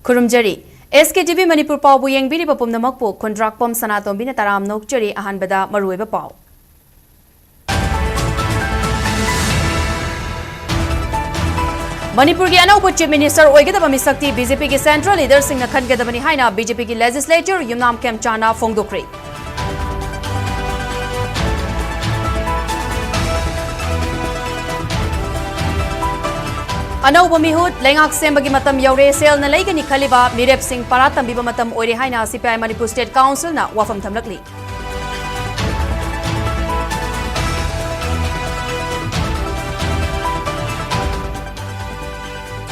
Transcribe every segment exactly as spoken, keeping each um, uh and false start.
ꯈꯨꯔꯨꯝꯖꯔꯤ꯫ ꯑꯦꯁ ꯀꯦ T V Manipur ꯄꯥꯎꯕꯨ ꯌꯦꯡꯕꯤꯔꯤꯕ ꯄꯨꯝꯅꯃꯛꯄꯨ ꯈꯨꯟꯗ꯭ꯔꯥꯛꯄꯝ ꯁꯅꯥꯇꯣꯝꯕꯤꯅ ꯇꯔꯥꯝꯅ ꯑꯣꯛꯆꯔꯤ꯫ ꯑꯍꯥꯟꯕꯗ ꯃꯔꯨꯑꯣꯏꯕ ꯄꯥꯎ꯫ ꯃꯅꯤꯄꯨꯔꯒꯤ ꯑꯅꯧꯕ Chief Minister ꯑꯣꯏꯒꯗꯕ ꯃꯤꯁꯛꯇꯤ ꯕꯤ ꯖꯦ ꯄꯤꯒꯤ central leaderꯁꯤꯡꯅ ꯈꯟꯒꯗꯕꯅꯤ ꯍꯥꯏꯅ ꯕꯤ ꯖꯦ ꯄꯤꯒꯤ legislature ꯌꯨꯝꯅꯥꯝ ꯈꯦꯝꯆꯥꯟꯅ ꯐꯣꯡꯗꯣꯛꯈ꯭ꯔꯦ꯫ ꯑꯅꯧꯕ ꯃꯤꯍꯨꯠ, ꯂꯩꯉꯥꯛ ꯁꯦꯝꯕꯒꯤ ꯃꯇꯝ ꯌꯧꯔꯦ, ꯁꯦꯜꯅ ꯂꯩꯒꯅꯤ ꯈꯜꯂꯤꯕ ꯃꯤꯔꯦꯞꯁꯤꯡ ꯄꯔꯥ ꯇꯝꯕꯤꯕ ꯃꯇꯝ ꯑꯣꯏꯔꯦ ꯍꯥꯏꯅ ꯁꯤ ꯄꯤ ꯑꯥꯏ ꯃꯅꯤꯄꯨꯔ State Councilꯅ ꯋꯥꯐꯝ ꯊꯝꯂꯛꯂꯤ꯫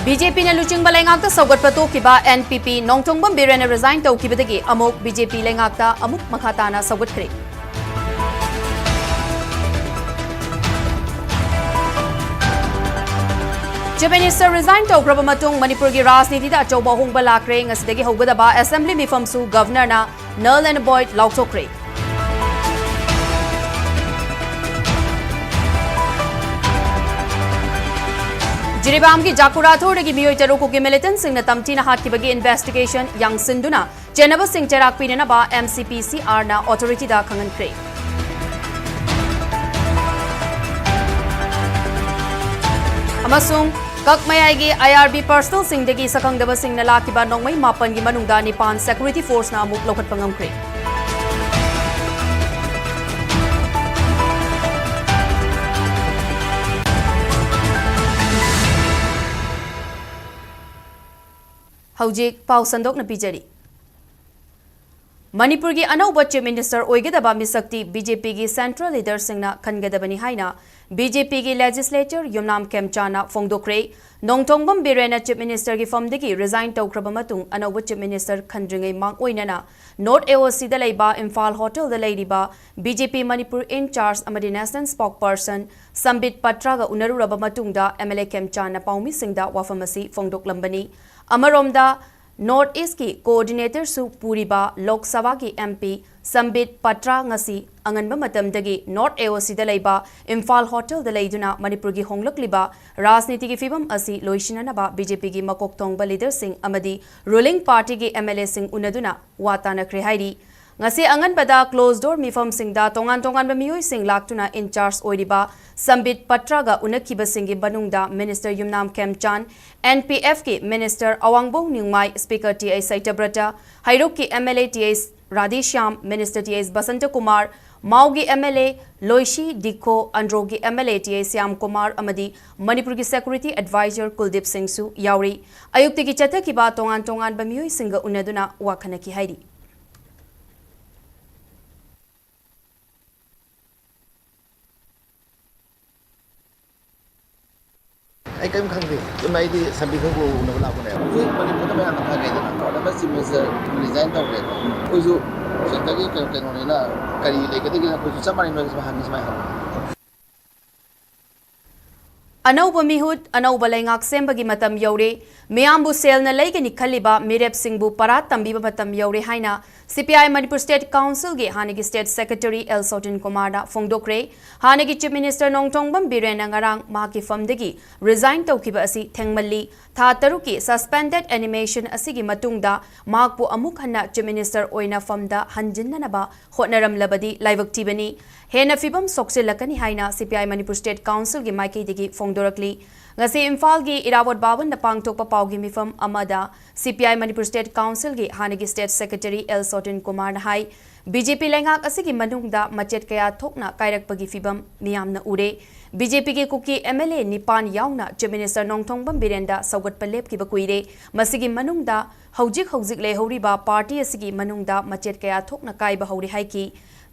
ꯕꯤ ꯖꯦ ꯄꯤꯅ ꯂꯨꯆꯤꯡꯕ ꯂꯩꯉꯥꯛꯇ ꯁꯧꯒꯠꯄ ꯇꯣꯛꯈꯤꯕ ꯑꯦꯟ ꯄꯤ ꯄꯤ ꯅꯣꯡꯊꯣꯡꯕꯝ ꯕꯤꯔꯦꯟꯅ resign ꯇꯧꯈꯤꯕꯗꯒꯤ ꯑꯃꯨꯛ ꯕꯤ ꯖꯦ ꯄꯤ ꯂꯩꯉꯥꯛꯇ ꯑꯃꯨꯛ ꯃꯈꯥ ꯇꯥꯅ ꯁꯧꯒꯠꯈ꯭ꯔꯦ꯫ Chief Minister resign ꯇꯧꯈ꯭ꯔꯕ ꯃꯇꯨꯡ ꯃꯅꯤꯄꯨꯔꯒꯤ ꯔꯥꯖꯅꯤꯇꯤꯗ ꯑꯆꯧꯕ ꯑꯍꯣꯡꯕ ꯂꯥꯛꯈ꯭ꯔꯦ꯫ ꯉꯁꯤꯗꯒꯤ ꯍꯧꯒꯗꯕ assembly ꯃꯤꯐꯝꯁꯨ Governorꯅ null and void ꯂꯥꯎꯊꯣꯛꯈ꯭ꯔꯦ꯫ ꯖꯤꯔꯤꯕꯥꯝꯒꯤ ꯖꯥꯀꯨꯔꯥꯊꯣꯔꯗꯒꯤ ꯃꯤꯑꯣꯏ ꯇꯔꯨꯛ ꯀꯨꯀꯤ militantꯁꯤꯡꯅ ꯇꯝꯊꯤꯅ ꯍꯥꯠꯈꯤꯕꯒꯤ investigation ꯌꯥꯡꯁꯤꯟꯗꯨꯅ ꯆꯦꯟꯅꯕꯁꯤꯡ ꯆꯩꯔꯥꯛ ꯄꯤꯅꯅꯕ ꯑꯦꯝ ꯁꯤ ꯄꯤ ꯁꯤ ꯑꯥꯔꯅ authorityꯗ ꯈꯪꯍꯟꯈ꯭ꯔꯦ꯫ ꯑꯃꯁꯨꯡ ꯀꯛꯃꯌꯥꯏꯒꯤ ꯑꯥꯏ ꯑꯥꯔ ꯕꯤ personalꯁꯤꯡꯗꯒꯤ ꯁꯛꯈꯪꯗꯕꯁꯤꯡꯅ ꯂꯥꯛꯈꯤꯕ ꯅꯣꯡꯃꯩ ꯃꯥꯄꯟꯒꯤ ꯃꯅꯨꯡꯗ ꯅꯤꯄꯥꯟ security forceꯅ ꯑꯃꯨꯛ ꯂꯧꯈꯠꯄ ꯉꯝꯈ꯭ꯔꯦ꯫ ꯍꯧꯖꯤꯛ ꯄꯥꯎ ꯁꯟꯗꯣꯛꯅ ꯄꯤꯖꯔꯤ꯫ ꯃꯅꯤꯄꯨꯔꯒꯤ ꯑꯅꯧꯕ Chief Minister ꯑꯣꯏꯒꯗꯕ ꯃꯤꯁꯛꯇꯤ ꯕꯤ ꯖꯦ ꯄꯤꯒꯤ central leaderꯁꯤꯡꯅ ꯈꯟꯒꯗꯕꯅꯤ ꯍꯥꯏꯅ ꯕꯤ ꯖꯦ ꯄꯤꯒꯤ legislature ꯌꯨꯝꯅꯥꯝ ꯈꯦꯝꯆꯥꯟꯅ ꯐꯣꯡꯗꯣꯛꯈ꯭ꯔꯦ꯫ ꯅꯣꯡꯊꯣꯡꯕꯝ ꯕꯤꯔꯦꯟꯅ Chief Ministerꯒꯤ ꯐꯝꯗꯒꯤ resign ꯇꯧꯈ꯭ꯔꯕ ꯃꯇꯨꯡ ꯑꯅꯧꯕ Chief Minister ꯈꯟꯗ꯭ꯔꯤꯉꯩ ꯃꯥꯡꯑꯣꯏꯅꯅ North A O Cꯗ ꯂꯩꯕ ꯏꯝꯐꯥꯜ ꯍꯣꯇꯦꯜꯗ ꯂꯩꯔꯤꯕ B J P Manipur in charge ꯑꯃꯗꯤ national spokesperson ꯁꯝꯕꯤꯠ ꯄꯇ꯭ꯔꯥꯒ ꯎꯅꯔꯨꯔꯕ ꯃꯇꯨꯡꯗ ꯑꯦꯝ ꯑꯦꯜ ꯑꯦ ꯈꯦꯝꯆꯥꯟꯅ ꯄꯥꯎꯃꯤꯁꯤꯡꯗ ꯋꯥꯐꯝ ꯑꯁꯤ ꯐꯣꯡꯗꯣꯛꯂꯝꯕꯅꯤ꯫ ꯑꯃꯔꯣꯝꯗ, North Eastꯀꯤ coordinatorꯁꯨ ꯄꯨꯔꯤꯕ ꯂꯣꯛ ꯁꯚꯥꯒꯤ ꯑꯦꯝ ꯄꯤ ꯁꯝꯕꯤꯠ ꯄꯇ꯭ꯔꯥ ꯉꯁꯤ ꯑꯉꯟꯕ ꯃꯇꯝꯗꯒꯤ North A O Cꯗ ꯂꯩꯕ ꯏꯝꯐꯥꯜ ꯍꯣꯇꯦꯜꯗ ꯂꯩꯗꯨꯅ ꯃꯅꯤꯄꯨꯔꯒꯤ ꯍꯣꯡꯂꯛꯂꯤꯕ ꯔꯥꯖꯅꯤꯇꯤꯒꯤ ꯐꯤꯕꯝ ꯑꯁꯤ ꯂꯣꯏꯁꯤꯟꯅꯅꯕ BJPꯒꯤ ꯃꯀꯣꯛ ꯊꯣꯡꯕ leaderꯁꯤꯡ ꯑꯃꯗꯤ ruling partyꯒꯤ MLAꯁꯤꯡ ꯎꯅꯗꯨꯅ ꯋꯥ ꯇꯥꯅꯈ꯭ꯔꯦ ꯍꯥꯏꯔꯤ꯫ ꯉꯁꯤ ꯑꯉꯟꯕꯗ closed door ꯃꯤꯐꯝꯁꯤꯡꯗ ꯇꯣꯉꯥꯟ ꯇꯣꯉꯥꯟꯕ ꯃꯤꯑꯣꯏꯁꯤꯡ ꯂꯥꯛꯇꯨꯅ in charge ꯑꯣꯏꯔꯤꯕ ꯁꯝꯕꯤꯠ ꯄꯇ꯭ꯔꯒ ꯎꯅꯈꯤꯕꯁꯤꯡꯒꯤ ꯃꯅꯨꯡꯗ Minister Yumnam ꯈꯦꯝꯆꯥꯟ, NPFꯀꯤ Minister ꯑꯋꯥꯡꯕꯧ ꯅꯤꯡꯃꯥꯏ, Speaker T I ꯁꯩꯇꯕ꯭ꯔꯇ, ꯍꯩꯔꯣꯛꯀꯤ MLA T I Radheshyam, Minister T I Basanta Kumar, ꯃꯥꯎꯒꯤ MLA ꯂꯣꯏꯁꯤ ꯗꯤꯈꯣ, ꯑꯟꯗ꯭ꯔꯣꯒꯤ MLA T I Shyam Kumar ꯑꯃꯗꯤ ꯃꯅꯤꯄꯨꯔꯒꯤ security advisor ꯀꯨꯜꯗꯤꯞ ꯁꯤꯡꯁꯨ ꯌꯥꯎꯔꯤ꯫ ꯑꯌꯨꯛꯇꯒꯤ ꯆꯠꯊꯈꯤꯕ ꯇꯣꯉꯥꯟ ꯇꯣꯉꯥꯟꯕ ꯃꯤꯑꯣꯏꯁꯤꯡꯒ ꯎꯅꯗꯨꯅ ꯋꯥ ꯈꯟꯅꯈꯤ ꯍꯥꯏꯔꯤ꯫ ꯑꯩ ꯀꯔꯤꯝ ꯈꯪꯗꯦ꯫ ꯑꯗꯨꯝ ꯑꯩꯗꯤ ꯁꯝꯕꯤꯠ ꯈꯣꯏꯕꯨ ꯎꯅꯕ ꯂꯥꯛꯄꯅꯦꯕ꯫ ꯍꯧꯖꯤꯛ ꯃꯅꯤꯄꯨꯔꯗ ꯃꯌꯥꯝꯅ ꯈꯪꯉꯦꯗꯅ, ꯒꯚꯔꯅꯔ ꯆꯤꯐ ꯃꯤꯅꯤꯁꯇꯔ ꯔꯤꯖꯥꯏꯟ ꯇꯧꯈ꯭ꯔꯦ꯫ ꯑꯩꯈꯣꯏꯁꯨ ꯁꯦꯟꯇꯔꯒꯤ ꯀꯩꯅꯣ-, ꯀꯩꯅꯣꯅꯤꯅ ꯀꯔꯤ ꯂꯩꯒꯗꯒꯦꯅ ꯑꯩꯈꯣꯏꯁꯨ ꯆꯞ ꯃꯥꯟꯅꯩ, ꯅꯣꯏꯒꯁꯨ ꯍꯪꯉꯤ ꯁꯨꯃꯥꯏꯅ ꯍꯪꯉꯤ꯫ ꯑꯅꯧꯕ ꯃꯤꯍꯨꯠ, ꯑꯅꯧꯕ ꯂꯩꯉꯥꯛ ꯁꯦꯝꯕꯒꯤ ꯃꯇꯝ ꯌꯧꯔꯦ꯫ ꯃꯤꯌꯥꯝꯕꯨ ꯁꯦꯜꯅ ꯂꯩꯒꯅꯤ ꯈꯜꯂꯤꯕ ꯃꯤꯔꯦꯞꯁꯤꯡꯕꯨ ꯄꯔꯥ ꯇꯝꯕꯤꯕ ꯃꯇꯝ ꯌꯧꯔꯦ ꯍꯥꯏꯅ CPI ꯃꯅꯤꯄꯨꯔ State Councilꯒꯤ ꯍꯥꯟꯅꯒꯤ State Secretary ꯑꯦꯜ ꯁꯣꯇꯤꯟ ꯀꯨꯃꯥꯔꯅ ꯐꯣꯡꯗꯣꯛꯈ꯭ꯔꯦ꯫ ꯍꯥꯟꯅꯒꯤ Chief Minister ꯅꯣꯡꯊꯣꯝꯕꯝ ꯕꯤꯔꯦꯟꯅ ꯉꯔꯥꯡ ꯃꯍꯥꯛꯀꯤ ꯐꯝꯗꯒꯤ resign ꯇꯧꯈꯤꯕ ꯑꯁꯤ ꯊꯦꯡꯃꯜꯂꯤ꯫ ꯊꯥ ꯇꯔꯨꯛꯀꯤ suspended animation ꯑꯁꯤꯒꯤ ꯃꯇꯨꯡꯗ ꯃꯍꯥꯛꯄꯨ ꯑꯃꯨꯛ ꯍꯟꯅ Chief Minister ꯑꯣꯏꯅ ꯐꯝꯗ ꯍꯟꯖꯤꯟꯅꯅꯕ ꯍꯣꯠꯅꯔꯝꯂꯕꯗꯤ ꯂꯥꯏꯕꯛ ꯊꯤꯕꯅꯤ꯫ ꯍꯦꯟꯅ ꯐꯤꯕꯝ ꯁꯣꯛꯆꯤꯜꯂꯛꯀꯅꯤ ꯍꯥꯏꯅ CPI ꯃꯅꯤꯄꯨꯔ State Councilꯒꯤ ꯃꯥꯏꯀꯩꯗꯒꯤ ꯐꯣꯡꯗꯣꯔꯛꯂꯤ꯫ ꯉꯁꯤ ꯏꯝꯐꯥꯜꯒꯤ ꯏꯔꯥꯕꯣꯠ ꯚꯕꯟꯗ ꯄꯥꯡꯊꯣꯛꯄ ꯄꯥꯎꯒꯤ ꯃꯤꯐꯝ ꯑꯃꯗ CPI ꯃꯅꯤꯄꯨꯔ State Councilꯒꯤ ꯍꯥꯟꯅꯒꯤ State Secretary ꯑꯦꯜ ꯁꯣꯇꯤꯟ ꯀꯨꯃꯥꯔꯅ ꯍꯥꯏ, BJP ꯂꯩꯉꯥꯛ ꯑꯁꯤꯒꯤ ꯃꯅꯨꯡꯗ ꯃꯆꯦꯠ ꯀꯌꯥ ꯊꯣꯛꯅ ꯀꯥꯏꯔꯛꯄꯒꯤ ꯐꯤꯕꯝ ꯃꯤꯌꯥꯝꯅ ꯎꯔꯦ꯫ BJPꯒꯤ ꯀꯨꯀꯤ MLA ꯅꯤꯄꯥꯟ ꯌꯥꯎꯅ Chief Minister ꯅꯣꯡꯊꯣꯝꯕꯝ ꯕꯤꯔꯦꯟꯗ ꯁꯧꯒꯠꯄ ꯂꯦꯞꯈꯤꯕ ꯀꯨꯏꯔꯦ꯫ ꯃꯁꯤꯒꯤ ꯃꯅꯨꯡꯗ ꯍꯧꯖꯤꯛ ꯍꯧꯖꯤꯛ ꯂꯩꯍꯧꯔꯤꯕ party ꯑꯁꯤꯒꯤ ꯃꯅꯨꯡꯗ ꯃꯆꯦꯠ ꯀꯌꯥ ꯊꯣꯛꯅ ꯀꯥꯏꯕ ꯍꯧꯔꯦ ꯍꯥꯏꯈꯤ꯫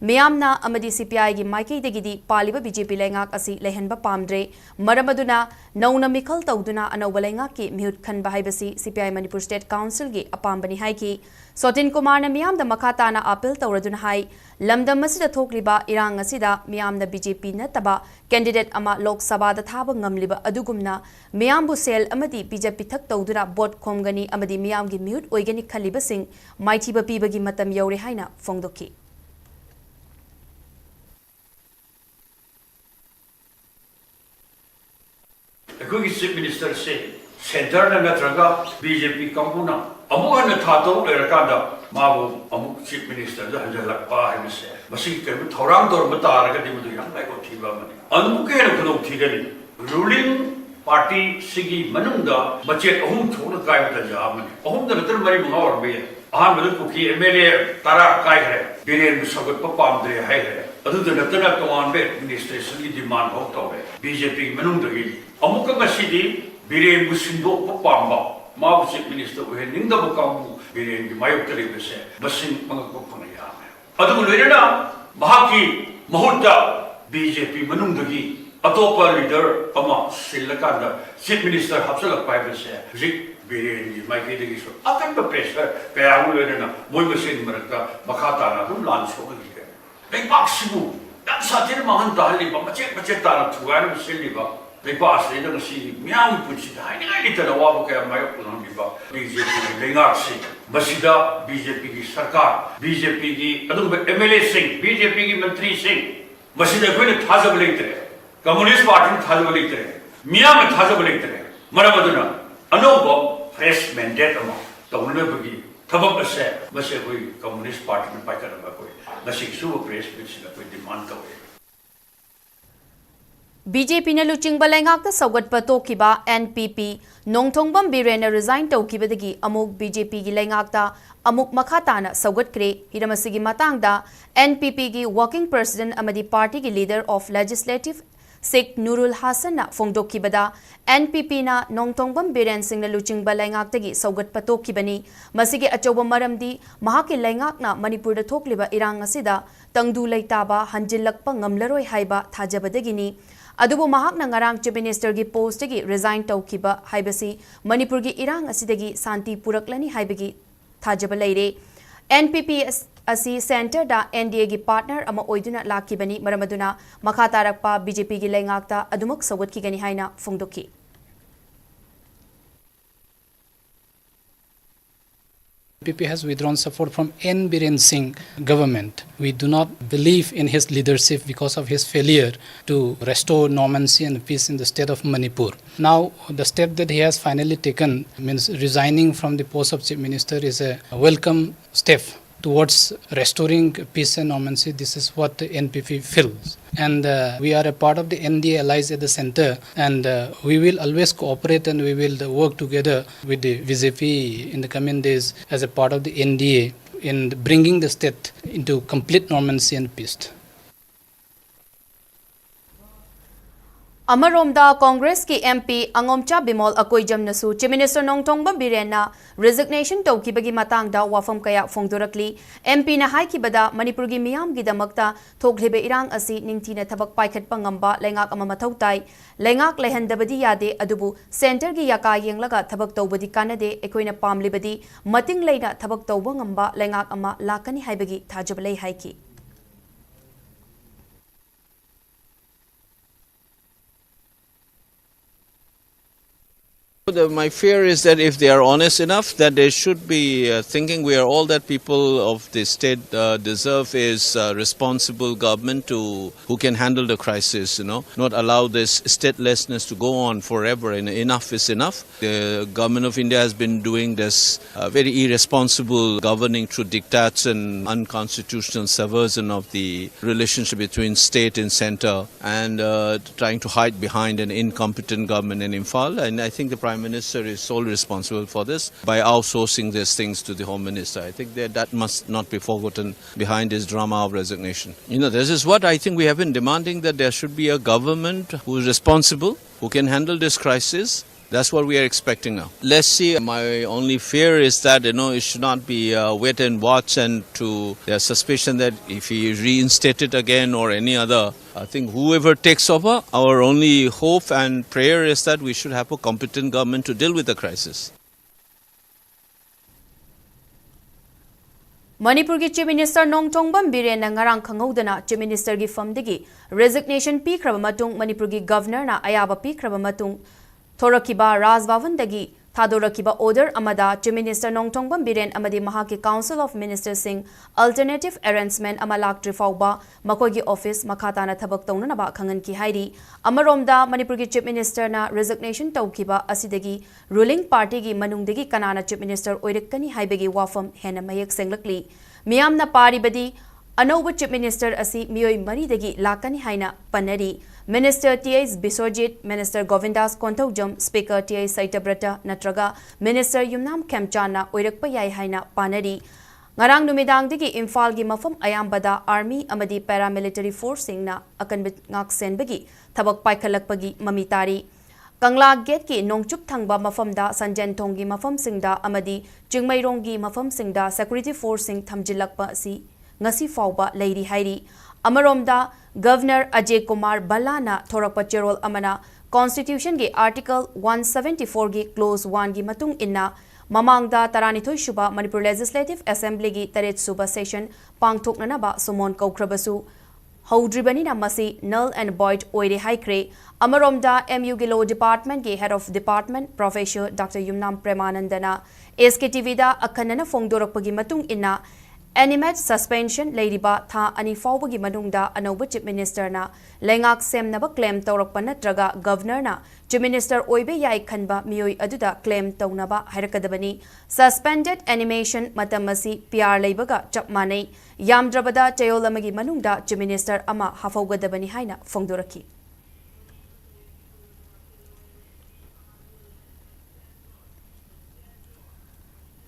ꯃꯤꯌꯥꯝꯅ ꯑꯃꯗꯤ CPIꯒꯤ ꯃꯥꯏꯀꯩꯗꯒꯤꯗꯤ ꯄꯥꯜꯂꯤꯕ BJP ꯂꯩꯉꯥꯛ ꯑꯁꯤ ꯂꯩꯍꯟꯕ ꯄꯥꯝꯗ꯭ꯔꯦ꯫ ꯃꯔꯝ ꯑꯗꯨꯅ ꯅꯧꯅ ꯃꯤꯈꯜ ꯇꯧꯗꯨꯅ ꯑꯅꯧꯕ ꯂꯩꯉꯥꯛꯀꯤ ꯃꯤꯍꯨꯠ ꯈꯟꯕ ꯍꯥꯏꯕꯁꯤ CPI ꯃꯅꯤꯄꯨꯔ State Councilꯒꯤ ꯑꯄꯥꯝꯕꯅꯤ ꯍꯥꯏꯈꯤ꯫ ꯁꯣꯇꯤꯟ ꯀꯨꯃꯥꯔꯅ ꯃꯤꯌꯥꯝꯗ ꯃꯈꯥ ꯇꯥꯅ appeal ꯇꯧꯔꯗꯨꯅ ꯍꯥꯏ, ꯂꯝꯗꯝ ꯑꯁꯤꯗ ꯊꯣꯛꯂꯤꯕ ꯏꯔꯥꯡ ꯑꯁꯤꯗ ꯃꯤꯌꯥꯝꯅ BJP ꯅꯠꯇꯕ candidate ꯑꯃ ꯂꯣꯛ ꯁꯚꯥꯗ ꯊꯥꯕ ꯉꯝꯂꯤꯕ ꯑꯗꯨꯒꯨꯝꯅ ꯃꯤꯌꯥꯝꯕꯨ ꯁꯦꯜ ꯑꯃꯗꯤ ꯄꯤꯖ ꯄꯤꯊꯛ ꯇꯧꯗꯨꯅ vote ꯈꯣꯝꯒꯅꯤ ꯑꯃꯗꯤ ꯃꯤꯌꯥꯝꯒꯤ ꯃꯤꯍꯨꯠ ꯑꯣꯏꯒꯅꯤ ꯈꯜꯂꯤꯕꯁꯤꯡ ꯃꯥꯏꯊꯤꯕ ꯄꯤꯕꯒꯤ ꯃꯇꯝ ꯌꯧꯔꯦ ꯍꯥꯏꯅ ꯐꯣꯡꯗꯣꯛꯈꯤ꯫ ꯑꯩꯈꯣꯏꯒꯤ Chief Minister ꯁꯦ centre ꯅ ꯅꯠꯇ꯭ꯔꯒ B J P ꯀꯥꯡꯕꯨꯅ ꯑꯃꯨꯛ ꯍꯟꯅ ꯊꯥ ꯇꯔꯨꯛ ꯂꯩꯔꯀꯥꯟꯗ ꯃꯥꯕꯨ ꯑꯃꯨꯛ Chief Minister ꯗ ꯍꯟꯖꯜꯂꯛꯄ ꯍꯥꯏꯕꯁꯦ, ꯃꯁꯤꯒꯤ ꯀꯔꯤꯒꯨꯝꯕ ꯊꯧꯔꯥꯡ ꯇꯧꯔꯝꯕ ꯇꯥꯔꯒꯗꯤ, ꯃꯗꯨ ꯌꯥꯝ ꯂꯥꯏꯕꯛ ꯊꯤꯕ ꯑꯃꯅꯤ꯫ ꯑꯃꯨꯛꯀ ꯍꯦꯟꯅ ꯈꯨꯗꯣꯡ ꯊꯤꯒꯅꯤ꯫ Ruling party ꯁꯤꯒꯤ ꯃꯅꯨꯡꯗ ꯃꯆꯦꯠ ꯑꯍꯨꯝ ꯊꯣꯛꯅ ꯀꯥꯏꯕ ꯇꯥꯟꯖꯥ ꯑꯃꯅꯤ꯫ ꯑꯍꯨꯝꯗ ꯅꯠꯇꯅ ꯃꯔꯤ ꯃꯉꯥ ꯑꯣꯏꯔꯝꯕ ꯌꯥꯏ꯫ ꯑꯍꯥꯟꯕꯗ ꯀꯨꯀꯤ M L A ꯇꯔꯥ ꯀꯥꯏꯈ꯭ꯔꯦ, ꯕꯤꯔꯦꯟꯕꯨ ꯁꯧꯒꯠꯄ ꯄꯥꯝꯗ꯭ꯔꯦ ꯍꯥꯏꯈ꯭ꯔꯦ꯫ ꯑꯗꯨꯗ ꯅꯠꯇꯅ ꯇꯣꯉꯥꯟꯕ administration ꯒꯤ demand ꯐꯥꯎ ꯇꯧꯔꯦ꯫ B J P ꯒꯤ ꯃꯅꯨꯡꯗꯒꯤ ꯑꯃꯨꯛꯀ ꯉꯁꯤꯗꯤ ꯕꯤꯔꯦꯟꯕꯨ ꯁꯤꯟꯗꯣꯛꯄ ꯄꯥꯝꯕ, ꯃꯥꯕꯨ Chief Minister ꯑꯣꯏꯍꯟꯅꯤꯡꯗꯕ ꯀꯥꯡꯕꯨ ꯕꯤꯔꯦꯟꯒꯤ ꯃꯥꯌꯣꯛꯇ ꯂꯩꯕꯁꯦ ꯃꯁꯤꯡ ꯑꯉꯛꯄ ꯐꯅ ꯌꯥꯝꯃꯦ꯫ ꯑꯗꯨꯒ ꯂꯣꯏꯅꯅ ꯃꯍꯥꯛꯀꯤ ꯃꯍꯨꯠꯇ B J P ꯃꯅꯨꯡꯗꯒꯤ ꯑꯇꯣꯞꯄ leader ꯑꯃ ꯁꯤꯜꯂꯀꯥꯟꯗ Chief Minister ꯍꯥꯞꯆꯤꯜꯂꯛꯄ ꯍꯥꯏꯕꯁꯦ ꯍꯧꯖꯤꯛ ꯕꯤꯔꯦꯟꯒꯤ ꯃꯥꯏꯀꯩꯗꯒꯤꯁꯨ ꯑꯀꯟꯕ pressure ꯀꯌꯥ ꯑꯃ ꯂꯣꯏꯅꯅ ꯃꯣꯏ ꯃꯁꯦꯟꯒꯤ ꯃꯔꯛꯇ ꯃꯈꯥ ꯇꯥꯅ ꯑꯗꯨꯝ ꯂꯥꯟ ꯁꯣꯛꯅꯈꯤꯒꯅꯤ꯫ ꯂꯩꯕꯥꯛꯁꯤꯕꯨ ꯌꯥꯝ ꯁꯥꯊꯤꯅ ꯃꯥꯡꯍꯟ ꯇꯥꯍꯜꯂꯤꯕ, ꯃꯆꯦꯠ ꯃꯆꯦꯠ ꯇꯥꯅ ꯊꯨꯒꯥꯏꯅꯕ ꯁꯤꯜꯂꯤꯕ ꯂꯩꯕꯥꯛ ꯑꯁꯤꯗꯩꯗ ꯉꯁꯤ ꯃꯤꯌꯥꯝꯒꯤ ꯄꯨꯟꯁꯤꯗ ꯍꯥꯏꯅꯤꯡꯉꯥꯏ ꯂꯩꯇꯅ ꯑꯋꯥꯕ ꯀꯌꯥ ꯃꯥꯌꯣꯛꯅꯍꯜꯂꯤꯕ B J P ꯒꯤ ꯂꯩꯉꯥꯛꯁꯤ, ꯃꯁꯤꯗ B J P ꯒꯤ ꯁꯔꯀꯥꯔ, B J P ꯒꯤ ꯑꯗꯨꯒꯨꯝꯕ M L A ꯁꯤꯡ, B J P ꯒꯤ ꯃꯟꯇ꯭ꯔꯤꯁꯤꯡ, ꯃꯁꯤꯗ ꯑꯩꯈꯣꯏꯅ ꯊꯥꯖꯕ ꯂꯩꯇ꯭ꯔꯦ꯫ Communist Party ꯅ ꯊꯥꯖꯕ ꯂꯩꯇ꯭ꯔꯦ꯫ ꯃꯤꯌꯥꯝꯅ ꯊꯥꯖꯕ ꯂꯩꯇ꯭ꯔꯦ꯫ ꯃꯔꯝ ꯑꯗꯨꯅ ꯑꯅꯧꯕ fresh mandate ꯑꯃ ꯇꯧꯅꯅꯕꯒꯤ ꯊꯕꯛ ꯑꯁꯦ, ꯃꯁꯤ ꯑꯩꯈꯣꯏ Communist Party ꯅ ꯄꯥꯏꯈꯠꯅꯕ ꯑꯩꯈꯣꯏ ꯉꯁꯤꯒꯤ ꯁꯨꯕ press meet ꯁꯤꯗ ꯑꯩꯈꯣꯏ demand ꯇꯧꯔꯤ꯫ B J P ꯅ ꯂꯨꯆꯤꯡꯕ ꯂꯩꯉꯥꯛꯇ ꯁꯧꯒꯠꯄ ꯇꯣꯛꯈꯤꯕ N P P ꯅꯣꯡꯊꯣꯡꯕꯝ ꯕꯤꯔꯦꯟꯅ resign ꯇꯧꯈꯤꯕꯗꯒꯤ ꯑꯃꯨꯛ B J P ꯒꯤ ꯂꯩꯉꯥꯛꯇ ꯑꯃꯨꯛ ꯃꯈꯥ ꯇꯥꯅ ꯁꯧꯒꯠꯈ꯭ꯔꯦ꯫ ꯍꯤꯔꯝ ꯑꯁꯤꯒꯤ ꯃꯇꯥꯡꯗ N P P ꯒꯤ working president ꯑꯃꯗꯤ party ꯒꯤ leader of legislative Sheikh Nurul Hassan ꯅ ꯐꯣꯡꯗꯣꯛꯈꯤꯕꯗ, N P P ꯅ ꯅꯣꯡꯊꯣꯡꯕꯝ ꯕꯤꯔꯦꯟ ꯁꯤꯡꯅ ꯂꯨꯆꯤꯡꯕ ꯂꯩꯉꯥꯛꯇꯒꯤ ꯁꯧꯒꯠꯄ ꯇꯣꯛꯈꯤꯕꯅꯤ꯫ ꯃꯁꯤꯒꯤ ꯑꯆꯧꯕ ꯃꯔꯝꯗꯤ ꯃꯍꯥꯛꯀꯤ ꯂꯩꯉꯥꯛꯅ ꯃꯅꯤꯄꯨꯔꯗ ꯊꯣꯛꯂꯤꯕ ꯏꯔꯥꯡ ꯑꯁꯤꯗ ꯇꯪꯗꯨ ꯂꯩꯇꯥꯕ ꯍꯟꯖꯤꯜꯂꯛꯄ ꯉꯝꯂꯔꯣꯏ ꯍꯥꯏꯕ ꯊꯥꯖꯕꯗꯒꯤꯅꯤ꯫ ꯑꯗꯨꯕꯨ ꯃꯍꯥꯛꯅ ꯉꯔꯥꯡ Chief Minister ꯒꯤ post ꯇꯒꯤ resign ꯇꯧꯈꯤꯕ ꯍꯥꯏꯕꯁꯤ ꯃꯅꯤꯄꯨꯔꯒꯤ ꯏꯔꯥꯡ ꯑꯁꯤꯗꯒꯤ ꯁꯥꯟꯇꯤ ꯄꯨꯔꯛꯂꯅꯤ ꯍꯥꯏꯕꯒꯤ ꯊꯥꯖꯕ ꯂꯩꯔꯦ꯫ N P P ꯑꯁ-, ꯑꯁꯤ centre the N D A ꯒꯤ partner ꯑꯃ ꯑꯣꯏꯗꯨꯅ ꯂꯥꯛꯈꯤꯕꯅꯤ, ꯃꯔꯝ ꯑꯗꯨꯅ ꯃꯈꯥ ꯇꯥꯔꯛꯄ B J P ꯒꯤ ꯂꯩꯉꯥꯛꯇ ꯑꯗꯨꯃꯛ ꯁꯧꯒꯠꯈꯤꯒꯅꯤ ꯍꯥꯏꯅ ꯐꯣꯡꯗꯣꯛꯈꯤ꯫ P P has withdrawn support from N Biren Singh government. We do not believe in his leadership because of his failure to restore normalcy and peace in the state of Manipur. Now, the step that he has finally taken, means resigning from the post of Chief Minister, is a welcome step towards restoring peace and normalcy. This is what the N P P feels. And uh, we are a part of the N D A allies at the center, and uh, we will always cooperate and we will work together with the B J P in the coming days as a part of the N D A in bringing the state into complete normalcy and peace. ꯑꯃꯔꯣꯝꯗ ꯀꯣꯡꯒ꯭ꯔꯦꯁꯀꯤ M P ꯑꯉꯣꯝꯆꯥ Bimol ꯑꯀꯣꯏꯖꯝꯅꯁꯨ Chief Minister Nongthombam ꯕꯤꯔꯦꯟꯅ resignation ꯇꯧꯈꯤꯕꯒꯤ ꯃꯇꯥꯡꯗ ꯋꯥꯐꯝ ꯀꯌꯥ ꯐꯣꯡꯗꯣꯔꯛꯂꯤ꯫ M Pꯅ ꯍꯥꯏꯈꯤꯕꯗ ꯃꯅꯤꯄꯨꯔꯒꯤ ꯃꯤꯌꯥꯝꯒꯤꯗꯃꯛꯇ ꯊꯣꯛꯂꯤꯕ ꯏꯔꯥꯡ ꯑꯁꯤ ꯅꯤꯡꯊꯤꯅ ꯊꯕꯛ ꯄꯥꯏꯈꯠꯄ ꯉꯝꯕ ꯂꯩꯉꯥꯛ ꯑꯃ ꯃꯊꯧ ꯇꯥꯏ꯫ ꯂꯩꯉꯥꯛ ꯂꯩꯍꯟꯗꯕꯗꯤ ꯌꯥꯗꯦ, ꯑꯗꯨꯕꯨ centreꯒꯤ ꯌꯥꯀꯥ ꯌꯦꯡꯂꯒ ꯊꯕꯛ ꯇꯧꯕꯗꯤ ꯀꯥꯟꯅꯗꯦ꯫ ꯑꯩꯈꯣꯏꯅ ꯄꯥꯝꯂꯤꯕꯗꯤ ꯃꯇꯤꯡ ꯂꯩꯅ ꯊꯕꯛ ꯇꯧꯕ ꯉꯝꯕ ꯂꯩꯉꯥꯛ ꯑꯃ ꯂꯥꯛꯀꯅꯤ ꯍꯥꯏꯕꯒꯤ ꯊꯥꯖꯕ ꯂꯩ ꯍꯥꯏꯈꯤ꯫ The- My fear is that if they are honest enough, that they should be uh, thinking we are all that people of the state uh, deserve is uh, responsible government to who can handle the crisis, you know, not allow this statelessness to go on forever. And enough is enough. The government of India has been doing this uh, very irresponsible governing through diktats and unconstitutional subversion of the relationship between state and center, and uh, trying to hide behind an incompetent government in Imphal. And I think the Prime Minister is solely responsible for this by outsourcing these things to the Home Minister. I think that, that must not be forgotten behind his drama of resignation. You know, this is what I think we have been demanding, that there should be a government who is responsible, who can handle this crisis. That's what we are expecting now. Let's see. My only fear is that, you know, it should not be uh, wait and watch, and to their suspicion that if he reinstated again or any other, I think whoever takes over, our only hope and prayer is that we should have a competent government to deal with the crisis. ꯃꯅꯤꯄꯨꯔꯒꯤ Chief Minister Nongthombam ꯕꯤꯔꯦꯟꯅ ꯉꯔꯥꯡ ꯈꯪꯍꯧꯗꯅ Chief Ministerꯒꯤ ꯐꯝꯗꯒꯤ resignation ꯄꯤꯈ꯭ꯔꯕ ꯃꯇꯨꯡ, ꯃꯅꯤꯄꯨꯔꯒꯤ Governorꯅ ꯑꯌꯥꯕ ꯄꯤꯈ꯭ꯔꯕ ꯃꯇꯨꯡ, ꯊꯣꯔꯛꯈꯤꯕ ꯔꯥꯖ ꯚꯕꯟꯗꯒꯤ ꯊꯥꯗꯣꯔꯛꯈꯤꯕ order ꯑꯃꯗ Chief Minister ꯅꯣꯡꯊꯣꯡꯕꯝ ꯕꯤꯔꯦꯟ ꯑꯃꯗꯤ ꯃꯍꯥꯛꯀꯤ Council of Ministerꯁꯤꯡ alternative arrangement ꯑꯃ ꯂꯥꯛꯇ꯭ꯔꯤ ꯐꯥꯎꯕ ꯃꯈꯣꯏꯒꯤ office ꯃꯈꯥ ꯇꯥꯅ ꯊꯕꯛ ꯇꯧꯅꯅꯕ ꯈꯪꯍꯟꯈꯤ ꯍꯥꯏꯔꯤ꯫ ꯑꯃꯔꯣꯝꯗ, ꯃꯅꯤꯄꯨꯔꯒꯤ Chief Ministerꯅ resignation ꯇꯧꯈꯤꯕ ꯑꯁꯤꯗꯒꯤ ruling partyꯒꯤ ꯃꯅꯨꯡꯗꯒꯤ ꯀꯅꯥꯅ Chief Minister ꯑꯣꯏꯔꯛꯀꯅꯤ ꯍꯥꯏꯕꯒꯤ ꯋꯥꯐꯝ ꯍꯦꯟꯅ ꯃꯌꯦꯛ ꯁꯦꯡꯂꯛꯂꯤ꯫ ꯃꯤꯌꯥꯝꯅ ꯄꯥꯔꯤꯕꯗꯤ ꯑꯅꯧꯕ Chief Minister ꯑꯁꯤ ꯃꯤꯑꯣꯏ ꯃꯔꯤꯗꯒꯤ ꯂꯥꯛꯀꯅꯤ ꯍꯥꯏꯅ ꯄꯟꯅꯔꯤ꯫ Minister T H Biswajit, Minister Govindas Konthoujam, Speaker T H Satyabrata ꯅꯠꯇ꯭ꯔꯒ Minister ꯌꯨꯝꯅꯥꯝ ꯈꯦꯝꯆꯥꯟꯅ ꯑꯣꯏꯔꯛꯄ ꯌꯥꯏ ꯍꯥꯏꯅ ꯄꯥꯅꯔꯤ꯫ ꯉꯔꯥꯡ ꯅꯨꯃꯤꯗꯥꯡꯗꯒꯤ ꯏꯝꯐꯥꯜꯒꯤ ꯃꯐꯝ ꯑꯌꯥꯝꯕꯗ army ꯑꯃꯗꯤ paramilitary forceꯁꯤꯡꯅ ꯑꯀꯟꯕ ꯉꯥꯛꯁꯦꯟꯕꯒꯤ ꯊꯕꯛ ꯄꯥꯏꯈꯠꯂꯛꯄꯒꯤ ꯃꯃꯤ ꯇꯥꯔꯤ꯫ ꯀꯪꯂꯥ ꯒꯦꯠꯀꯤ ꯅꯣꯡꯆꯨꯞ ꯊꯪꯕ ꯃꯐꯝꯗ, ꯁꯟꯖꯦꯟꯊꯣꯡꯒꯤ ꯃꯐꯝꯁꯤꯡꯗ ꯑꯃꯗꯤ ꯆꯤꯡꯃꯩꯔꯣꯡꯒꯤ ꯃꯐꯝꯁꯤꯡꯗ security forceꯁꯤꯡ ꯊꯝꯖꯤꯜꯂꯛꯄ ꯑꯁꯤ ꯉꯁꯤ ꯐꯥꯎꯕ ꯂꯩꯔꯤ ꯍꯥꯏꯔꯤ꯫ ꯑꯃꯔꯣꯝꯗ, Governor ꯑꯖꯦ ꯀꯨꯃꯥꯔ ꯚꯜꯂꯥꯅ ꯊꯣꯔꯛꯄ ꯆꯦꯔꯣꯜ ꯑꯃꯅ Constitutionꯒꯤ Article one seventy fourꯒꯤ Clause oneꯒꯤ ꯃꯇꯨꯡ ꯏꯟꯅ, ꯃꯃꯥꯡꯗ ꯇꯔꯥꯅꯤꯊꯣꯏ ꯁꯨꯕ ꯃꯅꯤꯄꯨꯔ Legislative Assemblyꯒꯤ ꯇꯔꯦꯠ ꯁꯨꯕ session ꯄꯥꯡꯊꯣꯛꯅꯅꯕ summon ꯀꯧꯈ꯭ꯔꯕꯁꯨ, ꯍꯧꯗ꯭ꯔꯤꯕꯅꯤꯅ ꯃꯁꯤ null and void ꯑꯣꯏꯔꯦ ꯍꯥꯏꯈ꯭ꯔꯦ꯫ ꯑꯃꯔꯣꯝꯗ, M Uꯒꯤ Law Departmentꯀꯤ Head of Department Professor Doctor Yumnam ꯄ꯭ꯔꯦꯃꯥꯅꯟꯗꯅ S K T Vꯗ ꯑꯈꯟꯅꯅ ꯐꯣꯡꯗꯣꯔꯛꯄꯒꯤ ꯃꯇꯨꯡ ꯏꯟꯅ, animate suspension ꯂꯩꯔꯤꯕ ꯊꯥ ꯑꯅꯤ ꯐꯥꯎꯕꯒꯤ ꯃꯅꯨꯡꯗ ꯑꯅꯧꯕ Chief Ministerꯅ ꯂꯩꯉꯥꯛ ꯁꯦꯝꯅꯕ claim ꯇꯧꯔꯛꯄ ꯅꯠꯇ꯭ꯔꯒ Governorꯅ Chief Minister ꯑꯣꯏꯕ ꯌꯥꯏ ꯈꯟꯕ ꯃꯤꯑꯣꯏ ꯑꯗꯨꯗ claim ꯇꯧꯅꯕ ꯍꯥꯏꯔꯛꯀꯗꯕꯅꯤ꯫ Suspended animation ꯃꯇꯝ ꯑꯁꯤ P R ꯂꯩꯕꯒ ꯆꯞ ꯃꯥꯟꯅꯩ꯫ ꯌꯥꯝꯗ꯭ꯔꯕꯗ ꯆꯌꯣꯜ ꯑꯃꯒꯤ ꯃꯅꯨꯡꯗ Chief Minister ꯑꯃ ꯍꯥꯞꯍꯧꯒꯗꯕꯅꯤ ꯍꯥꯏꯅ ꯐꯣꯡꯗꯣꯔꯛꯈꯤ꯫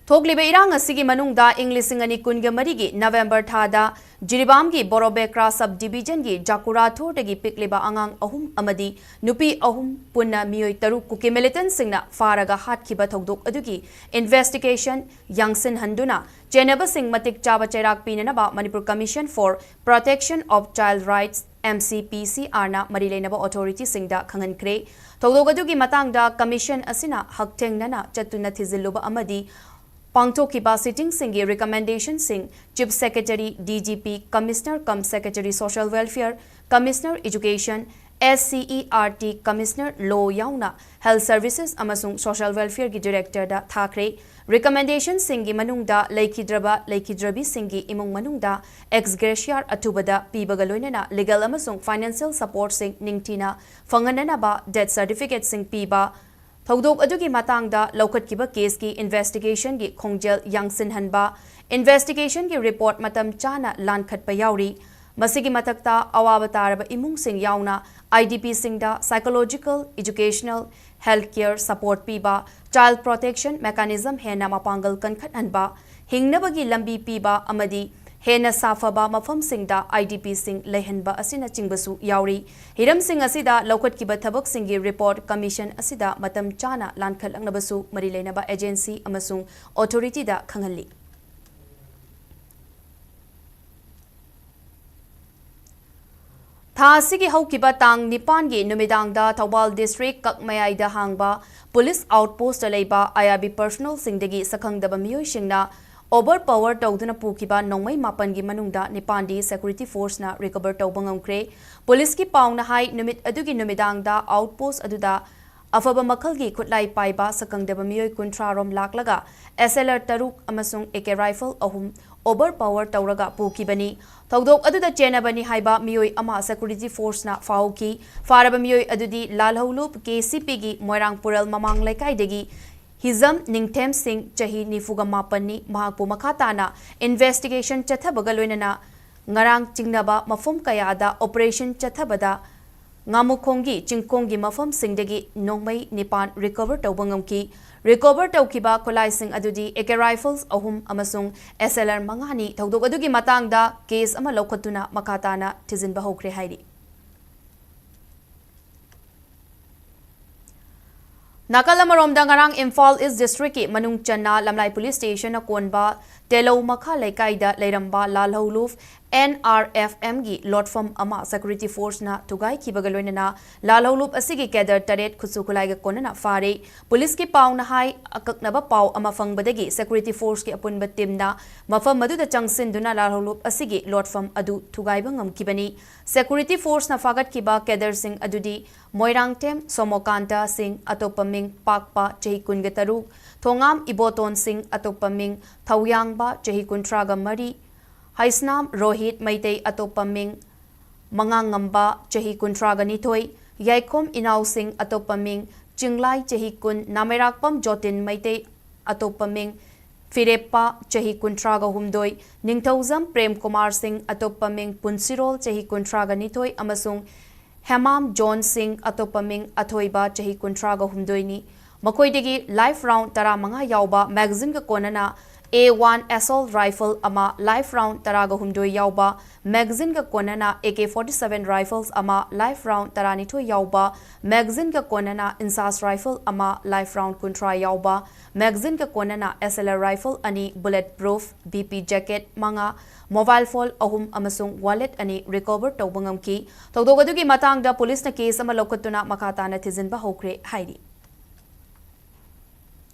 ꯊꯣꯛꯂꯤꯕ ꯏꯔꯥꯡ ꯑꯁꯤꯒꯤ ꯃꯅꯨꯡꯗ ꯏꯪ ꯂꯤꯁꯤꯡ ꯑꯅꯤ ꯀꯨꯟꯒ ꯃꯔꯤꯒꯤ November ꯊꯥꯗ ꯖꯤꯔꯤꯕꯥꯝꯒꯤ ꯕꯣꯔꯣꯕꯦꯀ꯭ꯔꯥ Sub Divisionꯒꯤ ꯖꯥꯀꯨꯔꯥꯊꯣꯔꯗꯒꯤ ꯄꯤꯛꯂꯤꯕ ꯑꯉꯥꯡ ꯑꯍꯨꯝ ꯑꯃꯗꯤ ꯅꯨꯄꯤ ꯑꯍꯨꯝ, ꯄꯨꯟꯅ ꯃꯤꯑꯣꯏ ꯇꯔꯨꯛ ꯀꯨꯀꯤ militantꯁꯤꯡꯅ ꯐꯥꯔꯒ ꯍꯥꯠꯈꯤꯕ ꯊꯧꯗꯣꯛ ꯑꯗꯨꯒꯤ investigation ꯌꯥꯡꯁꯤꯟꯍꯟꯗꯨꯅ ꯆꯦꯟꯅꯕꯁꯤꯡ ꯃꯇꯤꯛ ꯆꯥꯕ ꯆꯩꯔꯥꯛ ꯄꯤꯅꯅꯕ Manipur Commission for Protection of Child Rights, M C P C R ꯅ ꯃꯔꯤ ꯂꯩꯅꯕ authorityꯁꯤꯡꯗ ꯈꯪꯍꯟꯈ꯭ꯔꯦ꯫ ꯊꯧꯗꯣꯛ ꯑꯗꯨꯒꯤ ꯃꯇꯥꯡꯗ commission ꯑꯁꯤꯅ ꯍꯛꯊꯦꯡꯅꯅ ꯆꯠꯇꯨꯅ ꯊꯤꯖꯤꯜꯂꯨꯕ ꯑꯃꯗꯤ ꯄꯥꯡꯊꯣꯛꯈꯤꯕ sittingꯁꯤꯡꯒꯤ recommendationꯁꯤꯡ Chief Secretary, D G P, Commissioner cum Secretary Social Welfare, Commissioner Education, S C E R T Commissioner Law ꯌꯥꯎꯅ Health Services ꯑꯃꯁꯨꯡ Social Welfare ꯒꯤ Director ꯗ ꯊꯥꯈ꯭ꯔꯦ꯫ Recommendation ꯁꯤꯡꯒꯤ ꯃꯅꯨꯡꯗ ꯂꯩꯈꯤꯗ꯭ꯔꯕ ꯂꯩꯈꯤꯗ꯭ꯔꯕꯤꯁꯤꯡꯒꯤ ꯏꯃꯨꯡ ꯃꯅꯨꯡꯗ ex gratia ꯑꯊꯨꯕꯗ ꯄꯤꯕꯒ ꯂꯣꯏꯅꯅ legal ꯑꯃꯁꯨꯡ financial support ꯁꯤꯡ ꯅꯤꯡꯊꯤꯅ ꯐꯪꯍꯟꯅꯅꯕ death certificate ꯁꯤꯡ ꯄꯤꯕ, ꯊꯧꯗꯣꯛ ꯑꯗꯨꯒꯤ ꯃꯇꯥꯡꯗ ꯂꯧꯈꯠꯈꯤꯕ case ꯀꯤ investigation ꯒꯤ ꯈꯣꯡꯖꯦꯜ ꯌꯥꯡꯁꯤꯟꯍꯟꯕ, investigation ꯒꯤ report ꯃꯇꯝ ꯆꯥꯅ ꯂꯥꯟꯈꯠꯄ ꯌꯥꯎꯔꯤ꯫ ꯃꯁꯤꯒꯤ ꯃꯊꯛꯇ, ꯑꯋꯥꯕ ꯇꯥꯔꯕ ꯏꯃꯨꯡꯁꯤꯡ ꯌꯥꯎꯅ I D P ꯁꯤꯡꯗ psychological, educational, health care support ꯄꯤꯕ, child protection mechanism ꯍꯦꯟꯅ ꯃꯄꯥꯡꯒꯜ ꯀꯟꯈꯠꯍꯟꯕ, ꯍꯤꯡꯅꯕꯒꯤ ꯂꯝꯕꯤ ꯄꯤꯕ ꯑꯃꯗꯤ ꯍꯦꯟꯅ ꯁꯥꯐꯕ ꯃꯐꯝꯁꯤꯡꯗ I D P ꯁꯤꯡ ꯂꯩꯍꯟꯕ ꯑꯁꯤꯅꯆꯤꯡꯕꯁꯨ ꯌꯥꯎꯔꯤ꯫ ꯍꯤꯔꯝꯁꯤꯡ ꯑꯁꯤꯗ ꯂꯧꯈꯠꯈꯤꯕ ꯊꯕꯛꯁꯤꯡꯒꯤ report commission ꯑꯁꯤꯗ ꯃꯇꯝ ꯆꯥꯅ ꯂꯥꯟꯈꯠꯂꯛꯅꯕꯁꯨ ꯃꯔꯤ ꯂꯩꯅꯕ agency ꯑꯃꯁꯨꯡ authority ꯗ ꯈꯪꯍꯜꯂꯤ꯫ ꯊꯥ ꯑꯁꯤꯒꯤ ꯍꯧꯈꯤꯕ ꯇꯥꯡ ꯅꯤꯄꯥꯟꯒꯤ ꯅꯨꯃꯤꯗꯥꯡꯗ ꯊꯧꯕꯥꯜ district ꯀꯛꯃꯌꯥꯏꯗ ꯍꯥꯡꯕ police outpost ꯇ ꯂꯩꯕ I R B personnel ꯁꯤꯡꯗꯒꯤ ꯁꯛꯈꯪꯗꯕ ꯃꯤꯑꯣꯏꯁꯤꯡꯅ overpower ꯇꯧꯗꯨꯅ ꯄꯨꯈꯤꯕ ꯅꯣꯡꯃꯩ ꯃꯥꯄꯟꯒꯤ ꯃꯅꯨꯡꯗ ꯅꯤꯄꯥꯟꯗꯤ security force ꯅ recover ꯇꯧꯕ ꯉꯝꯈ꯭ꯔꯦ꯫ Police ꯀꯤ ꯄꯥꯎꯅ ꯍꯥꯏ, ꯅꯨꯃꯤꯠ ꯑꯗꯨꯒꯤ ꯅꯨꯃꯤꯗꯥꯡꯗ outpost ꯑꯗꯨꯗ ꯑꯐꯕ ꯃꯈꯜꯒꯤ ꯈꯨꯠꯂꯥꯏ ꯄꯥꯏꯕ ꯁꯛꯈꯪꯗꯕ ꯃꯤꯑꯣꯏ ꯀꯨꯟꯊ꯭ꯔꯥ ꯔꯣꯝ ꯂꯥꯛꯂꯒ S L R ꯇꯔꯨꯛ ꯑꯃꯁꯨꯡ A K rifle ꯑꯍꯨꯝ overpower ꯇꯧꯔꯒ ꯄꯨꯈꯤꯕꯅꯤ꯫ ꯊꯧꯗꯣꯛ ꯑꯗꯨꯗ ꯆꯦꯟꯅꯕꯅꯤ ꯍꯥꯏꯕ ꯃꯤꯑꯣꯏ ꯑꯃ security force ꯅ ꯐꯥꯍꯧꯈꯤ꯫ ꯐꯥꯔꯕ ꯃꯤꯑꯣꯏ ꯑꯗꯨꯗꯤ ꯂꯥꯜꯍꯧꯂꯨꯞ K C P ꯒꯤ ꯃꯣꯏꯔꯥꯡ ꯄꯨꯔꯦꯜ ꯃꯃꯥꯡ ꯂꯩꯀꯥꯏꯗꯒꯤ ꯍꯤꯖꯝ ꯅꯤꯡꯊꯦꯝ ꯁꯤꯡ, ꯆꯍꯤ ꯅꯤꯐꯨꯒ ꯃꯥꯄꯟꯅꯤ꯫ ꯃꯍꯥꯛꯄꯨ ꯃꯈꯥ ꯇꯥꯅ investigation ꯆꯠꯊꯕꯒ ꯂꯣꯏꯅꯅ ꯉꯔꯥꯡ ꯆꯤꯡꯅꯕ ꯃꯐꯝ ꯀꯌꯥꯗ operation ꯆꯠꯊꯕꯗ ꯉꯥꯃꯨꯈꯣꯡꯒꯤ ꯆꯤꯡꯈꯣꯡꯒꯤ ꯃꯐꯝꯁꯤꯡꯗꯒꯤ ꯅꯣꯡꯃꯩ ꯅꯤꯄꯥꯟ recover ꯇꯧꯕ ꯉꯝꯈꯤ꯫ Recover ꯇꯧꯈꯤꯕ ꯈꯨꯠꯂꯥꯏꯁꯤꯡ ꯑꯗꯨꯗꯤ A K rifles ꯑꯍꯨꯝ ꯑꯃꯁꯨꯡ S L R ꯃꯉꯥꯅꯤ꯫ ꯊꯧꯗꯣꯛ ꯑꯗꯨꯒꯤ ꯃꯇꯥꯡꯗ case ꯑꯃ ꯂꯧꯈꯠꯇꯨꯅ ꯃꯈꯥ ꯇꯥꯅ ꯊꯤꯖꯤꯟꯕ ꯍꯧꯈ꯭ꯔꯦ ꯍꯥꯏꯔꯤ꯫ ꯅꯥꯀꯜ ꯑꯃꯔꯣꯝꯗ, ꯉꯔꯥꯡ ꯏꯝꯐꯥꯜ East district ꯀꯤ ꯃꯅꯨꯡ ꯆꯟꯅ ꯂꯝꯂꯥꯏ police station ꯅ ꯀꯣꯟꯕ ꯇꯦꯂꯧ ꯃꯈꯥ ꯂꯩꯀꯥꯏꯗ ꯂꯩꯔꯝꯕ ꯂꯥꯜꯍꯧꯂꯨꯞ N R F M ꯒꯤ ꯂꯣꯠꯐꯝ ꯑꯃ security force ꯅ ꯊꯨꯒꯥꯏꯈꯤꯕꯒ ꯂꯣꯏꯅꯅ ꯂꯥꯜꯍꯧꯂꯨꯞ ꯑꯁꯤꯒꯤ cadre ꯇꯔꯦꯠ ꯈꯨꯠꯁꯨ ꯈꯨꯠꯂꯥꯏꯒ ꯀꯣꯟꯅꯅ ꯐꯥꯔꯦ꯫ ꯄꯨꯂꯤꯁꯀꯤ ꯄꯥꯎꯅ ꯍꯥꯏ, ꯑꯀꯛꯅꯕ ꯄꯥꯎ ꯑꯃ ꯐꯪꯕꯗꯒꯤ security force ꯀꯤ ꯑꯄꯨꯟꯕ team ꯅ ꯃꯐꯝ ꯑꯗꯨꯗ ꯆꯪꯁꯤꯟꯗꯨꯅ ꯂꯥꯜꯍꯧꯂꯨꯞ ꯑꯁꯤꯒꯤ ꯂꯣꯠꯐꯝ ꯑꯗꯨ ꯊꯨꯒꯥꯏꯕ ꯉꯝꯈꯤꯕꯅꯤ꯫ Security force ꯅ ꯐꯥꯒꯠꯈꯤꯕ cadre ꯁꯤꯡ ꯑꯗꯨꯗꯤ ꯃꯣꯏꯔꯥꯡꯊꯦꯝ ꯁꯣꯃꯣꯀꯥꯟꯇ ꯁꯤꯡ, ꯑꯇꯣꯞꯄ ꯃꯤꯡ ꯄꯥꯛꯄ, ꯆꯍꯤ ꯀꯨꯟꯒ ꯇꯔꯨꯛ, ꯊꯣꯉꯥꯝ ꯏꯕꯣꯇꯣꯟ ꯁꯤꯡ, ꯑꯇꯣꯞꯄ ꯃꯤꯡ ꯊꯧꯌꯥꯡꯕ, ꯆꯍꯤ ꯀꯨꯟꯊ꯭ꯔꯥꯒ ꯃꯔꯤ, ꯍꯩꯁꯅꯥꯝ ꯔꯣꯍꯤꯠ ꯃꯩꯇꯩ, ꯑꯇꯣꯞꯄ ꯃꯤꯡ ꯃꯉꯥꯉꯝꯕ, ꯆꯍꯤ ꯀꯨꯟꯊ꯭ꯔꯥꯒ ꯅꯤꯊꯣꯏ, ꯌꯥꯏꯈꯣꯝ ꯏꯅꯥꯎꯁꯤꯡ, ꯑꯇꯣꯞꯄ ꯃꯤꯡ ꯆꯤꯡꯂꯥꯏ, ꯆꯍꯤ ꯀꯨꯟ, ꯅꯥꯃꯩꯔꯥꯛꯄꯝ ꯖꯣꯇꯤꯟ ꯃꯩꯇꯩ, ꯑꯇꯣꯞꯄ ꯃꯤꯡ ꯐꯤꯔꯦꯞꯄ, ꯆꯍꯤ ꯀꯨꯟꯊ꯭ꯔꯥꯒ ꯍꯨꯝꯗꯣꯏ, ꯅꯤꯡꯊꯧꯖꯝ ꯄ꯭ꯔꯦꯝ ꯀꯨꯃꯥꯔ ꯁꯤꯡ, ꯑꯇꯣꯞꯄ ꯃꯤꯡ ꯄꯨꯟꯁꯤꯔꯣꯜ, ꯆꯍꯤ ꯀꯨꯟꯊ꯭ꯔꯥꯒ ꯅꯤꯊꯣꯏ, ꯑꯃꯁꯨꯡ ꯍꯦꯃꯥꯝ ꯖꯣꯟ ꯁꯤꯡ, ꯑꯇꯣꯞꯄ ꯃꯤꯡ ꯑꯊꯣꯏꯕ, ꯆꯍꯤ ꯀꯨꯟꯊ꯭ꯔꯥꯒ ꯍꯨꯝꯗꯣꯏꯅꯤ꯫ ꯃꯈꯣꯏꯗꯒꯤ live round ꯇꯔꯥꯃꯉꯥ ꯌꯥꯎꯕ magazine ꯒ ꯀꯣꯟꯅꯅ A one assault rifle ꯑꯃ, live round ꯇꯔꯥꯒ ꯍꯨꯝꯗꯣꯏ ꯌꯥꯎꯕ magazine ꯒ ꯀꯣꯟꯅꯅ A K forty seven rifles ꯑꯃ, live round ꯇꯔꯥꯅꯤꯊꯣꯏ ꯌꯥꯎꯕ magazine ꯒ ꯀꯣꯟꯅꯅ INSAS rifle ꯑꯃ, live round ꯀꯨꯟꯊ꯭ꯔꯥ ꯌꯥꯎꯕ magazine ꯒ ꯀꯣꯟꯅꯅ S L R rifle ꯑꯅꯤ, bullet proof, B P jacket ꯃꯉꯥ, mobile phone ꯑꯍꯨꯝ ꯑꯃꯁꯨꯡ wallet ꯑꯅꯤ recover ꯇꯧꯕ ꯉꯝꯈꯤ꯫ ꯊꯧꯗꯣꯛ ꯑꯗꯨꯒꯤ ꯃꯇꯥꯡꯗ ꯄꯨꯂꯤꯁꯅ case ꯑꯃ ꯂꯧꯈꯠꯇꯨꯅ ꯃꯈꯥ ꯇꯥꯅ ꯊꯤꯖꯤꯟꯕ ꯍꯧꯈ꯭ꯔꯦ ꯍꯥꯏꯔꯤ꯫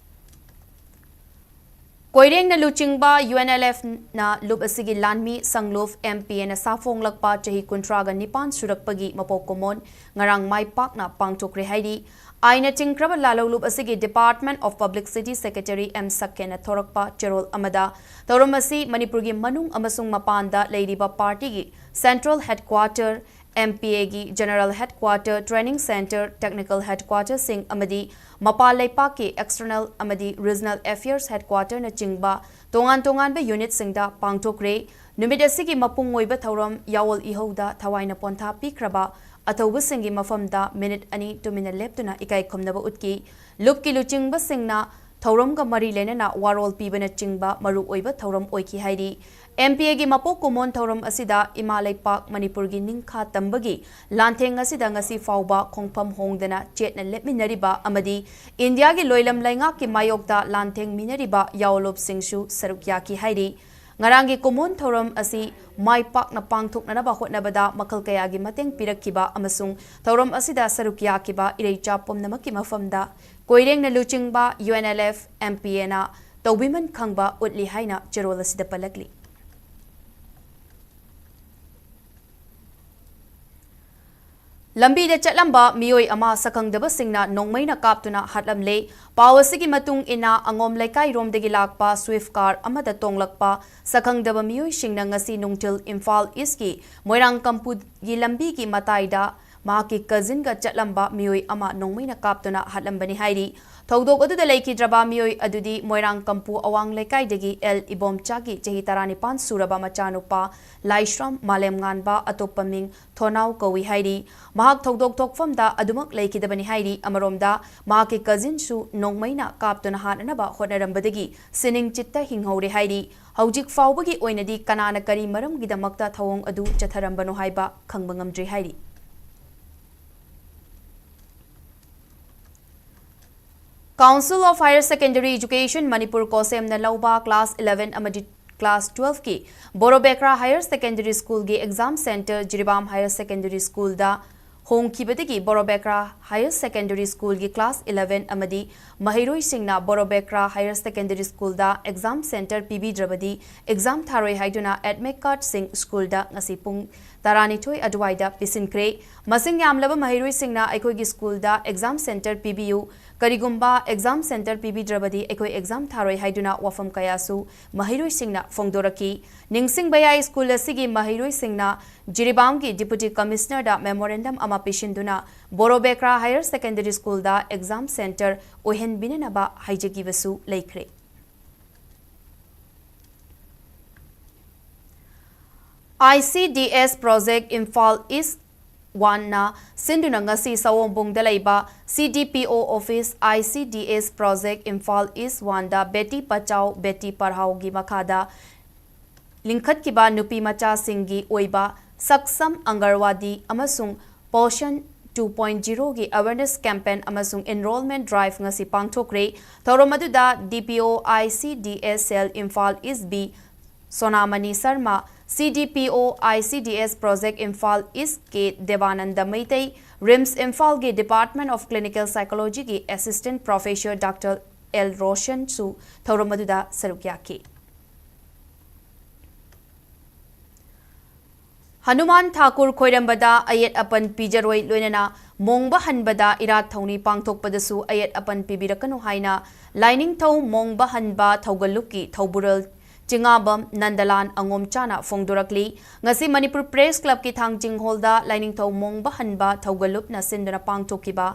ꯀꯣꯏꯔꯦꯡꯅ ꯂꯨꯆꯤꯡꯕ U N L F ꯅ ꯂꯨꯞ ꯑꯁꯤꯒꯤ ꯂꯥꯟꯃꯤ ꯁꯪꯂꯨꯞ M P A ꯅ ꯁꯥꯐꯣꯡꯂꯛꯄ ꯆꯍꯤ ꯀꯨꯟꯊ꯭ꯔꯥꯒ ꯅꯤꯄꯥꯟ ꯁꯨꯔꯛꯄꯒꯤ ꯃꯄꯣꯛ ꯀꯨꯝꯑꯣꯟ ꯉꯔꯥꯡ ꯃꯥꯏ ꯄꯥꯛꯅ ꯄꯥꯡꯊꯣꯛꯈ꯭ꯔꯦ ꯍꯥꯏꯔꯤ꯫ ꯑꯥꯏꯟꯅ ꯆꯤꯡꯈ꯭ꯔꯕ ꯂꯥꯜꯍꯧꯂꯨꯞ ꯑꯁꯤꯒꯤ Department of Publicity Secretary M ꯁꯛꯀꯦꯅ ꯊꯣꯔꯛꯄ ꯆꯦꯔꯣꯜ ꯑꯃꯗ, ꯊꯧꯔꯝ ꯑꯁꯤ ꯃꯅꯤꯄꯨꯔꯒꯤ ꯃꯅꯨꯡ ꯑꯃꯁꯨꯡ ꯃꯄꯥꯟꯗ ꯂꯩꯔꯤꯕ party ꯒꯤ central headquarter, M P A ꯒꯤ general headquarter, training centre, technical headquarter ꯁꯤꯡ ꯑꯃꯗꯤ ꯃꯄꯥꯟ ꯂꯩꯄꯥꯛꯀꯤ external ꯑꯃꯗꯤ regional affairs headquarter ꯅꯆꯤꯡꯕ ꯇꯣꯉꯥꯟ ꯇꯣꯉꯥꯟꯕ unit ꯁꯤꯡꯗ ꯄꯥꯡꯊꯣꯛꯈ꯭ꯔꯦ꯫ ꯅꯨꯃꯤꯠ ꯑꯁꯤꯒꯤ ꯃꯄꯨꯡ ꯑꯣꯏꯕ ꯊꯧꯔꯝ ꯌꯥꯑꯣꯜ ꯏꯍꯧꯗ ꯊꯋꯥꯏꯅ ꯄꯣꯟꯊꯥ ꯄꯤꯈ꯭ꯔꯕ ꯑꯊꯧꯕꯁꯤꯡꯒꯤ ꯃꯐꯝꯗ minute ꯑꯅꯤ ꯇꯨꯃꯤꯟꯅ ꯂꯦꯞꯇꯨꯅ ꯏꯀꯥꯏ ꯈꯨꯝꯅꯕ ꯎꯠꯈꯤ꯫ ꯂꯨꯞꯀꯤ ꯂꯨꯆꯤꯡꯕꯁꯤꯡꯅ ꯊꯧꯔꯝꯒ ꯃꯔꯤ ꯂꯩꯅꯅ ꯋꯥꯔꯣꯜ ꯄꯤꯕꯅꯆꯤꯡꯕ ꯃꯔꯨꯑꯣꯏꯕ ꯊꯧꯔꯝ ꯑꯣꯏꯈꯤ ꯍꯥꯏꯔꯤ꯫ M P A ꯒꯤ ꯃꯄꯣꯛ ꯀꯨꯝꯑꯣꯟ ꯊꯧꯔꯝ ꯑꯁꯤꯗ ꯏꯃꯥ ꯂꯩꯄꯥꯛ ꯃꯅꯤꯄꯨꯔꯒꯤ ꯅꯤꯡꯈꯥ ꯇꯝꯕꯒꯤ ꯂꯥꯟꯊꯦꯡ ꯑꯁꯤꯗ ꯉꯁꯤ ꯐꯥꯎꯕ ꯈꯣꯡꯐꯝ ꯍꯣꯡꯗꯅ ꯆꯦꯠꯅ ꯂꯦꯞꯃꯤꯟꯅꯔꯤꯕ ꯑꯃꯗꯤ ꯏꯟꯗꯤꯌꯥꯒꯤ ꯂꯣꯏꯂꯝ ꯂꯩꯉꯥꯛꯀꯤ ꯃꯥꯌꯣꯛꯇ ꯂꯥꯟꯊꯦꯡꯃꯤꯟꯅꯔꯤꯕ ꯌꯥꯑꯣꯂꯣꯞꯁꯤꯡꯁꯨ ꯁꯔꯨꯛ ꯌꯥꯈꯤ ꯍꯥꯏꯔꯤ꯫ ꯉꯔꯥꯡꯒꯤ ꯀꯨꯝꯑꯣꯟ ꯊꯧꯔꯝ ꯑꯁꯤ ꯃꯥꯏ ꯄꯥꯛꯅ ꯄꯥꯡꯊꯣꯛꯅꯅꯕ ꯍꯣꯠꯅꯕꯗ ꯃꯈꯜ ꯀꯌꯥꯒꯤ ꯃꯇꯦꯡ ꯄꯤꯔꯛꯈꯤꯕ ꯑꯃꯁꯨꯡ ꯊꯧꯔꯝ ꯑꯁꯤꯗ ꯁꯔꯨꯛ ꯌꯥꯈꯤꯕ ꯏꯔꯩꯆꯥ ꯄꯨꯝꯅꯃꯛꯀꯤ ꯃꯐꯝꯗ ꯀꯣꯏꯔꯦꯡꯅ ꯂꯨꯆꯤꯡꯕ U N L F M P A ꯅ ꯇꯧꯕꯤꯃꯟ ꯈꯪꯕ ꯎꯠꯂꯤ ꯍꯥꯏꯅ ꯆꯦꯔꯣꯜ ꯑꯁꯤꯗ ꯄꯜꯂꯛꯂꯤ꯫ ꯂꯝꯕꯤꯗ ꯆꯠꯂꯝꯕ ꯃꯤꯑꯣꯏ ꯑꯃ ꯁꯛꯈꯪꯗꯕꯁꯤꯡꯅ ꯅꯣꯡꯃꯩꯅ ꯀꯥꯞꯇꯨꯅ ꯍꯥꯠꯂꯝꯂꯦ꯫ ꯄꯥꯎ ꯑꯁꯤꯒꯤ ꯃꯇꯨꯡ ꯏꯟꯅ, ꯑꯉꯣꯝ ꯂꯩꯀꯥꯏꯔꯣꯝꯗꯒꯤ ꯂꯥꯛꯄ Swift car ꯑꯃꯗ ꯇꯣꯡꯂꯛꯄ ꯁꯛꯈꯪꯗꯕ ꯃꯤꯑꯣꯏꯁꯤꯡꯅ ꯉꯁꯤ ꯅꯨꯡꯊꯤꯜ ꯏꯝꯐꯥꯜ ꯏꯁꯀꯤ ꯃꯣꯏꯔꯥꯡꯀꯝꯄꯨꯒꯤ ꯂꯝꯕꯤꯒꯤ ꯃꯇꯥꯏꯗ ꯃꯍꯥꯛꯀꯤ cousinꯒ ꯆꯠꯂꯝꯕ ꯃꯤꯑꯣꯏ ꯑꯃ ꯅꯣꯡꯃꯩꯅ ꯀꯥꯞꯇꯨꯅ ꯍꯥꯠꯂꯝꯕꯅꯤ ꯍꯥꯏꯔꯤ꯫ ꯊꯧꯗꯣꯛ ꯑꯗꯨꯗ ꯂꯩꯈꯤꯗ꯭ꯔꯕ ꯃꯤꯑꯣꯏ ꯑꯗꯨꯗꯤ ꯃꯣꯏꯔꯥꯡꯀꯝꯄꯨ ꯑꯋꯥꯡ ꯂꯩꯀꯥꯏꯗꯒꯤ ꯑꯦꯜ ꯏꯕꯣꯝꯆꯥꯒꯤ ꯆꯍꯤ ꯇꯔꯥꯅꯤꯄꯥꯟ ꯁꯨꯔꯕ ꯃꯆꯥꯅꯨꯄꯥ ꯂꯥꯏꯁ꯭ꯔꯝ ꯃꯥꯂꯦꯝꯉꯥꯟꯕ, ꯑꯇꯣꯞꯄ ꯃꯤꯡ ꯊꯣꯅꯥꯎ ꯀꯧꯏ ꯍꯥꯏꯔꯤ꯫ ꯃꯍꯥꯛ ꯊꯧꯗꯣꯛ ꯊꯣꯛꯐꯝꯗ ꯑꯗꯨꯃꯛ ꯂꯩꯈꯤꯗꯕꯅꯤ ꯍꯥꯏꯔꯤ꯫ ꯑꯃꯔꯣꯝꯗ, ꯃꯍꯥꯛꯀꯤ cousinꯁꯨ ꯅꯣꯡꯃꯩꯅ ꯀꯥꯞꯇꯨꯅ ꯍꯥꯠꯅꯅꯕ ꯍꯣꯠꯅꯔꯝꯕꯗꯒꯤ ꯁꯤꯅꯤꯡ ꯆꯤꯠꯇ ꯍꯤꯡꯍꯧꯔꯦ ꯍꯥꯏꯔꯤ꯫ ꯍꯧꯖꯤꯛ ꯐꯥꯎꯕꯒꯤ ꯑꯣꯏꯅꯗꯤ ꯀꯅꯥꯅ ꯀꯔꯤ ꯃꯔꯝꯒꯤꯗꯃꯛꯇ ꯊꯧꯑꯣꯡ ꯑꯗꯨ ꯆꯠꯊꯔꯝꯕꯅꯣ ꯍꯥꯏꯕ ꯈꯪꯕ ꯉꯝꯗ꯭ꯔꯤ ꯍꯥꯏꯔꯤ꯫ Council of Higher Secondary Education Manipur, COHSEMꯅ ꯂꯧꯕ class eleven ꯑꯃꯗꯤ class twelveꯀꯤ ꯕꯣꯔꯣꯕꯦꯀ꯭ꯔꯥ Higher Secondary Schoolꯒꯤ exam centre Jiribam Higher Secondary Schoolꯗ ꯍꯣꯡꯈꯤꯕꯗꯒꯤ ꯕꯣꯔꯣꯕꯦꯀ꯭ꯔꯥ Higher Secondary Schoolꯒꯤ class eleven ꯑꯃꯗꯤ ꯃꯍꯩꯔꯣꯏꯁꯤꯡꯅ ꯕꯣꯔꯣꯕꯦꯀ꯭ꯔꯥ Higher Secondary Schoolꯗ exam centre ꯄꯤꯕꯤꯗ꯭ꯔꯕꯗꯤ exam ꯊꯥꯔꯣꯏ ꯍꯥꯏꯗꯨꯅ admit cardꯁꯤꯡ schoolꯗ ꯉꯁꯤ ꯄꯨꯡ ꯇꯔꯥꯅꯤꯊꯣꯏ ꯑꯗꯨꯋꯥꯏꯗ ꯄꯤꯁꯤꯟꯈ꯭ꯔꯦ꯫ ꯃꯁꯤꯡ ꯌꯥꯝꯂꯕ ꯃꯍꯩꯔꯣꯏꯁꯤꯡꯅ ꯑꯩꯈꯣꯏꯒꯤ schoolꯗ exam centre ꯄꯤꯕꯤꯌꯨ, ꯀꯔꯤꯒꯨꯝꯕ exam centre ꯄꯤꯕꯤꯗ꯭ꯔꯕꯗꯤ ꯑꯩꯈꯣꯏ exam ꯊꯥꯔꯣꯏ ꯍꯥꯏꯗꯨꯅ ꯋꯥꯐꯝ ꯀꯌꯥꯁꯨ ꯃꯍꯩꯔꯣꯏꯁꯤꯡꯅ ꯐꯣꯡꯗꯣꯔꯛꯈꯤ꯫ ꯅꯤꯡꯁꯤꯡꯕ ꯌꯥꯏ, school ꯑꯁꯤꯒꯤ ꯃꯍꯩꯔꯣꯏꯁꯤꯡꯅ ꯖꯤꯔꯤꯕꯥꯝꯒꯤ Deputy Commissionerꯗ memorandum ꯑꯃ ꯄꯤꯁꯤꯟꯗꯨꯅ ꯕꯣꯔꯣꯕꯦꯀ꯭ꯔꯥ Higher Secondary Schoolꯗ exam centre ꯑꯣꯏꯍꯟꯕꯤꯅꯅꯕ ꯍꯥꯏꯖꯈꯤꯕꯁꯨ ꯂꯩꯈ꯭ꯔꯦ꯫ I C D S Project Imphal East Oneꯅ ꯁꯤꯟꯗꯨꯅ ꯉꯁꯤ ꯁꯑꯣꯝꯕꯨꯡꯗ ꯂꯩꯕ C D P O office, I C D S Project Imphal East Oneꯗ Beti Bachao Beti Padhaoꯒꯤ ꯃꯈꯥꯗ ꯂꯤꯡꯈꯠꯈꯤꯕ ꯅꯨꯄꯤ ꯃꯆꯥꯁꯤꯡꯒꯤ ꯑꯣꯏꯕ ꯁꯛꯁꯝ ꯑꯪꯒꯔꯋꯥꯗꯤ ꯑꯃꯁꯨꯡ ꯄꯣꯁꯟ two point zero ꯒꯤ awareness campaign ꯑꯃꯁꯨꯡ enrollment drive ꯉꯁꯤ ꯄꯥꯡꯊꯣꯛꯈ꯭ꯔꯦ꯫ ꯊꯧꯔꯝ ꯑꯗꯨꯗ D P O I C D S cell Imphal East B ꯁꯣꯅꯥꯃꯅꯤ Sharma, C D P O I C D S project Imphal East K ꯗꯦꯕꯥꯅꯟꯗ Meitei, RIMS ꯏꯝꯐꯥꯜꯒꯤ Department of Clinical Psychology ꯒꯤ assistant professor Doctor L ꯔꯣꯁꯟꯁꯨ ꯊꯧꯔꯝ ꯑꯗꯨꯗ ꯁꯔꯨꯛ ꯌꯥꯈꯤ꯫ ꯍꯅꯨꯃꯥꯟ ꯊꯥꯀꯨꯔ ꯈꯣꯏꯔꯝꯕꯗ ꯑꯌꯦꯠ ꯑꯄꯟ ꯄꯤꯖꯔꯣꯏ, ꯂꯣꯏꯅꯅ ꯃꯣꯡꯕ ꯍꯟꯕꯗ ꯏꯔꯥꯠ ꯊꯧꯅꯤ ꯄꯥꯡꯊꯣꯛꯄꯗꯁꯨ ꯑꯌꯦꯠ ꯑꯄꯟ ꯄꯤꯕꯤꯔꯛꯀꯅꯨ ꯍꯥꯏꯅ ꯂꯥꯏꯅꯤꯡꯊꯧ ꯃꯣꯡꯕ ꯍꯟꯕ ꯊꯧꯒꯜꯂꯨꯞꯀꯤ ꯊꯧꯕꯨꯔꯦꯜ ꯆꯤꯉꯥꯕꯝ ꯅꯟꯗꯂꯥꯟ ꯑꯉꯣꯝꯆꯥꯅ ꯐꯣꯡꯗꯣꯔꯛꯂꯤ꯫ ꯉꯁꯤ ꯃꯅꯤꯄꯨꯔ ꯄ꯭ꯔꯦꯁ ꯀ꯭ꯂꯕꯀꯤ ꯊꯥꯡꯖꯤꯡ ꯍꯣꯜꯗ ꯂꯥꯏꯅꯤꯡꯊꯧ ꯃꯣꯡꯕ ꯍꯟꯕ ꯊꯧꯒꯜꯂꯨꯞꯅ ꯁꯤꯟꯗꯨꯅ ꯄꯥꯡꯊꯣꯛꯈꯤꯕ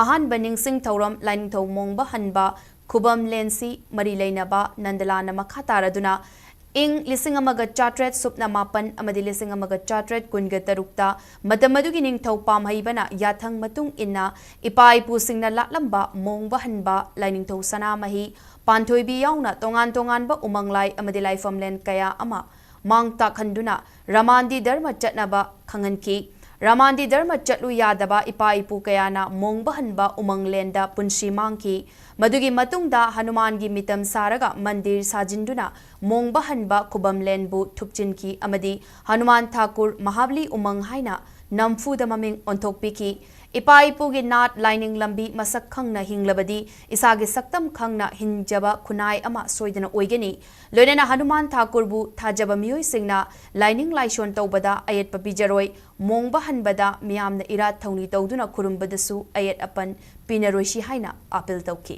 ꯑꯍꯥꯟꯕ ꯅꯤꯡꯁꯤꯡ ꯊꯧꯔꯝ ꯂꯥꯏꯅꯤꯡꯊꯧ ꯃꯣꯡꯕ ꯍꯟꯕ ꯈꯨꯕꯝꯂꯦꯟꯁꯤ ꯃꯔꯤ ꯂꯩꯅꯕ ꯅꯟꯗꯂꯥꯟꯅ ꯃꯈꯥ ꯇꯥꯔꯗꯨꯅ ꯏꯪ ꯂꯤꯁꯤꯡ ꯑꯃꯒ ꯆꯥꯇ꯭ꯔꯦꯠ ꯁꯨꯞꯅ ꯃꯥꯄꯟ ꯑꯃꯗꯤ ꯂꯤꯁꯤꯡ ꯑꯃꯒ ꯆꯥꯇ꯭ꯔꯦꯠ ꯀꯨꯟꯒ ꯇꯔꯨꯛꯇ ꯃꯇꯝ ꯑꯗꯨꯒꯤ ꯅꯤꯡꯊꯧ ꯄꯥꯝꯍꯩꯕꯅ ꯌꯥꯊꯪ ꯃꯇꯨꯡ ꯏꯟꯅ ꯏꯄꯥ ꯏꯄꯨꯁꯤꯡꯅ ꯂꯥꯠꯂꯝꯕ ꯃꯣꯡꯕ ꯍꯟꯕ ꯂꯥꯏꯅꯤꯡꯊꯧ ꯁꯅꯥꯃꯍꯤ ꯄꯥꯟꯊꯣꯏꯕꯤ ꯌꯥꯎꯅ ꯇꯣꯉꯥꯟ ꯇꯣꯉꯥꯟꯕ ꯎꯃꯪ ꯂꯥꯏ ꯑꯃꯗꯤ ꯂꯥꯏꯐꯝꯂꯦꯟ ꯀꯌꯥ ꯑꯃ ꯃꯥꯡ ꯇꯥꯛꯍꯟꯗꯨꯅ ꯔꯃꯥꯟꯗꯤ ꯙꯔꯃ ꯆꯠꯅꯕ ꯈꯪꯍꯟꯈꯤ꯫ ꯔꯃꯥꯟꯗꯤ ꯙꯔꯃ ꯆꯠꯂꯨ ꯌꯥꯗꯕ ꯏꯄꯥ ꯏꯄꯨ ꯀꯌꯥꯅ ꯃꯣꯡꯕ ꯍꯟꯕ ꯎꯃꯪꯂꯦꯟꯗ ꯄꯨꯟꯁꯤ ꯃꯥꯡꯈꯤ꯫ ꯃꯗꯨꯒꯤ ꯃꯇꯨꯡꯗ ꯍꯅꯨꯃꯥꯟꯒꯤ ꯃꯤꯇꯝ ꯁꯥꯔꯒ ꯃꯟꯗꯤꯔ ꯁꯥꯖꯤꯟꯗꯨꯅ ꯃꯣꯡꯕ ꯍꯟꯕ ꯈꯨꯕꯝꯂꯦꯟꯕꯨ ꯊꯨꯞꯆꯤꯟꯈꯤ ꯑꯃꯗꯤ ꯍꯅꯨꯃꯥꯟ ꯊꯥꯀꯨꯔ ꯃꯍꯥꯕꯂꯤ ꯎꯃꯪ ꯍꯥꯏꯅ ꯅꯝꯐꯨꯗ ꯃꯃꯤꯡ ꯑꯣꯟꯊꯣꯛꯄꯤꯈꯤ꯫ ꯏꯄꯥ ꯏꯄꯨꯒꯤ ꯅꯥꯠ ꯂꯥꯏꯅꯤꯡ ꯂꯝꯕꯤ ꯃꯁꯛ ꯈꯪꯅ ꯍꯤꯡꯂꯕꯗꯤ ꯏꯁꯥꯒꯤ ꯁꯛꯇꯝ ꯈꯪꯅ ꯍꯤꯡꯖꯕ ꯈꯨꯟꯅꯥꯏ ꯑꯃ ꯁꯣꯏꯗꯅ ꯑꯣꯏꯒꯅꯤ꯫ ꯂꯣꯏꯅꯅ ꯍꯅꯨꯃꯥꯟ ꯊꯥꯀꯨꯔꯕꯨ ꯊꯥꯖꯕ ꯃꯤꯑꯣꯏꯁꯤꯡꯅ ꯂꯥꯏꯅꯤꯡ ꯂꯥꯏꯁꯣꯟ ꯇꯧꯕꯗ ꯑꯌꯦꯠꯄ ꯄꯤꯖꯔꯣꯏ꯫ ꯃꯣꯡꯕ ꯍꯟꯕꯗ ꯃꯤꯌꯥꯝꯅ ꯏꯔꯥꯠ ꯊꯧꯅꯤ ꯇꯧꯗꯨꯅ ꯈꯨꯔꯨꯝꯕꯗꯁꯨ ꯑꯌꯦꯠ ꯑꯄꯟ ꯄꯤꯅꯔꯣꯏꯁꯤ ꯍꯥꯏꯅ ꯑꯥꯄꯤꯜ ꯇꯧꯈꯤ꯫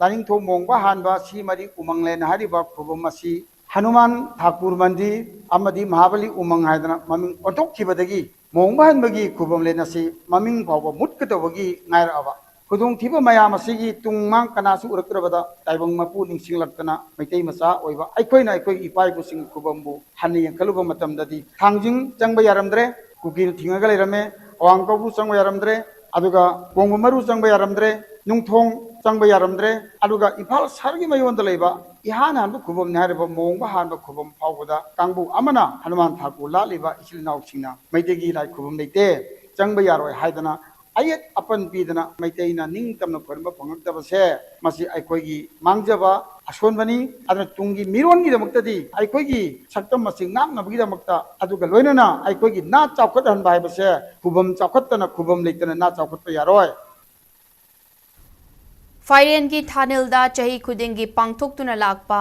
ꯂꯥꯏꯅꯤꯡꯊꯧ ꯃꯣꯡꯕ ꯍꯥꯟꯕ ꯁꯤ ꯃꯔꯤ ꯎꯃꯪꯂꯦꯟ ꯍꯥꯏꯔꯤꯕ ꯈꯨꯕꯝ ꯑꯁꯤ ꯍꯅꯨꯃꯥꯟ ꯊꯥꯀꯨꯔ ꯃꯟꯗꯤꯔ ꯑꯃꯗꯤ ꯃꯍꯥꯕꯂꯤ ꯎꯃꯪ ꯍꯥꯏꯗꯅ ꯃꯃꯤꯡ ꯑꯣꯟꯊꯣꯛꯈꯤꯕꯗꯒꯤ ꯃꯣꯡꯕ ꯍꯟꯕꯒꯤ ꯈꯨꯕꯝꯂꯦꯟ ꯑꯁꯤ ꯃꯃꯤꯡ ꯐꯥꯎꯕ ꯃꯨꯠꯀꯗꯧꯕꯒꯤ ꯉꯥꯏꯔꯛꯑꯕ꯫ ꯈꯨꯗꯣꯡꯊꯤꯕ ꯃꯌꯥꯝ ꯑꯁꯤꯒꯤ ꯇꯨꯡ ꯃꯥꯡ ꯀꯅꯥꯁꯨ ꯎꯔꯛꯇ꯭ꯔꯕꯗ ꯇꯥꯏꯕꯪ ꯃꯄꯨ ꯅꯤꯡꯁꯤꯡꯂꯛꯇꯅ ꯃꯩꯇꯩ ꯃꯆꯥ ꯑꯣꯏꯕ ꯑꯩꯈꯣꯏꯅ ꯑꯩꯈꯣꯏꯒꯤ ꯏꯄꯥ ꯏꯄꯨꯁꯤꯡꯒꯤ ꯈꯨꯕꯝꯕꯨ ꯍꯟꯅ ꯌꯦꯡꯈꯠꯂꯨꯕ ꯃꯇꯝꯗꯗꯤ ꯊꯥꯡꯖꯤꯡ ꯆꯪꯕ ꯌꯥꯔꯝꯗ꯭ꯔꯦ, ꯀꯨꯀꯤꯜ ꯊꯤꯡꯉꯒ ꯂꯩꯔꯝꯃꯦ, ꯑꯋꯥꯡ ꯀꯧꯕ꯭ꯔꯨ ꯆꯪꯕ ꯌꯥꯔꯝꯗ꯭ꯔꯦ, ꯑꯗꯨꯒ ꯀꯣꯡꯕ ꯃꯔꯨ ꯆꯪꯕ ꯌꯥꯔꯝꯗ꯭ꯔꯦ, ꯅꯨꯡꯊꯣꯡ ꯆꯪꯕ ꯌꯥꯔꯝꯗ꯭ꯔꯦ꯫ ꯑꯗꯨꯒ ꯏꯝꯐꯥꯜ ꯁꯍꯔꯒꯤ ꯃꯌꯣꯟꯗ ꯂꯩꯕ ꯏꯍꯥꯟ ꯍꯥꯟꯕ ꯈꯨꯕꯝꯅꯤ ꯍꯥꯏꯔꯤꯕ ꯃꯣꯡꯕ ꯍꯥꯟꯕ ꯈꯨꯕꯝ ꯐꯥꯎꯕꯗ ꯀꯥꯡꯕꯨ ꯑꯃꯅ ꯍꯅꯨꯃꯥꯟ ꯊꯥꯀꯨ ꯂꯥꯠꯂꯤꯕ ꯏꯆꯤꯜ ꯏꯅꯥꯎꯁꯤꯡꯅ ꯃꯩꯇꯩꯒꯤ ꯂꯥꯏ ꯈꯨꯕꯝ ꯂꯩꯇꯦ, ꯆꯪꯕ ꯌꯥꯔꯣꯏ ꯍꯥꯏꯗꯅ ꯑꯌꯦꯠ ꯑꯄꯟ ꯄꯤꯗꯅ ꯃꯩꯇꯩꯅ ꯅꯤꯡꯇꯝꯅ ꯈꯨꯔꯨꯝꯕ ꯐꯪꯉꯛꯇꯕꯁꯦ, ꯃꯁꯤ ꯑꯩꯈꯣꯏꯒꯤ ꯃꯥꯡꯖꯕ ꯑꯁꯣꯟꯕꯅꯤ꯫ ꯑꯗꯨꯅ ꯇꯨꯡꯒꯤ ꯃꯤꯔꯣꯟꯒꯤꯗꯃꯛꯇꯗꯤ ꯑꯩꯈꯣꯏꯒꯤ ꯁꯛꯇꯝ ꯑꯁꯤ ꯉꯥꯛꯅꯕꯒꯤꯗꯃꯛꯇ, ꯑꯗꯨꯒ ꯂꯣꯏꯅꯅ ꯑꯩꯈꯣꯏꯒꯤ ꯅꯥꯠ ꯆꯥꯎꯈꯠꯍꯟꯕ ꯍꯥꯏꯕꯁꯦ, ꯈꯨꯕꯝ ꯆꯥꯎꯈꯠꯇꯅ ꯈꯨꯕꯝ ꯂꯩꯇꯅ ꯅꯥꯠ ꯆꯥꯎꯈꯠꯄ ꯌꯥꯔꯣꯏ꯫ ꯐꯥꯏꯔꯦꯟꯒꯤ ꯊꯥꯅꯤꯜꯗ ꯆꯍꯤ ꯈꯨꯗꯤꯡꯒꯤ ꯄꯥꯡꯊꯣꯛꯇꯨꯅ ꯂꯥꯛꯄ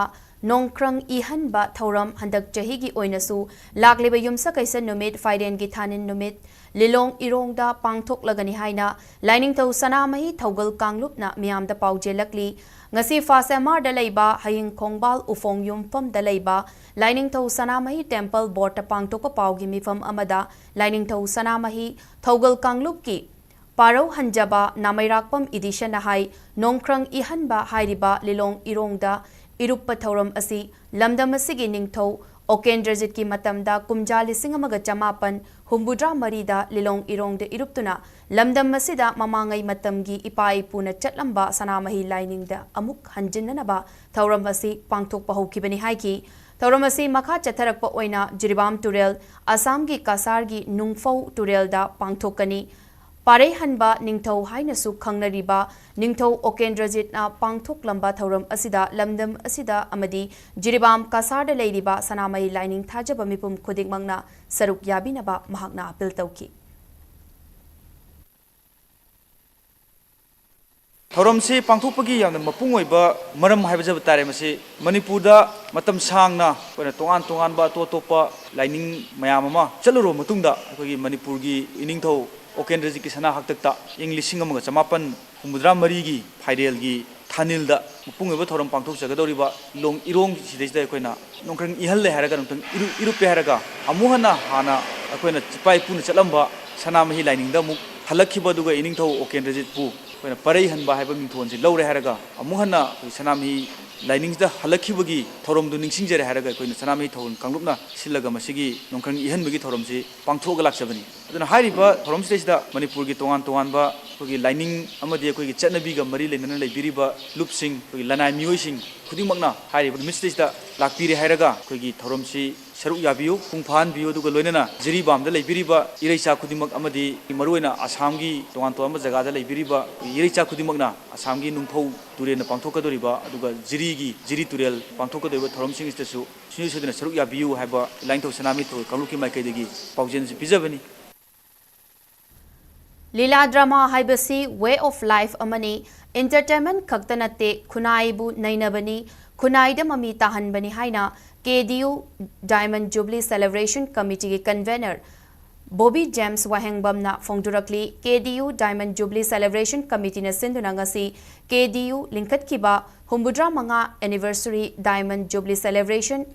ꯅꯣꯡꯈ꯭ꯔꯪ ꯏꯍꯟꯕ ꯊꯧꯔꯝ ꯍꯟꯗꯛ ꯆꯍꯤꯒꯤ ꯑꯣꯏꯅꯁꯨ ꯂꯥꯛꯂꯤꯕ ꯌꯨꯝꯁꯀꯩꯁ ꯅꯨꯃꯤꯠ ꯐꯥꯏꯔꯦꯟꯒꯤ ꯊꯥꯅꯤꯜ ꯅꯨꯃꯤꯠ ꯂꯤꯂꯣꯡ ꯏꯔꯣꯡꯗ ꯄꯥꯡꯊꯣꯛꯂꯒꯅꯤ ꯍꯥꯏꯅ ꯂꯥꯏꯅꯤꯡꯊꯧ ꯁꯅꯥꯃꯍꯤ ꯊꯧꯒꯜ ꯀꯥꯡꯂꯨꯞꯅ ꯃꯤꯌꯥꯝꯗ ꯄꯥꯎꯖꯦꯜꯂꯛꯂꯤ꯫ ꯉꯁꯤ ꯐꯥꯁ ꯑꯦꯝ ꯑꯥꯔꯗ ꯂꯩꯕ ꯍꯌꯤꯡ ꯈꯣꯡꯕꯥꯜ ꯎꯐꯣꯡ ꯌꯨꯝꯐꯝꯗ ꯂꯩꯕ ꯂꯥꯏꯅꯤꯡꯊꯧ ꯁꯅꯥꯃꯍꯤ ꯇꯦꯝꯄꯜ ꯕꯣꯔꯗꯇ ꯄꯥꯡꯊꯣꯛꯄ ꯄꯥꯎꯒꯤ ꯃꯤꯐꯝ ꯑꯃꯗ ꯂꯥꯏꯅꯤꯡꯊꯧ ꯁꯅꯥꯃꯍꯤ ꯊꯧꯒꯜ ꯀꯥꯡꯂꯨꯞꯀꯤ ꯄꯥꯔꯧ ꯍꯟꯖꯕ ꯅꯥꯃꯩꯔꯥꯛꯄꯝ ꯏꯗꯤꯁꯟꯅ ꯍꯥꯏ, ꯅꯣꯡꯈ꯭ꯔꯪ ꯏꯍꯟꯕ ꯍꯥꯏꯔꯤꯕ ꯂꯤꯂꯣꯡ ꯏꯔꯣꯡꯗ ꯏꯔꯨꯞꯄ ꯊꯧꯔꯝ ꯑꯁꯤ ꯂꯝꯗꯝ ꯑꯁꯤꯒꯤ ꯅꯤꯡꯊꯧ ꯑꯣꯀꯦꯟꯗ꯭ꯔꯖꯤꯠꯀꯤ ꯃꯇꯝꯗ ꯀꯨꯝꯖꯥ ꯂꯤꯁꯤꯡ ꯑꯃꯒ ꯆꯃꯥꯄꯟ ꯍꯨꯝꯐꯨꯇꯔꯥ ꯃꯔꯤꯗ ꯂꯤꯂꯣꯡ ꯏꯔꯣꯡꯗ ꯏꯔꯨꯞꯇꯨꯅ ꯂꯝꯗꯝ ꯑꯁꯤꯗ ꯃꯃꯥꯡꯉꯩ ꯃꯇꯝꯒꯤ ꯏꯄꯥ ꯏꯄꯨꯅ ꯆꯠꯂꯝꯕ ꯁꯅꯥꯃꯍꯤ ꯂꯥꯏꯅꯤꯡꯗ ꯑꯃꯨꯛ ꯍꯟꯖꯤꯟꯅꯅꯕ ꯊꯧꯔꯝ ꯑꯁꯤ ꯄꯥꯡꯊꯣꯛꯄ ꯍꯧꯈꯤꯕꯅꯤ ꯍꯥꯏꯈꯤ꯫ ꯊꯧꯔꯝ ꯑꯁꯤ ꯃꯈꯥ ꯆꯠꯊꯔꯛꯄ ꯑꯣꯏꯅ ꯖꯤꯔꯤꯕꯥꯝ ꯇꯨꯔꯦꯜ, ꯑꯁꯥꯝꯒꯤ ꯀꯁꯥꯔꯒꯤ ꯅꯨꯡꯐꯧ ꯇꯨꯔꯦꯜꯗ ꯄꯥꯡꯊꯣꯛꯀꯅꯤ꯫ ꯄꯥꯔꯩꯍꯟꯕ ꯅꯤꯡꯊꯧ ꯍꯥꯏꯅꯁꯨ ꯈꯪꯅꯔꯤꯕ ꯅꯤꯡꯊꯧ ꯑꯣꯀꯦꯟꯗ꯭ꯔꯖꯤꯠꯅ ꯄꯥꯡꯊꯣꯛꯂꯝꯕ ꯊꯧꯔꯝ ꯑꯁꯤꯗ ꯂꯝꯗꯝ ꯑꯁꯤꯗ ꯑꯃꯗꯤ ꯖꯤꯔꯤꯕꯥꯝ ꯀꯁꯥꯔꯗ ꯂꯩꯔꯤꯕ ꯁꯅꯥꯃꯍꯤ ꯂꯥꯏꯅꯤꯡ ꯊꯥꯖꯕ ꯃꯤꯄꯨꯝ ꯈꯨꯗꯤꯡꯃꯛꯅ ꯁꯔꯨꯛ ꯌꯥꯕꯤꯅꯕ ꯃꯍꯥꯛꯅ ꯑꯥꯄꯤꯜ ꯇꯧꯈꯤ꯫ ꯊꯧꯔꯝꯁꯤ ꯄꯥꯡꯊꯣꯛꯄꯒꯤ ꯌꯥꯝꯅ ꯃꯄꯨꯡ ꯑꯣꯏꯕ ꯃꯔꯝ ꯍꯥꯏꯕꯖꯕ ꯇꯥꯔꯦ꯫ ꯃꯁꯤ ꯃꯅꯤꯄꯨꯔꯗ ꯃꯇꯝ ꯁꯥꯡꯅ ꯑꯩꯈꯣꯏꯅ ꯇꯣꯉꯥꯟ ꯇꯣꯉꯥꯟꯕ ꯑꯇꯣꯞ ꯑꯇꯣꯞꯄ ꯂꯥꯏꯅꯤꯡ ꯃꯌꯥꯝ ꯑꯃ ꯆꯠꯂꯨꯔꯕ ꯃꯇꯨꯡꯗ, ꯑꯩꯈꯣꯏꯒꯤ ꯃꯅꯤꯄꯨꯔꯒꯤ ꯏꯅꯤꯡꯊꯧ ꯑꯣꯀꯦꯟꯗ꯭ꯔꯖꯤꯠꯀꯤ ꯁꯅꯥ ꯍꯥꯛꯇꯛꯇ ꯏꯪ ꯂꯤꯁꯤꯡ ꯑꯃꯒ ꯆꯃꯥꯄꯟ ꯍꯨꯝꯐꯨꯇꯔꯥ ꯃꯔꯤꯒꯤ ꯐꯥꯏꯔꯦꯜꯒꯤ ꯊꯥꯅꯤꯜꯗ ꯃꯄꯨꯡ ꯑꯣꯏꯕ ꯊꯧꯔꯝ ꯄꯥꯡꯊꯣꯛꯆꯒꯗꯧꯔꯤꯕ ꯂꯤꯂꯣꯡ ꯏꯔꯣꯡ ꯁꯤꯗꯩꯁꯤꯗ ꯑꯩꯈꯣꯏꯅ ꯅꯣꯡꯈ꯭ꯔꯪ ꯏꯍꯜꯂꯦ ꯍꯥꯏꯔꯒ, ꯅꯣꯡꯈ꯭ꯔꯪ ꯏꯔꯨ-, ꯏꯔꯨꯞꯄꯦ ꯍꯥꯏꯔꯒ, ꯑꯃꯨꯛ ꯍꯟꯅ ꯍꯥꯟꯅ ꯑꯩꯈꯣꯏꯅ ꯏꯄꯥ ꯏꯄꯨꯅ ꯆꯠꯂꯝꯕ ꯁꯅꯥꯃꯍꯤ ꯂꯥꯏꯅꯤꯡꯗ ꯑꯃꯨꯛ ꯍꯜꯂꯛꯈꯤꯕ, ꯑꯗꯨꯒ ꯏꯅꯤꯡꯊꯧ ꯑꯣꯀꯦꯟꯗ꯭ꯔꯖꯤꯠꯄꯨ ꯑꯩꯈꯣꯏꯅ ꯄꯔꯩ ꯍꯟꯕ ꯍꯥꯏꯕ ꯃꯤꯡꯊꯣꯟꯁꯤ ꯂꯧꯔꯦ ꯍꯥꯏꯔꯒ, ꯑꯃꯨꯛ ꯍꯟꯅ ꯑꯩꯈꯣꯏ ꯁꯅꯥꯃꯍꯤ ꯂꯥꯏꯅꯤꯡꯁꯤꯗ ꯍꯜꯂꯛꯈꯤꯕꯒꯤ ꯊꯧꯔꯝꯗꯨ ꯅꯤꯡꯁꯤꯡꯖꯔꯦ ꯍꯥꯏꯔꯒ, ꯑꯩꯈꯣꯏꯅ ꯁꯅꯥꯃꯍꯤ ꯊꯧꯒꯜ ꯀꯥꯡꯂꯨꯞꯅ ꯁꯤꯜꯂꯒ ꯃꯁꯤꯒꯤ ꯅꯣꯡꯈ꯭ꯔꯪ ꯏꯍꯟꯕꯒꯤ ꯊꯧꯔꯝꯁꯤ ꯄꯥꯡꯊꯣꯛꯑꯒ ꯂꯥꯛꯆꯕꯅꯤ꯫ ꯑꯗꯨꯅ ꯍꯥꯏꯔꯤꯕ ꯊꯧꯔꯝꯁꯤꯗꯩꯁꯤꯗ ꯃꯅꯤꯄꯨꯔꯒꯤ ꯇꯣꯉꯥꯟ ꯇꯣꯉꯥꯟꯕ ꯑꯩꯈꯣꯏꯒꯤ ꯂꯥꯏꯅꯤꯡ ꯑꯃꯗꯤ ꯑꯩꯈꯣꯏꯒꯤ ꯆꯠꯅꯕꯤꯒ ꯃꯔꯤ ꯂꯩꯅꯅ ꯂꯩꯕꯤꯔꯤꯕ ꯂꯨꯞꯁꯤꯡ, ꯑꯩꯈꯣꯏꯒꯤ ꯂꯅꯥꯏ ꯃꯤꯑꯣꯏꯁꯤꯡ ꯈꯨꯗꯤꯡꯃꯛꯅ ꯍꯥꯏꯔꯤꯕ ꯅꯨꯃꯤꯠꯁꯤꯗꯩꯁꯤꯗ ꯂꯥꯛꯄꯤꯔꯦ ꯍꯥꯏꯔꯒ, ꯑꯩꯈꯣꯏꯒꯤ ꯊꯧꯔꯝꯁꯤ ꯁꯔꯨꯛ ꯌꯥꯕꯤꯌꯨ, ꯄꯨꯡ ꯐꯥꯍꯟꯕꯤꯌꯨ, ꯑꯗꯨꯒ ꯂꯣꯏꯅꯅ ꯖꯤꯔꯤꯕꯥꯝꯗ ꯂꯩꯕꯤꯔꯤꯕ ꯏꯔꯩꯆꯥ ꯈꯨꯗꯤꯡꯃꯛ ꯑꯃꯗꯤ ꯃꯔꯨꯑꯣꯏꯅ ꯑꯁꯥꯝꯒꯤ ꯇꯣꯉꯥꯟ ꯇꯣꯉꯥꯟꯕ ꯖꯒꯥꯗ ꯂꯩꯕꯤꯔꯤꯕ ꯏꯔꯩꯆꯥ ꯈꯨꯗꯤꯡꯃꯛꯅ ꯑꯁꯥꯝꯒꯤ ꯅꯨꯡꯐꯧ ꯇꯨꯔꯦꯜꯅ ꯄꯥꯡꯊꯣꯛꯀꯗꯧꯔꯤꯕ, ꯑꯗꯨꯒ ꯖꯤꯔꯤꯒꯤ, ꯖꯤꯔꯤ ꯇꯨꯔꯦꯜ ꯄꯥꯡꯊꯣꯛꯀꯗꯧꯔꯤꯕ ꯊꯧꯔꯝꯁꯤꯡ ꯑꯁꯤꯗꯁꯨ ꯁꯨꯡꯁꯣꯏ ꯁꯣꯏꯗꯅ ꯁꯔꯨꯛ ꯌꯥꯕꯤꯌꯨ ꯍꯥꯏꯕ ꯂꯥꯏꯅꯤꯡꯊꯧ ꯁꯅꯥꯃꯍꯤ ꯊꯧꯒꯜ ꯀꯥꯡꯂꯨꯞꯀꯤ ꯃꯥꯏꯀꯩꯗꯒꯤ ꯄꯥꯎꯖꯦꯜꯁꯤ ꯄꯤꯖꯕꯅꯤ꯫ ꯂꯤꯂꯥ ꯗ꯭ꯔꯃꯥ ꯍꯥꯏꯕꯁꯤ way of life ꯑꯃꯅꯤ꯫ Entertainment ꯈꯛꯇ ꯅꯠꯇꯦ, ꯈꯨꯟꯅꯥꯏꯕꯨ ꯅꯩꯅꯕꯅꯤ꯫ ꯈꯨꯟꯅꯥꯏꯗ ꯃꯃꯤ ꯇꯥꯍꯟꯕꯅꯤ ꯍꯥꯏꯅ K D U Diamond Jubilee Celebration Committeeꯒꯤ convener ꯕꯣꯕꯤ ꯖꯦꯝꯁ ꯋꯥꯍꯦꯡꯕꯝꯅ ꯐꯣꯡꯗꯣꯔꯛꯂꯤ꯫ K D U Diamond Jubilee Celebration Committeeꯅ ꯁꯤꯟꯗꯨꯅ ꯉꯁꯤ ꯀꯦ ꯗꯤ ꯌꯨ ꯂꯤꯡꯈꯠꯈꯤꯕ ꯍꯨꯝꯐꯨꯇꯔꯥ ꯃꯉꯥ anniversary Diamond Jubilee Celebration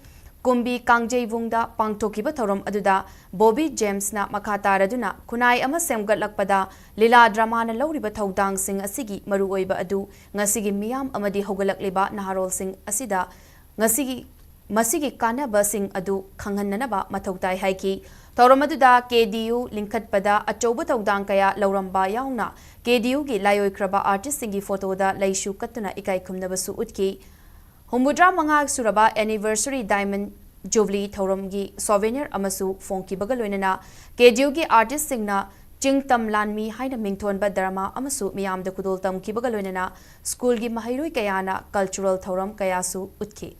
ꯀꯨꯝꯕꯤ ꯀꯥꯡꯖꯩꯕꯨꯡꯗ ꯄꯥꯡꯊꯣꯛꯈꯤꯕ ꯊꯧꯔꯝ ꯑꯗꯨꯗ ꯕꯣꯕꯤ ꯖꯦꯝꯁꯅ ꯃꯈꯥ ꯇꯥꯔꯗꯨꯅ ꯈꯨꯟꯅꯥꯏ ꯑꯃ ꯁꯦꯝꯒꯠꯂꯛꯄꯗ ꯂꯤꯂꯥ ꯗ꯭ꯔꯃꯥꯅ ꯂꯧꯔꯤꯕ ꯊꯧꯗꯥꯡꯁꯤꯡ ꯑꯁꯤꯒꯤ ꯃꯔꯨꯑꯣꯏꯕ ꯑꯗꯨ ꯉꯁꯤꯒꯤ ꯃꯤꯌꯥꯝ ꯑꯃꯗꯤ ꯍꯧꯒꯠꯂꯛꯂꯤꯕ ꯅꯍꯥꯔꯣꯜꯁꯤꯡ ꯑꯁꯤꯗ ꯉꯁꯤꯒꯤ ꯃꯁꯤꯒꯤ ꯀꯥꯟꯅꯕꯁꯤꯡ ꯑꯗꯨ ꯈꯪꯍꯟꯅꯅꯕ ꯃꯊꯧ ꯇꯥꯏ ꯍꯥꯏꯈꯤ꯫ ꯊꯧꯔꯝ ꯑꯗꯨꯗ ꯀꯦ ꯗꯤ ꯌꯨ ꯂꯤꯡꯈꯠꯄꯗ ꯑꯆꯧꯕ ꯊꯧꯗꯥꯡ ꯀꯌꯥ ꯂꯧꯔꯝꯕ ꯌꯥꯎꯅ ꯀꯦ ꯗꯤ ꯌꯨꯒꯤ ꯂꯥꯏꯑꯣꯏꯈ꯭ꯔꯕ artistꯁꯤꯡꯒꯤ photoꯗ ꯂꯩꯁꯨ ꯀꯠꯇꯨꯅ ꯏꯀꯥꯏ ꯈꯨꯝꯅꯕꯁꯨ ꯎꯠꯈꯤ꯫ ꯍꯨꯝꯐꯨꯇꯔꯥ ꯃꯉꯥ ꯁꯨꯔꯕ anniversary Diamond Jubilee ꯊꯧꯔꯝꯒꯤ souvenir ꯑꯃꯁꯨ ꯐꯣꯡꯈꯤꯕꯒ ꯂꯣꯏꯅꯅ ꯀꯦ ꯗꯤ ꯌꯨꯒꯤ artistꯁꯤꯡꯅ ꯆꯤꯡ ꯇꯝ ꯂꯥꯟꯃꯤ ꯍꯥꯏꯅ ꯃꯤꯡꯊꯣꯟꯕ drama ꯑꯃꯁꯨ ꯃꯤꯌꯥꯝꯗ ꯈꯨꯗꯣꯜ ꯇꯝꯈꯤꯕꯒ ꯂꯣꯏꯅꯅ schoolꯒꯤ ꯃꯍꯩꯔꯣꯏ ꯀꯌꯥꯅ cultural ꯊꯧꯔꯝ ꯀꯌꯥꯁꯨ ꯎꯠꯈꯤ꯫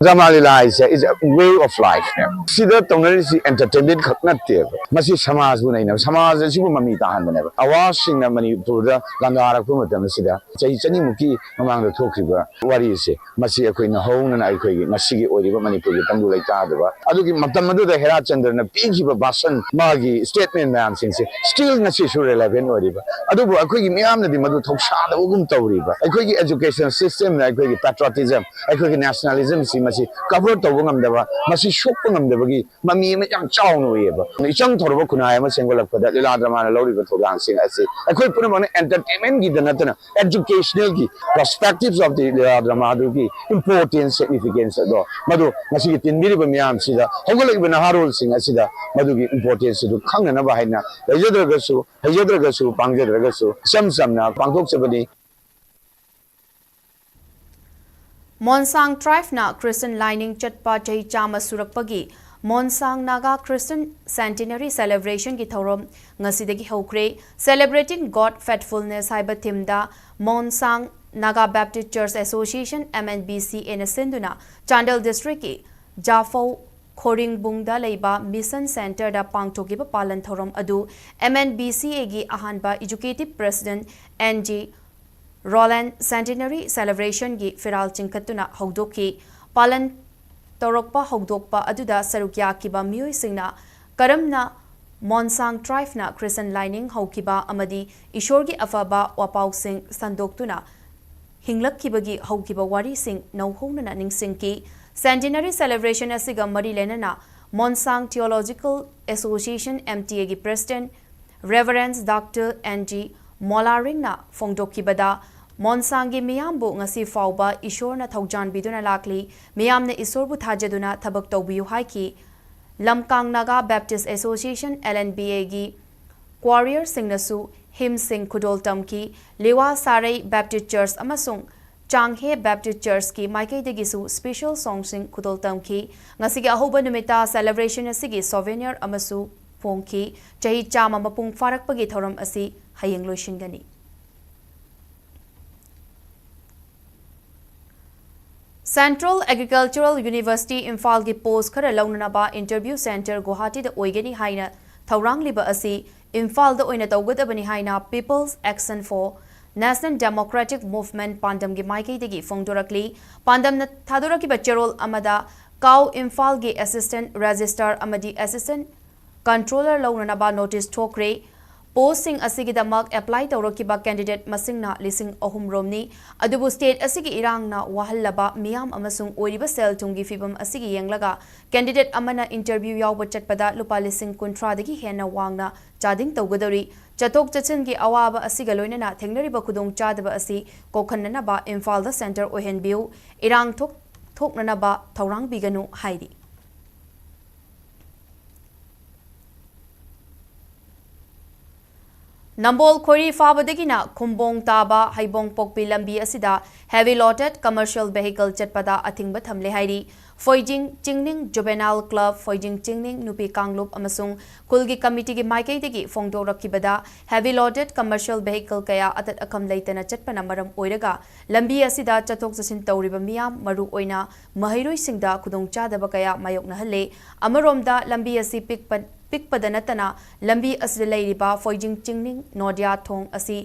ꯗ꯭ꯔꯃꯥ ꯂꯤꯂꯥ ꯍꯥꯏꯁꯦ is a way of life ꯅꯦꯕ꯫ ꯁꯤꯗ ꯇꯧꯅꯔꯤꯁꯤ entertainment ꯈꯛ ꯅꯠꯇꯦꯕ, ꯃꯁꯤ ꯁꯃꯥꯖꯕꯨ ꯅꯩꯅꯕ, ꯁꯃꯥꯖ ꯑꯁꯤꯕꯨ ꯃꯃꯤ ꯇꯥꯍꯟꯕꯅꯦꯕ꯫ ꯑꯋꯥꯁꯁꯤꯡꯅ ꯃꯅꯤꯄꯨꯔꯗ ꯂꯥꯟꯗꯥꯔꯛꯄ ꯃꯇꯝ ꯑꯁꯤꯗ ꯆꯍꯤ ꯆꯅꯤꯃꯨꯛꯀꯤ ꯃꯃꯥꯡꯗ ꯊꯣꯛꯈꯤꯕ ꯋꯥꯔꯤ ꯑꯁꯦ, ꯃꯁꯤ ꯑꯩꯈꯣꯏ ꯅꯧꯍꯧꯅꯅ ꯑꯩꯈꯣꯏꯒꯤ ꯉꯁꯤꯒꯤ ꯑꯣꯏꯔꯤꯕ ꯃꯅꯤꯄꯨꯔꯒꯤ ꯇꯪꯗꯨ ꯂꯩꯇꯥꯗꯕ, ꯑꯗꯨꯒꯤ ꯃꯇꯝ ꯑꯗꯨꯗ ꯍꯦꯔꯥꯆꯟꯗ꯭ꯔꯅ ꯄꯤꯈꯤꯕ ꯚꯥꯁꯟ, ꯃꯥꯒꯤ statement ꯃꯌꯥꯝꯁꯤꯡꯁꯦ still ꯉꯁꯤꯁꯨ relevant ꯑꯣꯏꯔꯤꯕ, ꯑꯗꯨꯕꯨ ꯑꯩꯈꯣꯏꯒꯤ ꯃꯤꯌꯥꯝꯅꯗꯤ ꯃꯗꯨ ꯊꯧꯁꯥꯗꯕꯒꯨꯝ ꯇꯧꯔꯤꯕ꯫ ꯑꯩꯈꯣꯏꯒꯤ educational systemꯅ ꯑꯩꯈꯣꯏꯒꯤ patriotism, ꯑꯩꯈꯣꯏꯒꯤ nationalism ꯁꯤ ꯑꯁꯤ ꯀꯚꯔ ꯇꯧꯕ ꯉꯝꯗꯕ, ꯃꯁꯤ ꯁꯣꯛꯄ ꯉꯝꯗꯕꯒꯤ ꯃꯃꯤ ꯑꯃ ꯌꯥꯝ ꯆꯥꯎꯅ ꯎꯏꯌꯦꯕ꯫ ꯏꯆꯪ ꯊꯧꯔꯕ ꯈꯨꯟꯅꯥꯏ ꯑꯃ ꯁꯦꯝꯒꯠꯂꯛꯄꯗ ꯂꯤꯂꯥ ꯗ꯭ꯔꯃꯥꯅ ꯂꯧꯔꯤꯕ ꯊꯧꯗꯥꯡꯁꯤꯡ ꯑꯁꯤ ꯑꯩꯈꯣꯏ ꯄꯨꯝꯅꯃꯛꯅ ꯑꯦꯟꯇꯔꯇꯦꯟꯃꯦꯟꯒꯤꯗ ꯅꯠꯇꯅ educational ꯒꯤ perspectives of the ꯂꯤꯂꯥ ꯗ꯭ꯔꯃꯥ ꯑꯗꯨꯒꯤ importance, significance ꯑꯗꯣ ꯃꯗꯨ ꯉꯁꯤꯒꯤ ꯇꯤꯟꯕꯤꯔꯤꯕ ꯃꯤꯌꯥꯝꯁꯤꯗ, ꯍꯧꯒꯠꯂꯛꯂꯤꯕ ꯅꯍꯥꯔꯣꯜꯁꯤꯡ ꯑꯁꯤꯗ ꯃꯗꯨꯒꯤ importance ꯑꯗꯨ ꯈꯪꯅꯅꯕ ꯍꯥꯏꯅ ꯂꯩꯖꯗ꯭ꯔꯒꯁꯨ, ꯍꯩꯖꯗ꯭ꯔꯒꯁꯨ, ꯄꯥꯡꯖꯗ꯭ꯔꯒꯁꯨ ꯏꯆꯝ ꯆꯝꯅ ꯄꯥꯡꯊꯣꯛꯆꯕꯅꯤ꯫ ꯃꯣꯟꯁꯥꯡ ꯇ꯭ꯔꯥꯏꯐꯅ ꯈ꯭ꯔꯤꯁꯇꯟ ꯂꯥꯏꯅꯤꯡ ꯆꯠꯄ ꯆꯍꯤ ꯆꯥꯝꯃ ꯁꯨꯔꯛꯄꯒꯤ ꯃꯣꯟꯁꯥꯡ ꯅꯥꯒꯥ ꯈ꯭ꯔꯤꯁꯇꯟ ꯁꯦꯟꯇꯤꯅꯔꯤ ꯁꯦꯂꯦꯕ꯭ꯔꯦꯁꯟꯒꯤ ꯊꯧꯔꯝ ꯉꯁꯤꯗꯒꯤ ꯍꯧꯈ꯭ꯔꯦ꯫ Celebrating God Faithfulness ꯍꯥꯏꯕ ꯊꯤꯝꯗ ꯃꯣꯟꯁꯥꯡ Naga Baptist church association, M N B C A ꯅ ꯁꯤꯟꯗꯨꯅ ꯆꯥꯟꯗꯦꯜ ꯗꯤꯁꯇ꯭ꯔꯤꯛꯀꯤ ꯖꯥꯐꯧ ꯈꯣꯔꯤꯡꯕꯨꯡꯗ ꯂꯩꯕ ꯃꯤꯁꯟ ꯁꯦꯟꯇꯔꯗ ꯄꯥꯡꯊꯣꯛꯈꯤꯕ ꯄꯥꯂꯟ ꯊꯧꯔꯝ ꯑꯗꯨ M N B C A ꯒꯤ ꯑꯍꯥꯟꯕ executive president N G Roland Centenary Celebration ꯒꯤ ꯐꯤꯔꯥꯜ ꯆꯤꯡꯈꯠꯇꯨꯅ ꯍꯧꯗꯣꯛꯈꯤ꯫ ꯄꯥꯂꯟ ꯇꯧꯔꯛꯄ ꯍꯧꯗꯣꯛꯄ ꯑꯗꯨꯗ ꯁꯔꯨꯛ ꯌꯥꯈꯤꯕ ꯃꯤꯑꯣꯏꯁꯤꯡꯅ ꯀꯔꯝꯅ ꯃꯣꯟꯁꯥꯡ ꯇ꯭ꯔꯥꯏꯐꯅ ꯈ꯭ꯔꯤꯁꯇꯟ ꯂꯥꯏꯅꯤꯡ ꯍꯧꯈꯤꯕ ꯑꯃꯗꯤ ꯏꯁꯣꯔꯒꯤ ꯑꯐꯕ ꯋꯥꯄꯥꯎꯁꯤꯡ ꯁꯟꯗꯣꯛꯇꯨꯅ ꯍꯤꯡꯂꯛꯈꯤꯕꯒꯤ ꯍꯧꯈꯤꯕ ꯋꯥꯔꯤꯁꯤꯡ ꯅꯧꯍꯧꯅꯅ ꯅꯤꯡꯁꯤꯡꯈꯤ꯫ Centenary Celebration ꯑꯁꯤꯒ ꯃꯔꯤ ꯂꯩꯅꯅ ꯃꯣꯟꯁꯥꯡ Theological Association, M T A ꯒꯤ president Reverend Doctor N G ꯃꯣꯂꯥꯔꯤꯡꯅ ꯐꯣꯡꯗꯣꯛꯈꯤꯕꯗ, ꯃꯣꯟꯁꯥꯡꯒꯤ ꯃꯤꯌꯥꯝꯕꯨ ꯉꯁꯤ ꯐꯥꯎꯕ ꯏꯁꯣꯔꯅ ꯊꯧꯖꯥꯟꯕꯤꯗꯨꯅ ꯂꯥꯛꯂꯤ꯫ ꯃꯤꯌꯥꯝꯅ ꯏꯁꯣꯔꯕꯨ ꯊꯥꯖꯗꯨꯅ ꯊꯕꯛ ꯇꯧꯕꯤꯌꯨ ꯍꯥꯏꯈꯤ꯫ Lamkang Naga baptist association, L N B A ꯒꯤ ꯀ꯭ꯋꯥꯔꯤꯌꯔꯁꯤꯡꯅꯁꯨ ꯍꯤꯝꯁꯤꯡ ꯈꯨꯗꯣꯜ ꯇꯝꯈꯤ꯫ ꯂꯤꯋꯥ ꯁꯥꯔꯩ ꯕꯦꯞꯇꯤꯁ ꯆꯔꯆ ꯑꯃꯁꯨꯡ ꯆꯥꯡꯍꯦ ꯕꯦꯞꯇꯤꯁ ꯆꯔꯆꯀꯤ ꯃꯥꯏꯀꯩꯗꯒꯤꯁꯨ special songꯁꯤꯡ ꯈꯨꯗꯣꯜ ꯇꯝꯈꯤ꯫ ꯉꯁꯤꯒꯤ ꯑꯍꯧꯕ ꯅꯨꯃꯤꯠꯇ celebration ꯑꯁꯤꯒꯤ souvenir ꯑꯃꯁꯨ ꯐꯣꯡꯈꯤ꯫ ꯆꯍꯤ ꯆꯥꯝꯃ ꯃꯄꯨꯡ ꯐꯥꯔꯛꯄꯒꯤ ꯊꯧꯔꯝ ꯑꯁꯤ ꯍꯌꯦꯡ ꯂꯣꯏꯁꯤꯟꯒꯅꯤ꯫ Central Agricultural University ꯏꯝꯐꯥꯜꯒꯤ post ꯈꯔ ꯂꯧꯅꯅꯕ interview centre ꯒꯨꯋꯥꯍꯥꯇꯤꯗ ꯑꯣꯏꯒꯅꯤ ꯍꯥꯏꯅ ꯊꯧꯔꯥꯡꯂꯤꯕ ꯑꯁꯤ ꯏꯝꯐꯥꯜꯗ ꯑꯣꯏꯅ ꯇꯧꯒꯗꯕꯅꯤ ꯍꯥꯏꯅ People's Action for National Democratic Movement ꯄꯥꯟꯗꯝꯒꯤ ꯃꯥꯏꯀꯩꯗꯒꯤ ꯐꯣꯡꯗꯣꯔꯛꯂꯤ꯫ ꯄꯥꯟꯗꯝꯅ ꯊꯥꯗꯣꯔꯛꯈꯤꯕ ꯆꯦꯔꯣꯜ ꯑꯃꯗ ꯀꯥꯎ ꯏꯝꯐꯥꯜꯒꯤ assistant registrar ꯑꯃꯗꯤ assistant controller ꯂꯧꯅꯅꯕ notice ꯊꯣꯛꯈ꯭ꯔꯦ꯫ ꯄꯣꯁꯁꯤꯡ ꯑꯁꯤꯒꯤꯗꯃꯛ ꯑꯦꯄ꯭ꯂꯥꯏ ꯇꯧꯔꯛꯈꯤꯕ ꯀꯦꯟꯗꯤꯗꯦꯠ ꯃꯁꯤꯡꯅ ꯂꯤꯁꯤꯡ ꯑꯍꯨꯝ ꯔꯣꯝꯅꯤ꯫ ꯑꯗꯨꯕꯨ ꯁ꯭ꯇꯦꯠ ꯑꯁꯤꯒꯤ ꯏꯔꯥꯡꯅ ꯋꯥꯍꯜꯂꯕ ꯃꯤꯌꯥꯝ ꯑꯃꯁꯨꯡ ꯑꯣꯏꯔꯤꯕ ꯁꯦꯜ ꯊꯨꯝꯒꯤ ꯐꯤꯕꯝ ꯑꯁꯤꯒꯤ ꯌꯦꯡꯂꯒ ꯀꯦꯟꯗꯤꯗꯦꯠ ꯑꯃꯅ ꯏꯟꯇꯔꯚ꯭ꯌꯨ ꯌꯥꯎꯕ ꯆꯠꯄꯗ ꯂꯨꯄꯥ ꯂꯤꯁꯤꯡ ꯀꯨꯟꯊ꯭ꯔꯥꯗꯒꯤ ꯍꯦꯟꯅ ꯋꯥꯡꯅ ꯆꯥꯗꯤꯡ ꯇꯧꯒꯗꯧꯔꯤ꯫ ꯆꯠꯊꯣꯛ ꯆꯠꯁꯤꯟꯒꯤ ꯑꯋꯥꯕ ꯑꯁꯤꯒ ꯂꯣꯏꯅꯅ ꯊꯦꯡꯅꯔꯤꯕ ꯈꯨꯗꯣꯡꯆꯥꯗꯕ ꯑꯁꯤ ꯀꯣꯛꯍꯟꯅꯅꯕ ꯏꯝꯐꯥꯜꯗ ꯁꯦꯟꯇꯔ ꯑꯣꯏꯍꯟꯕꯤꯌꯨ, ꯏꯔꯥꯡ ꯊꯣꯛ-, ꯊꯣꯛꯅꯅꯕ ꯊꯧꯔꯥꯡ ꯄꯤꯒꯅꯨ ꯍꯥꯏꯔꯤ꯫ ꯅꯝꯕꯣꯜ ꯈꯣꯏꯔꯤ ꯐꯥꯕꯗꯒꯤꯅ ꯈꯨꯝꯕꯣꯡ ꯇꯥꯕ ꯍꯩꯕꯣꯡ ꯄꯣꯛꯄꯤ ꯂꯝꯕꯤ ꯑꯁꯤꯗ heavy loaded commercial vehicle ꯆꯠꯄꯗ ꯑꯊꯤꯡꯕ ꯊꯝꯂꯦ ꯍꯥꯏꯔꯤ꯫ ꯐꯣꯏꯖꯤꯡ ꯆꯤꯡꯅꯤꯡ Juvenile Club, ꯐꯣꯏꯖꯤꯡ ꯆꯤꯡꯅꯤꯡ ꯅꯨꯄꯤ ꯀꯥꯡꯂꯨꯞ ꯑꯃꯁꯨꯡ ꯈꯨꯜꯒꯤ ꯀꯃꯤꯇꯤꯒꯤ ꯃꯥꯏꯀꯩꯗꯒꯤ ꯐꯣꯡꯗꯣꯔꯛꯈꯤꯕꯗ heavy loaded commercial vehicle ꯀꯌꯥ ꯑꯇꯠ ꯑꯈꯝ ꯂꯩꯇꯅ ꯆꯠꯄꯅ ꯃꯔꯝ ꯑꯣꯏꯔꯒ ꯂꯝꯕꯤ ꯑꯁꯤꯗ ꯆꯠꯊꯣꯛ ꯆꯠꯁꯤꯟ ꯇꯧꯔꯤꯕ ꯃꯤꯌꯥꯝ, ꯃꯔꯨꯑꯣꯏꯅ ꯃꯍꯩꯔꯣꯏꯁꯤꯡꯗ ꯈꯨꯗꯣꯡꯆꯥꯗꯕ ꯀꯌꯥ ꯃꯥꯌꯣꯛꯅꯍꯜꯂꯦ꯫ ꯑꯃꯔꯣꯝꯗ ꯂꯝꯕꯤ ꯑꯁꯤ ꯄꯤꯛꯄ, ꯄꯤꯛꯄꯗ ꯅꯠꯇꯅ ꯂꯝꯕꯤ ꯑꯁꯤꯗ ꯂꯩꯔꯤꯕ ꯐꯣꯏꯖꯤꯡ ꯆꯤꯡꯅꯤꯡ ꯅꯣꯗꯤꯌꯥ ꯊꯣꯡ ꯑꯁꯤ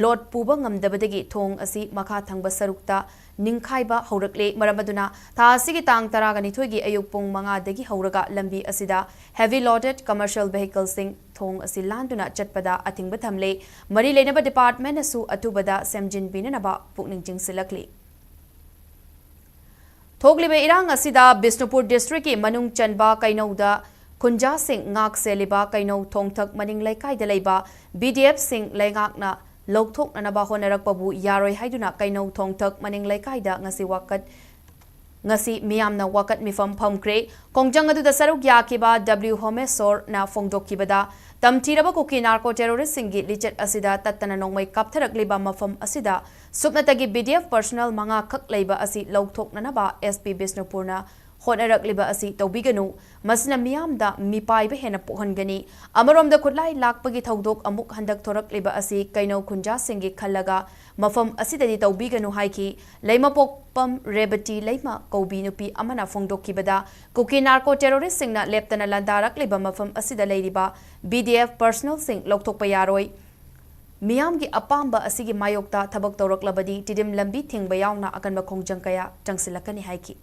ꯂꯣꯗ ꯄꯨꯕ ꯉꯝꯗꯕꯗꯒꯤ ꯊꯣꯡ ꯑꯁꯤ ꯃꯈꯥ ꯊꯪꯕ ꯁꯔꯨꯛꯇ ꯅꯤꯡꯈꯥꯏꯕ ꯍꯧꯔꯛꯂꯦ꯫ ꯃꯔꯝ ꯑꯗꯨꯅ ꯊꯥ ꯑꯁꯤꯒꯤ ꯇꯥꯡ ꯇꯔꯥꯒ ꯅꯤꯊꯣꯏꯒꯤ ꯑꯌꯨꯛ ꯄꯨꯡ ꯃꯉꯥꯗꯒꯤ ꯍꯧꯔꯒ ꯂꯝꯕꯤ ꯑꯁꯤꯗ heavy loaded commercial vehicleꯁꯤꯡ ꯊꯣꯡ ꯑꯁꯤ ꯂꯥꯟꯗꯨꯅ ꯆꯠꯄꯗ ꯑꯊꯤꯡꯕ ꯊꯝꯂꯦ꯫ ꯃꯔꯤ ꯂꯩꯅꯕ departmentꯅꯁꯨ ꯑꯊꯨꯕꯗ ꯁꯦꯝꯖꯤꯟꯕꯤꯅꯅꯕ ꯄꯨꯛꯅꯤꯡ ꯆꯤꯡꯁꯤꯜꯂꯛꯂꯤ꯫ ꯊꯣꯛꯂꯤꯕ ꯏꯔꯥꯡ ꯑꯁꯤꯗ ꯕꯤꯁꯅꯨꯄꯨꯔ districtꯀꯤ ꯃꯅꯨꯡ ꯆꯟꯕ ꯀꯩꯅꯧꯗ ꯈꯨꯟꯖꯥꯁꯤꯡ ꯉꯥꯛ ꯁꯦꯜꯂꯤꯕ ꯀꯩꯅꯧ ꯊꯣꯡꯊꯛ ꯃꯅꯤꯡ ꯂꯩꯀꯥꯏꯗ ꯂꯩꯕ BDFꯁꯤꯡ ꯂꯩꯉꯥꯛꯅ ꯂꯧꯊꯣꯛꯅꯅꯕ ꯍꯣꯠꯅꯔꯛꯄꯕꯨ ꯌꯥꯔꯣꯏ ꯍꯥꯏꯗꯨꯅ ꯀꯩꯅꯧ ꯊꯣꯡꯊꯛ ꯃꯅꯤꯡ ꯂꯩꯀꯥꯏꯗ ꯉꯁꯤ ꯋꯥꯀꯠ, ꯉꯁꯤ ꯃꯤꯌꯥꯝꯅ ꯋꯥꯀꯠ ꯃꯤꯐꯝ ꯐꯝꯈ꯭ꯔꯦ꯫ ꯈꯣꯡꯖꯪ ꯑꯗꯨꯗ ꯁꯔꯨꯛ ꯌꯥꯈꯤꯕ W ꯍꯣꯃꯦꯁꯣꯔꯅ ꯐꯣꯡꯗꯣꯛꯈꯤꯕꯗ, ꯇꯝꯊꯤꯔꯕ ꯀꯨꯀꯤ narco terroristꯁꯤꯡꯒꯤ ꯂꯤꯆꯠ ꯑꯁꯤꯗ ꯇꯠꯇꯅ ꯅꯣꯡꯃꯩ ꯀꯥꯞꯊꯔꯛꯂꯤꯕ ꯃꯐꯝ ꯑꯁꯤꯗ ꯁꯨꯞꯅꯇꯒꯤ BDF personnel ꯃꯉꯥ ꯈꯛ ꯂꯩꯕ ꯑꯁꯤ ꯂꯧꯊꯣꯛꯅꯅꯕ SP ꯕꯤꯁꯅꯨꯄꯨꯔꯅ ꯍꯣꯠꯅꯔꯛꯂꯤꯕ ꯑꯁꯤ ꯇꯧꯕꯤꯒꯅꯨ꯫ ꯃꯁꯤꯅ ꯃꯤꯌꯥꯝꯗ ꯃꯤꯄꯥꯏꯕ ꯍꯦꯟꯅ ꯄꯣꯛꯍꯟꯒꯅꯤ꯫ ꯑꯃꯔꯣꯝꯗ ꯈꯨꯠꯂꯥꯏ ꯂꯥꯛꯄꯒꯤ ꯊꯧꯗꯣꯛ ꯑꯃꯨꯛ ꯍꯟꯗꯛ ꯊꯣꯔꯛꯂꯤꯕ ꯑꯁꯤ ꯀꯩꯅꯧ ꯈꯨꯟꯖꯥꯁꯤꯡꯒꯤ ꯈꯜꯂꯒ ꯃꯐꯝ ꯑꯁꯤꯗꯗꯤ ꯇꯧꯕꯤꯒꯅꯨ ꯍꯥꯏꯈꯤ꯫ ꯂꯩꯃꯄꯣꯛꯄꯝ ꯔꯦꯕꯇꯤ ꯂꯩꯃ ꯀꯧꯕꯤ ꯅꯨꯄꯤ ꯑꯃꯅ ꯐꯣꯡꯗꯣꯛꯈꯤꯕꯗ, ꯀꯨꯀꯤ narco terroristꯁꯤꯡꯅ ꯂꯦꯞꯇꯅ ꯂꯥꯟꯗꯥꯔꯛꯂꯤꯕ ꯃꯐꯝ ꯑꯁꯤꯗ ꯂꯩꯔꯤꯕ BDF personnelꯁꯤꯡ ꯂꯧꯊꯣꯛꯄ ꯌꯥꯔꯣꯏ꯫ ꯃꯤꯌꯥꯝꯒꯤ ꯑꯄꯥꯝꯕ ꯑꯁꯤꯒꯤ ꯃꯥꯌꯣꯛꯇ ꯊꯕꯛ ꯇꯧꯔꯛꯂꯕꯗꯤ ꯇꯤꯗꯤꯝ ꯂꯝꯕꯤ ꯊꯤꯡꯕ ꯌꯥꯎꯅ ꯑꯀꯟꯕ ꯈꯣꯡꯖꯪ ꯀꯌꯥ ꯆꯪꯁꯤꯜꯂꯛꯀꯅꯤ ꯍꯥꯏꯈꯤ꯫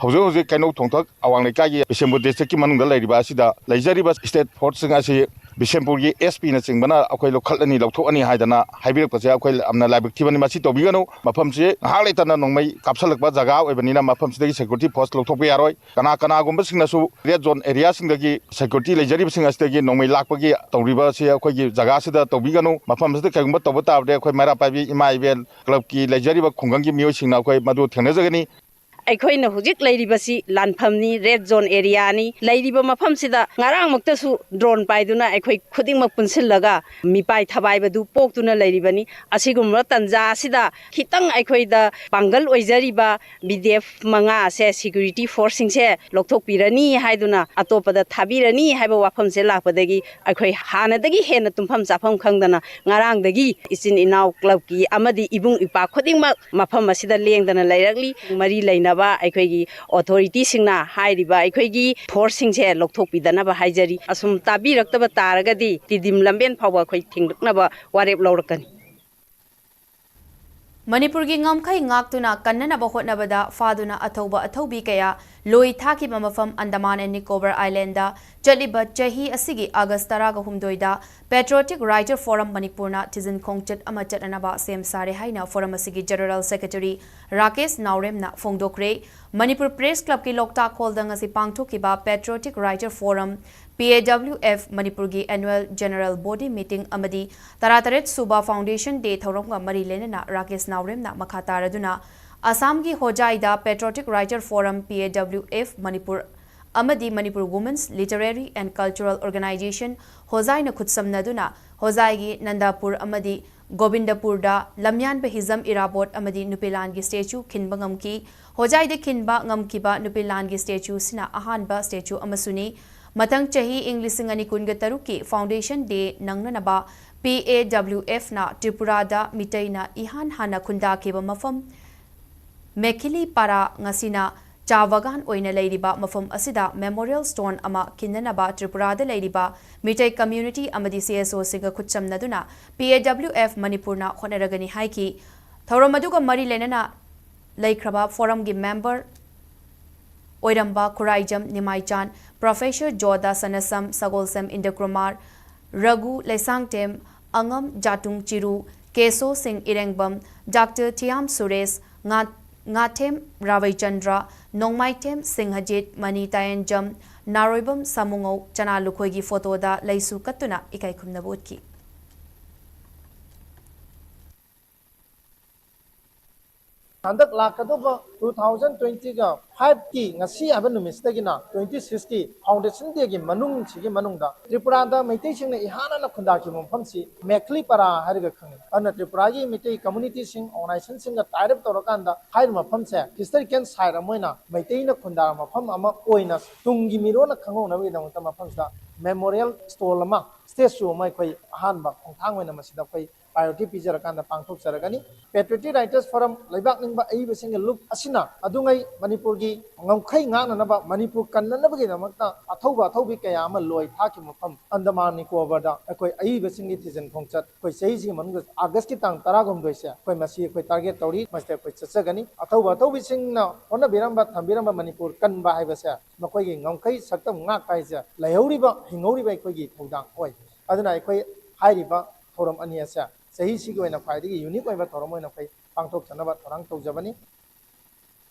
ꯍꯧꯖꯤꯛ ꯍꯧꯖꯤꯛ ꯀꯩꯅꯧ ꯊꯣꯡꯊꯛ ꯑꯋꯥꯡ ꯂꯩꯀꯥꯏꯒꯤ ꯕꯤꯁꯦꯝꯄꯨꯔ ꯗꯤꯁꯇ꯭ꯔꯤꯛꯀꯤ ꯃꯅꯨꯡꯗ ꯂꯩꯔꯤꯕ ꯑꯁꯤꯗ ꯂꯩꯖꯔꯤꯕ ꯁ꯭ꯇꯦꯠ ꯐꯣꯔꯁꯁꯤꯡ ꯑꯁꯤ ꯕꯤꯁꯦꯝꯄꯨꯔꯒꯤ ꯑꯦꯁ ꯄꯤꯅꯆꯤꯡꯕꯅ ꯑꯩꯈꯣꯏ ꯂꯧꯈꯠꯂꯅꯤ, ꯂꯧꯊꯣꯛꯑꯅꯤ ꯍꯥꯏꯗꯅ ꯍꯥꯏꯕꯤꯔꯛꯄꯁꯦ ꯑꯩꯈꯣꯏ ꯌꯥꯝꯅ ꯂꯥꯏꯕꯛ ꯊꯤꯕꯅꯤ꯫ ꯃꯁꯤ ꯇꯧꯕꯤꯒꯅꯨ꯫ ꯃꯐꯝꯁꯤ ꯉꯥꯏꯍꯥꯛ ꯂꯩꯇꯅ ꯅꯣꯡꯃꯩ ꯀꯥꯞꯁꯜꯂꯛꯄ ꯖꯒꯥ ꯑꯣꯏꯕꯅꯤꯅ ꯃꯐꯝꯁꯤꯗꯒꯤ ꯁꯦꯀ꯭ꯌꯨꯔꯤꯇꯤ ꯐꯣꯔꯁ ꯂꯧꯊꯣꯛꯄ ꯌꯥꯔꯣꯏ꯫ ꯀꯅꯥ ꯀꯅꯥꯒꯨꯝꯕꯁꯤꯡꯅꯁꯨ ꯔꯦꯗ ꯖꯣꯟ ꯑꯦꯔꯤꯌꯥꯁꯤꯡꯗꯒꯤ ꯁꯦꯀ꯭ꯌꯨꯔꯤꯇꯤ ꯂꯩꯖꯔꯤꯕꯁꯤꯡ ꯑꯁꯤꯗꯒꯤ ꯅꯣꯡꯃꯩ ꯂꯥꯛꯄꯒꯤ ꯇꯧꯔꯤꯕꯁꯤ ꯑꯩꯈꯣꯏꯒꯤ ꯖꯒꯥꯁꯤꯗ ꯇꯧꯕꯤꯒꯅꯨ꯫ ꯃꯐꯝꯁꯤꯗ ꯀꯩꯒꯨꯝꯕ ꯇꯧꯕ ꯇꯥꯔꯕꯗꯤ ꯑꯩꯈꯣꯏ ꯃꯩꯔꯥ ꯄꯥꯏꯕꯤ ꯏꯃꯥ ꯏꯕꯦꯟ ꯀ꯭ꯂꯕꯀꯤ ꯂꯩꯖꯔꯤꯕ ꯈꯨꯡꯒꯪꯒꯤ ꯃꯤꯑꯣꯏꯁꯤꯡꯅ ꯑꯩꯈꯣꯏ ꯃꯗꯨ ꯊꯦꯡꯅꯖꯒꯅꯤ꯫ ꯑꯩꯈꯣꯏꯅ ꯍꯧꯖꯤꯛ ꯂꯩꯔꯤꯕꯁꯤ ꯂꯥꯟꯐꯝꯅꯤ, ꯔꯦꯗ ꯖꯣꯟ ꯑꯦꯔꯤꯌꯥꯅꯤ꯫ ꯂꯩꯔꯤꯕ ꯃꯐꯝꯁꯤꯗ ꯉꯔꯥꯡꯃꯛꯇꯁꯨ ꯗ꯭ꯔꯣꯟ ꯄꯥꯏꯗꯨꯅ ꯑꯩꯈꯣꯏ ꯈꯨꯗꯤꯡꯃꯛ ꯄꯨꯟꯁꯤꯜꯂꯒ ꯃꯤꯄꯥꯏ ꯊꯕꯥꯏꯕꯗꯨ ꯄꯣꯛꯇꯨꯅ ꯂꯩꯔꯤꯕꯅꯤ꯫ ꯑꯁꯤꯒꯨꯝꯕ ꯇꯥꯟꯖꯥ ꯑꯁꯤꯗ ꯈꯤꯇꯪ ꯑꯩꯈꯣꯏꯗ ꯄꯥꯡꯒꯜ ꯑꯣꯏꯖꯔꯤꯕ ꯕꯤ ꯗꯤ ꯑꯦꯐ ꯃꯉꯥꯁꯦ, ꯁꯦꯀ꯭ꯌꯨꯔꯤꯇꯤ ꯐꯣꯔꯁꯁꯤꯡꯁꯦ ꯂꯧꯊꯣꯛꯄꯤꯔꯅꯤ ꯍꯥꯏꯗꯨꯅ, ꯑꯇꯣꯞꯄꯗ ꯊꯥꯕꯤꯔꯅꯤ ꯍꯥꯏꯕ ꯋꯥꯐꯝꯁꯦ ꯂꯥꯛꯄꯗꯒꯤ ꯑꯩꯈꯣꯏ ꯍꯥꯟꯅꯗꯒꯤ ꯍꯦꯟꯅ ꯇꯨꯝꯐꯝ ꯆꯥꯐꯝ ꯈꯪꯗꯅ ꯉꯔꯥꯡꯗꯒꯤ ꯏꯆꯤꯟ ꯏꯅꯥꯎ ꯀ꯭ꯂꯕꯀꯤ ꯑꯃꯗꯤ ꯏꯕꯨꯡ ꯏꯄ꯭ꯋꯥ ꯈꯨꯗꯤꯡꯃꯛ ꯃꯐꯝ ꯑꯁꯤꯗ ꯂꯦꯡꯗꯅ ꯂꯩꯔꯛꯂꯤ꯫ ꯃꯔꯤ ꯂꯩꯅꯕ ꯑꯩꯈꯣꯏꯒꯤ ꯑꯣꯊꯣꯔꯤꯇꯤꯁꯤꯡꯅ ꯍꯥꯏꯔꯤꯕ ꯑꯩꯈꯣꯏꯒꯤ ꯐꯣꯔꯁꯁꯤꯡꯁꯦ ꯂꯧꯊꯣꯛꯄꯤꯗꯅꯕ ꯍꯥꯏꯖꯔꯤ꯫ ꯑꯁꯨꯝ ꯇꯥꯕꯤꯔꯛꯇꯕ ꯇꯥꯔꯒꯗꯤ ꯇꯤꯗꯤꯝ ꯂꯝꯕꯦꯟ ꯐꯥꯎꯕ ꯑꯩꯈꯣꯏ ꯊꯤꯡꯂꯛꯅꯕ ꯋꯥꯔꯦꯞ ꯂꯧꯔꯛꯀꯅꯤ꯫ ꯃꯅꯤꯄꯨꯔꯒꯤ ꯉꯝꯈꯩ ꯉꯥꯛꯇꯨꯅ ꯀꯟꯅꯅꯕ ꯍꯣꯠꯅꯕꯗ ꯐꯥꯗꯨꯅ ꯑꯊꯧꯕ ꯑꯊꯧꯕꯤ ꯀꯌꯥ ꯂꯣꯏ ꯊꯥꯈꯤꯕ ꯃꯐꯝ ꯑꯟꯗꯃꯥꯟ ꯑꯦꯟ ꯅꯤꯀꯣꯕꯔ ꯑꯥꯏꯂꯦꯟꯗ ꯆꯠꯂꯤꯕ ꯆꯍꯤ ꯑꯁꯤꯒꯤ ꯑꯥꯒꯁ ꯇꯔꯥꯒ ꯍꯨꯝꯗꯣꯏꯗ Patriotic Writer Forum ꯃꯅꯤꯄꯨꯔꯅ ꯊꯤꯖꯤꯟ ꯈꯣꯡꯆꯠ ꯑꯃ ꯆꯠꯅꯅꯕ ꯁꯦꯝ ꯁꯥꯔꯦ ꯍꯥꯏꯅ ꯐꯣꯔꯝ ꯑꯁꯤꯒꯤ ꯖꯦꯅꯔꯦꯜ ꯁꯦꯀ꯭ꯔꯦꯇꯔꯤ ꯔꯥꯀꯦꯁ ꯅꯥꯎꯔꯦꯝꯅ ꯐꯣꯡꯗꯣꯛꯈ꯭ꯔꯦ꯫ ꯃꯅꯤꯄꯨꯔ ꯄ꯭ꯔꯦꯁ ꯀ꯭ꯂꯕꯀꯤ ꯂꯣꯛꯇꯥꯛ ꯍꯣꯜꯗ ꯉꯁꯤ ꯄꯥꯡꯊꯣꯛꯈꯤꯕ Patriotic Writer Forum, P A W F, ꯃꯅꯤꯄꯨꯔꯒꯤ annual general body meeting ꯑꯃꯗꯤ ꯇꯔꯥꯇꯔꯦꯠ ꯁꯨꯕ Foundation Day ꯊꯧꯔꯝꯒ ꯃꯔꯤ ꯂꯩꯅꯅ ꯔꯥꯀꯦꯁ ꯅꯥꯎꯔꯦꯝꯅ ꯃꯈꯥ ꯇꯥꯔꯗꯨꯅ ꯑꯁꯥꯝꯒꯤ ꯍꯣꯖꯥꯏꯗ Patriotic Writer Forum, P A W F, Manipur ꯑꯃꯗꯤ Manipur Women's Literary and Cultural Organization, ꯍꯣꯖꯥꯏꯅ ꯈꯨꯠꯁꯝꯅꯗꯨꯅ ꯍꯣꯖꯥꯏꯒꯤ ꯅꯟꯗꯥꯄꯨꯔ ꯑꯃꯗꯤ ꯒꯣꯕꯤꯟꯗꯄꯨꯔꯗ ꯂꯝꯌꯥꯟꯕ ꯍꯤꯖꯝ ꯏꯔꯥꯕꯣꯠ ꯑꯃꯗꯤ ꯅꯨꯄꯤꯂꯥꯟꯒꯤ ꯁ꯭ꯇꯦꯆꯨ ꯈꯤꯟꯕ ꯉꯝꯈꯤ꯫ ꯍꯣꯖꯥꯏꯗ ꯈꯤꯟꯕ ꯉꯝꯈꯤꯕ ꯅꯨꯄꯤꯂꯥꯟꯒꯤ ꯁ꯭ꯇꯦꯆꯨꯁꯤꯅ ꯑꯍꯥꯟꯕ ꯁ꯭ꯇꯦꯆꯨ ꯑꯃꯁꯨꯅꯤ꯫ ꯃꯊꯪ ꯆꯍꯤ ꯏꯪ ꯂꯤꯁꯤꯡ ꯑꯅꯤ ꯀꯨꯟꯒ ꯇꯔꯨꯛꯀꯤ Foundation Day ꯅꯪꯅꯅꯕ P A W F ꯅ ꯇ꯭ꯔꯤꯄꯨꯔꯥꯗ ꯃꯤꯇꯩꯅ ꯏꯍꯥꯟ ꯍꯥꯟꯅ ꯈꯨꯟꯗꯥꯈꯤꯕ ꯃꯐꯝ ꯃꯦꯈꯤꯂꯤ ꯄꯥꯔꯥ, ꯉꯁꯤꯅ ꯆꯥ ꯕꯥꯒꯥꯟ ꯑꯣꯏꯅ ꯂꯩꯔꯤꯕ ꯃꯐꯝ ꯑꯁꯤꯗ memorial stone ꯑꯃ ꯈꯤꯟꯅꯅꯕ ꯇ꯭ꯔꯤꯄꯨꯔꯥꯗ ꯂꯩꯔꯤꯕ ꯃꯤꯇꯩ community ꯑꯃꯗꯤ C S O ꯁꯤꯡꯒ ꯈꯨꯠꯁꯝꯅꯗꯨꯅ P A W F ꯃꯅꯤꯄꯨꯔꯅ ꯍꯣꯠꯅꯔꯒꯅꯤ ꯍꯥꯏꯈꯤ꯫ ꯊꯧꯔꯝ ꯑꯗꯨꯒ ꯃꯔꯤ ꯂꯩꯅꯅ ꯂꯩꯈ꯭ꯔꯕ ꯐꯣꯔꯝꯒꯤ ꯃꯦꯝꯕꯔ ꯑꯣꯏꯔꯝꯕ ꯈꯨꯔꯥꯏꯖꯝ ꯅꯤꯃꯥꯏꯆꯥꯟ, ꯄ꯭ꯔꯣꯐꯦꯁꯔ ꯖꯣꯗꯥ ꯁꯅꯥꯁꯝ, ꯁꯒꯣꯜꯁꯦꯝ ꯏꯟꯗ꯭ꯔꯀꯨꯃꯥꯔ, ꯔꯘꯨ ꯂꯩꯁꯥꯡꯊꯦꯝ, ꯑꯉꯝ ꯖꯥꯇꯨꯡ ꯆꯤꯔꯨ, ꯀꯦꯁꯣ ꯁꯤꯡ ꯏꯔꯦꯡꯕꯝ, ꯗꯥꯛꯇꯔ ꯊꯤꯌꯥꯝ ꯁꯨꯔꯦꯁ, ꯉꯥ-, ꯉꯥꯊꯦꯝ ꯔꯥꯕꯩꯆꯟꯗ꯭ꯔ, ꯅꯣꯡꯃꯥꯏꯊꯦꯝ ꯁꯤꯡꯍꯖꯤꯠ, ꯃꯅꯤ ꯇꯥꯌꯦꯟꯖꯝ, ꯅꯥꯔꯣꯏꯕꯝ ꯁꯥꯃꯨꯉꯧ, ꯆꯅꯥ ꯂꯨꯈꯣꯏꯒꯤ ꯐꯣꯇꯣꯗ ꯂꯩꯁꯨ ꯀꯠꯇꯨꯅ ꯏꯀꯥꯏ ꯈꯨꯝꯅꯕ ꯎꯠꯈꯤ꯫ ꯍꯟꯗꯛ ꯂꯥꯛꯀꯗꯧꯕ two thousand twenty-ꯒ five-ꯀꯤ ꯉꯁꯤ ꯍꯥꯏꯕ ꯅꯨꯃꯤꯠꯁꯤꯗꯒꯤꯅ twenty-six-ꯀꯤ Foundation Day-ꯒꯤ ꯃꯅꯨꯡꯁꯤꯒꯤ ꯃꯅꯨꯡꯗ ꯇ꯭ꯔꯤꯄꯨꯔꯥꯗ ꯃꯩꯇꯩꯁꯤꯡꯅ ꯏꯍꯥꯟ ꯍꯥꯟꯅ ꯈꯨꯟꯗꯥꯈꯤꯕ ꯃꯐꯝꯁꯤ ꯃꯦꯈꯂꯤ ꯄꯔꯥ ꯍꯥꯏꯔꯒ ꯈꯪꯅꯩ꯫ ꯑꯗꯨꯅ ꯇ꯭ꯔꯤꯄꯨꯔꯥꯒꯤ ꯃꯩꯇꯩ community-ꯁꯤꯡ, organization-ꯁꯤꯡꯒ tie up ꯇꯧꯔꯀꯥꯟꯗ ꯍꯥꯏꯔꯤꯕ ꯃꯐꯝꯁꯦ historical site ꯑꯃ ꯑꯣꯏꯅ ꯃꯩꯇꯩꯅ ꯈꯨꯟꯗꯥꯔꯕ ꯃꯐꯝ ꯑꯃ ꯑꯣꯏꯅ ꯇꯨꯡꯒꯤ ꯃꯤꯔꯣꯟꯅ ꯈꯪꯍꯧꯅꯕꯒꯤꯗꯃꯛꯇ ꯃꯐꯝꯁꯤꯗ memorial stone ꯑꯃ, statue ꯑꯃ ꯑꯩꯈꯣꯏ ꯑꯍꯥꯟꯕ ꯈꯣꯡꯊꯥꯡ ꯑꯣꯏꯅ ꯃꯁꯤꯗ ꯑꯩꯈꯣꯏ priority ꯄꯤꯖꯔꯀꯥꯟꯗ ꯄꯥꯡꯊꯣꯛꯆꯔꯒꯅꯤ꯫ Patriotic Writers Forum ꯂꯩꯕꯥꯛ ꯅꯤꯡꯕ ꯑꯏꯕꯁꯤꯡꯒꯤ ꯂꯨꯞ ꯑꯁꯤꯅ ꯑꯗꯨꯉꯩ ꯃꯅꯤꯄꯨꯔꯒꯤ ꯉꯝꯈꯩ ꯉꯥꯛꯅꯅꯕ, ꯃꯅꯤꯄꯨꯔ ꯀꯟꯅꯅꯕꯒꯤꯗꯃꯛꯇ ꯑꯊꯧꯕ ꯑꯊꯧꯕꯤ ꯀꯌꯥ ꯑꯃ ꯂꯣꯏ ꯊꯥꯈꯤꯕ ꯃꯐꯝ ꯑꯟꯗꯃꯥꯟ ꯅꯤꯀꯣꯕꯔꯗ ꯑꯩꯈꯣꯏ ꯑꯏꯕꯁꯤꯡꯒꯤ ꯊꯤꯖꯤꯟ ꯈꯣꯡꯆꯠ ꯑꯩꯈꯣꯏ ꯆꯍꯤꯁꯤꯒꯤ ꯃꯅꯨꯡꯗ August-ꯀꯤ ꯇꯥꯡ ꯇꯔꯥꯍꯨꯝꯗꯣꯏꯁꯦ ꯑꯩꯈꯣꯏ ꯃꯁꯤ ꯑꯩꯈꯣꯏ target ꯇꯧꯔꯤ꯫ ꯃꯁꯤꯗ ꯑꯩꯈꯣꯏ ꯆꯠꯆꯒꯅꯤ꯫ ꯑꯊꯧꯕ ꯑꯊꯧꯕꯤꯁꯤꯡꯅ ꯍꯣꯠꯅꯕꯤꯔꯝꯕ, ꯊꯝꯕꯤꯔꯝꯕ ꯃꯅꯤꯄꯨꯔ ꯀꯟꯕ ꯍꯥꯏꯕꯁꯦ ꯃꯈꯣꯏꯒꯤ ꯉꯝꯈꯩ ꯁꯛꯇꯝ ꯉꯥꯛꯄ ꯍꯥꯏꯁꯦ ꯂꯩꯍꯧꯔꯤꯕ, ꯍꯤꯡꯍꯧꯔꯤꯕ ꯑꯩꯈꯣꯏꯒꯤ ꯊꯧꯗꯥꯡ ꯑꯣꯏ꯫ ꯑꯗꯨꯅ ꯑꯩꯈꯣꯏ ꯍꯥꯏꯔꯤꯕ ꯊꯧꯔꯝ ꯑꯅꯤ ꯑꯁꯦ ꯆꯍꯤꯁꯤꯒꯤ ꯑꯣꯏꯅ ꯈ꯭ꯋꯥꯏꯗꯒꯤ unique ꯑꯣꯏꯕ ꯊꯧꯔꯝ ꯑꯣꯏꯅ ꯑꯩꯈꯣꯏ ꯄꯥꯡꯊꯣꯛꯆꯅꯕ ꯊꯧꯔꯥꯡ ꯇꯧꯖꯕꯅꯤ꯫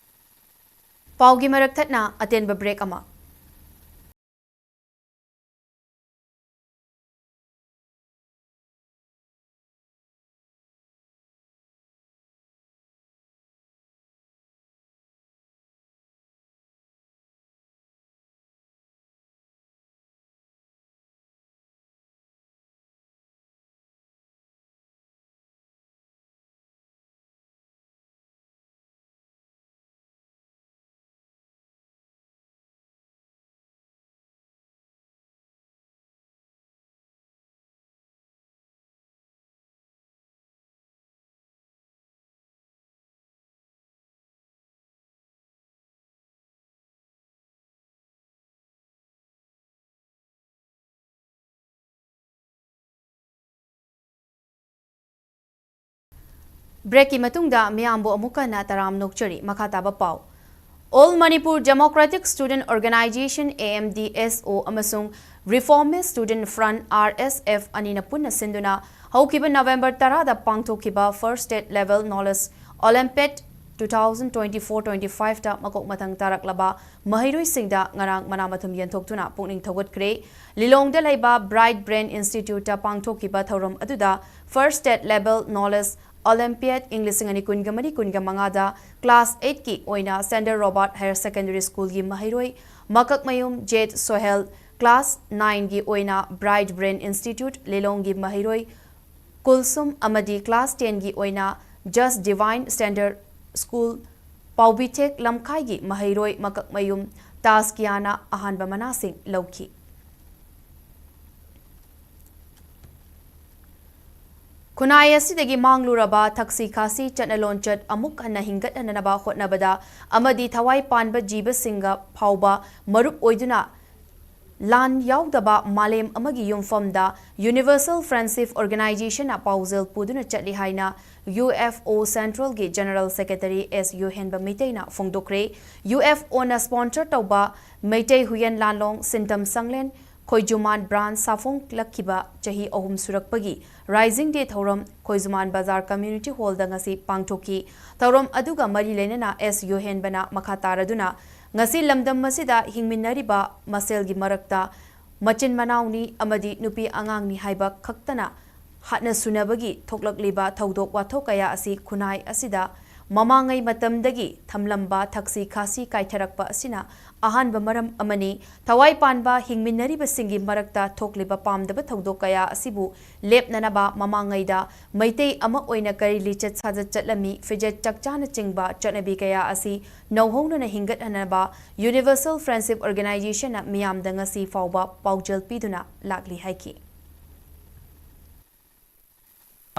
ꯄꯥꯎꯒꯤ ꯃꯔꯛ ꯊꯠꯅ ꯑꯇꯦꯟꯕ break ꯑꯃ꯫ Break-ꯀꯤ ꯃꯇꯨꯡꯗ ꯃꯤꯌꯥꯝꯕꯨ ꯑꯃꯨꯛ ꯍꯟꯅ ꯇꯔꯥꯝꯅ ꯑꯣꯛꯆꯔꯤ꯫ ꯃꯈꯥ ꯇꯥꯕ ꯄꯥꯎ꯫ All Manipur Democratic Student Organization, A M D S O, ꯑꯃꯁꯨꯡ Reformist Student Front, R S F, ꯑꯅꯤꯅ ꯄꯨꯟꯅ ꯁꯤꯟꯗꯨꯅ ꯍꯧꯈꯤꯕ ꯅꯕꯦꯝꯕꯔ ꯇꯔꯥꯗ ꯄꯥꯡꯊꯣꯛꯈꯤꯕ First State Level Knowledge Olympiad two thousand twenty-four twenty-five ꯇ ꯃꯀꯣꯛ ꯃꯊꯪ ꯇꯥꯔꯛꯂꯕ ꯃꯍꯩꯔꯣꯏꯁꯤꯡꯗ ꯉꯔꯥꯡ ꯃꯅꯥ ꯃꯊꯨꯝ ꯌꯦꯟꯊꯣꯛꯇꯨꯅ ꯄꯨꯛꯅꯤꯡ ꯊꯧꯒꯠꯈ꯭ꯔꯦ꯫ ꯂꯤꯂꯣꯡꯗ ꯂꯩꯕ Bright Brain Institute ꯇ ꯄꯥꯡꯊꯣꯛꯈꯤꯕ ꯊꯧꯔꯝ ꯑꯗꯨꯗ First State Level Knowledge Olympiad ꯏꯪ ꯂꯤꯁꯤꯡ ꯑꯅꯤ ꯀꯨꯟꯒ ꯃꯔꯤ ꯀꯨꯟꯒ ꯃꯉꯥꯗ Class eight ꯀꯤ ꯑꯣꯏꯅ Saint Robert Higher Secondary School ꯒꯤ ꯃꯍꯩꯔꯣꯏ ꯃꯀꯛꯃꯌꯨꯝ ꯖꯦꯠ ꯁꯣꯍꯦꯜ, Class nine ꯒꯤ ꯑꯣꯏꯅ Bright Brain Institute ꯂꯤꯂꯣꯡꯒꯤ ꯃꯍꯩꯔꯣꯏ ꯀꯨꯜꯁꯨꯝ ꯑꯃꯗꯤ Class ten ꯒꯤ ꯑꯣꯏꯅ Just Divine Standard School ꯄꯥꯎꯕꯤꯊꯦꯛ ꯂꯝꯈꯥꯏꯒꯤ ꯃꯍꯩꯔꯣꯏ ꯃꯀꯛꯃꯌꯨꯝ ꯇꯥꯁꯀꯤꯌꯥꯅ ꯑꯍꯥꯟꯕ ꯃꯅꯥꯁꯤꯡ ꯂꯧꯈꯤ꯫ ꯈꯨꯟꯅꯥꯏ ꯑꯁꯤꯗꯒꯤ ꯃꯥꯡꯂꯨꯔꯕ ꯊꯛꯁꯤ ꯈꯥꯁꯤ ꯆꯠꯅ ꯂꯣꯟꯆꯠ ꯑꯃꯨꯛ ꯍꯟꯅ ꯍꯤꯡꯒꯠꯍꯟꯅꯕ ꯍꯣꯠꯅꯕꯗ ꯑꯃꯗꯤ ꯊꯋꯥꯏ ꯄꯥꯟꯕ ꯖꯤꯕꯁꯤꯡꯒ ꯐꯥꯎꯕ ꯃꯔꯨꯞ ꯑꯣꯏꯗꯨꯅ ꯂꯥꯟ ꯌꯥꯎꯗꯕ ꯃꯥꯂꯦꯝ ꯑꯃꯒꯤ ꯌꯨꯝꯐꯝꯗ Universal Friendship Organization ꯅ ꯄꯥꯎꯖꯦꯜ ꯄꯨꯗꯨꯅ ꯆꯠꯂꯤ ꯍꯥꯏꯅ U F O Central ꯒꯤ General Secretary S ꯌꯣꯍꯦꯟꯕ ꯃꯩꯇꯩꯅ ꯐꯣꯡꯗꯣꯛꯈ꯭ꯔꯦ꯫ U F O ꯅ sponsor ꯇꯧꯕ ꯃꯩꯇꯩ ꯍꯨꯏꯌꯦꯟ ꯂꯥꯟꯂꯣꯡ ꯁꯤꯟꯇꯝ ꯁꯪꯂꯦꯟ ꯈꯣꯏꯖꯨꯃꯥꯟ branch ꯁꯥꯐꯣꯡꯂꯛꯈꯤꯕ ꯆꯍꯤ ꯑꯍꯨꯝ ꯁꯨꯔꯛꯄꯒꯤ Rising Day ꯊꯧꯔꯝ ꯈꯣꯏꯖꯨꯃꯥꯟ ꯕꯖꯥꯔ Community Hall ꯗ ꯉꯁꯤ ꯄꯥꯡꯊꯣꯛꯈꯤ꯫ ꯊꯧꯔꯝ ꯑꯗꯨꯒ ꯃꯔꯤ ꯂꯩꯅꯅ S ꯌꯣꯍꯦꯟꯕꯅ ꯃꯈꯥ ꯇꯥꯔꯗꯨꯅ, ꯉꯁꯤ ꯂꯝꯗꯝ ꯑꯁꯤꯗ ꯍꯤꯡꯃꯤꯟꯅꯔꯤꯕ ꯃꯁꯦꯜꯒꯤ ꯃꯔꯛꯇ ꯃꯆꯤꯟ ꯃꯅꯥꯎꯅꯤ ꯑꯃꯗꯤ ꯅꯨꯄꯤ ꯑꯉꯥꯡꯅꯤ ꯍꯥꯏꯕ ꯈꯛꯇꯅ ꯍꯥꯠꯅ ꯁꯨꯅꯕꯒꯤ ꯊꯣꯛꯂꯛꯂꯤꯕ ꯊꯧꯗꯣꯛ ꯋꯥꯊꯣꯛ ꯀꯌꯥ ꯑꯁꯤ ꯈꯨꯟꯅꯥꯏ ꯑꯁꯤꯗ ꯃꯃꯥꯡꯉꯩ ꯃꯇꯝꯗꯒꯤ ꯊꯝꯂꯝꯕ ꯊꯛꯁꯤ ꯈꯥꯁꯤ ꯀꯥꯏꯊꯔꯛꯄ ꯑꯁꯤꯅ ꯑꯍꯥꯟꯕ ꯃꯔꯝ ꯑꯃꯅꯤ꯫ ꯊꯋꯥꯏ ꯄꯥꯟꯕ ꯍꯤꯡꯃꯤꯟꯅꯔꯤꯕꯁꯤꯡꯒꯤ ꯃꯔꯛꯇ ꯊꯣꯛꯂꯤꯕ ꯄꯥꯝꯗꯕ ꯊꯧꯗꯣꯛ ꯀꯌꯥ ꯑꯁꯤꯕꯨ ꯂꯦꯞꯅꯅꯕ ꯃꯃꯥꯡꯉꯩꯗ ꯃꯩꯇꯩ ꯑꯃ ꯑꯣꯏꯅ ꯀꯔꯤ ꯂꯤꯆꯠ ꯁꯥꯖꯠ ꯆꯠꯂꯝꯃꯤ, ꯐꯤꯖꯦꯠ ꯆꯛꯆꯥꯅꯆꯤꯡꯕ ꯆꯠꯅꯕꯤ ꯀꯌꯥ ꯑꯁꯤ ꯅꯧꯍꯧꯅꯅ ꯍꯤꯡꯒꯠꯍꯟꯅꯕ Universal Friendship Organization ꯅ ꯃꯤꯌꯥꯝꯗ ꯉꯁꯤ ꯐꯥꯎꯕ ꯄꯥꯎꯖꯦꯜ ꯄꯤꯗꯨꯅ ꯂꯥꯛꯂꯤ ꯍꯥꯏꯈꯤ꯫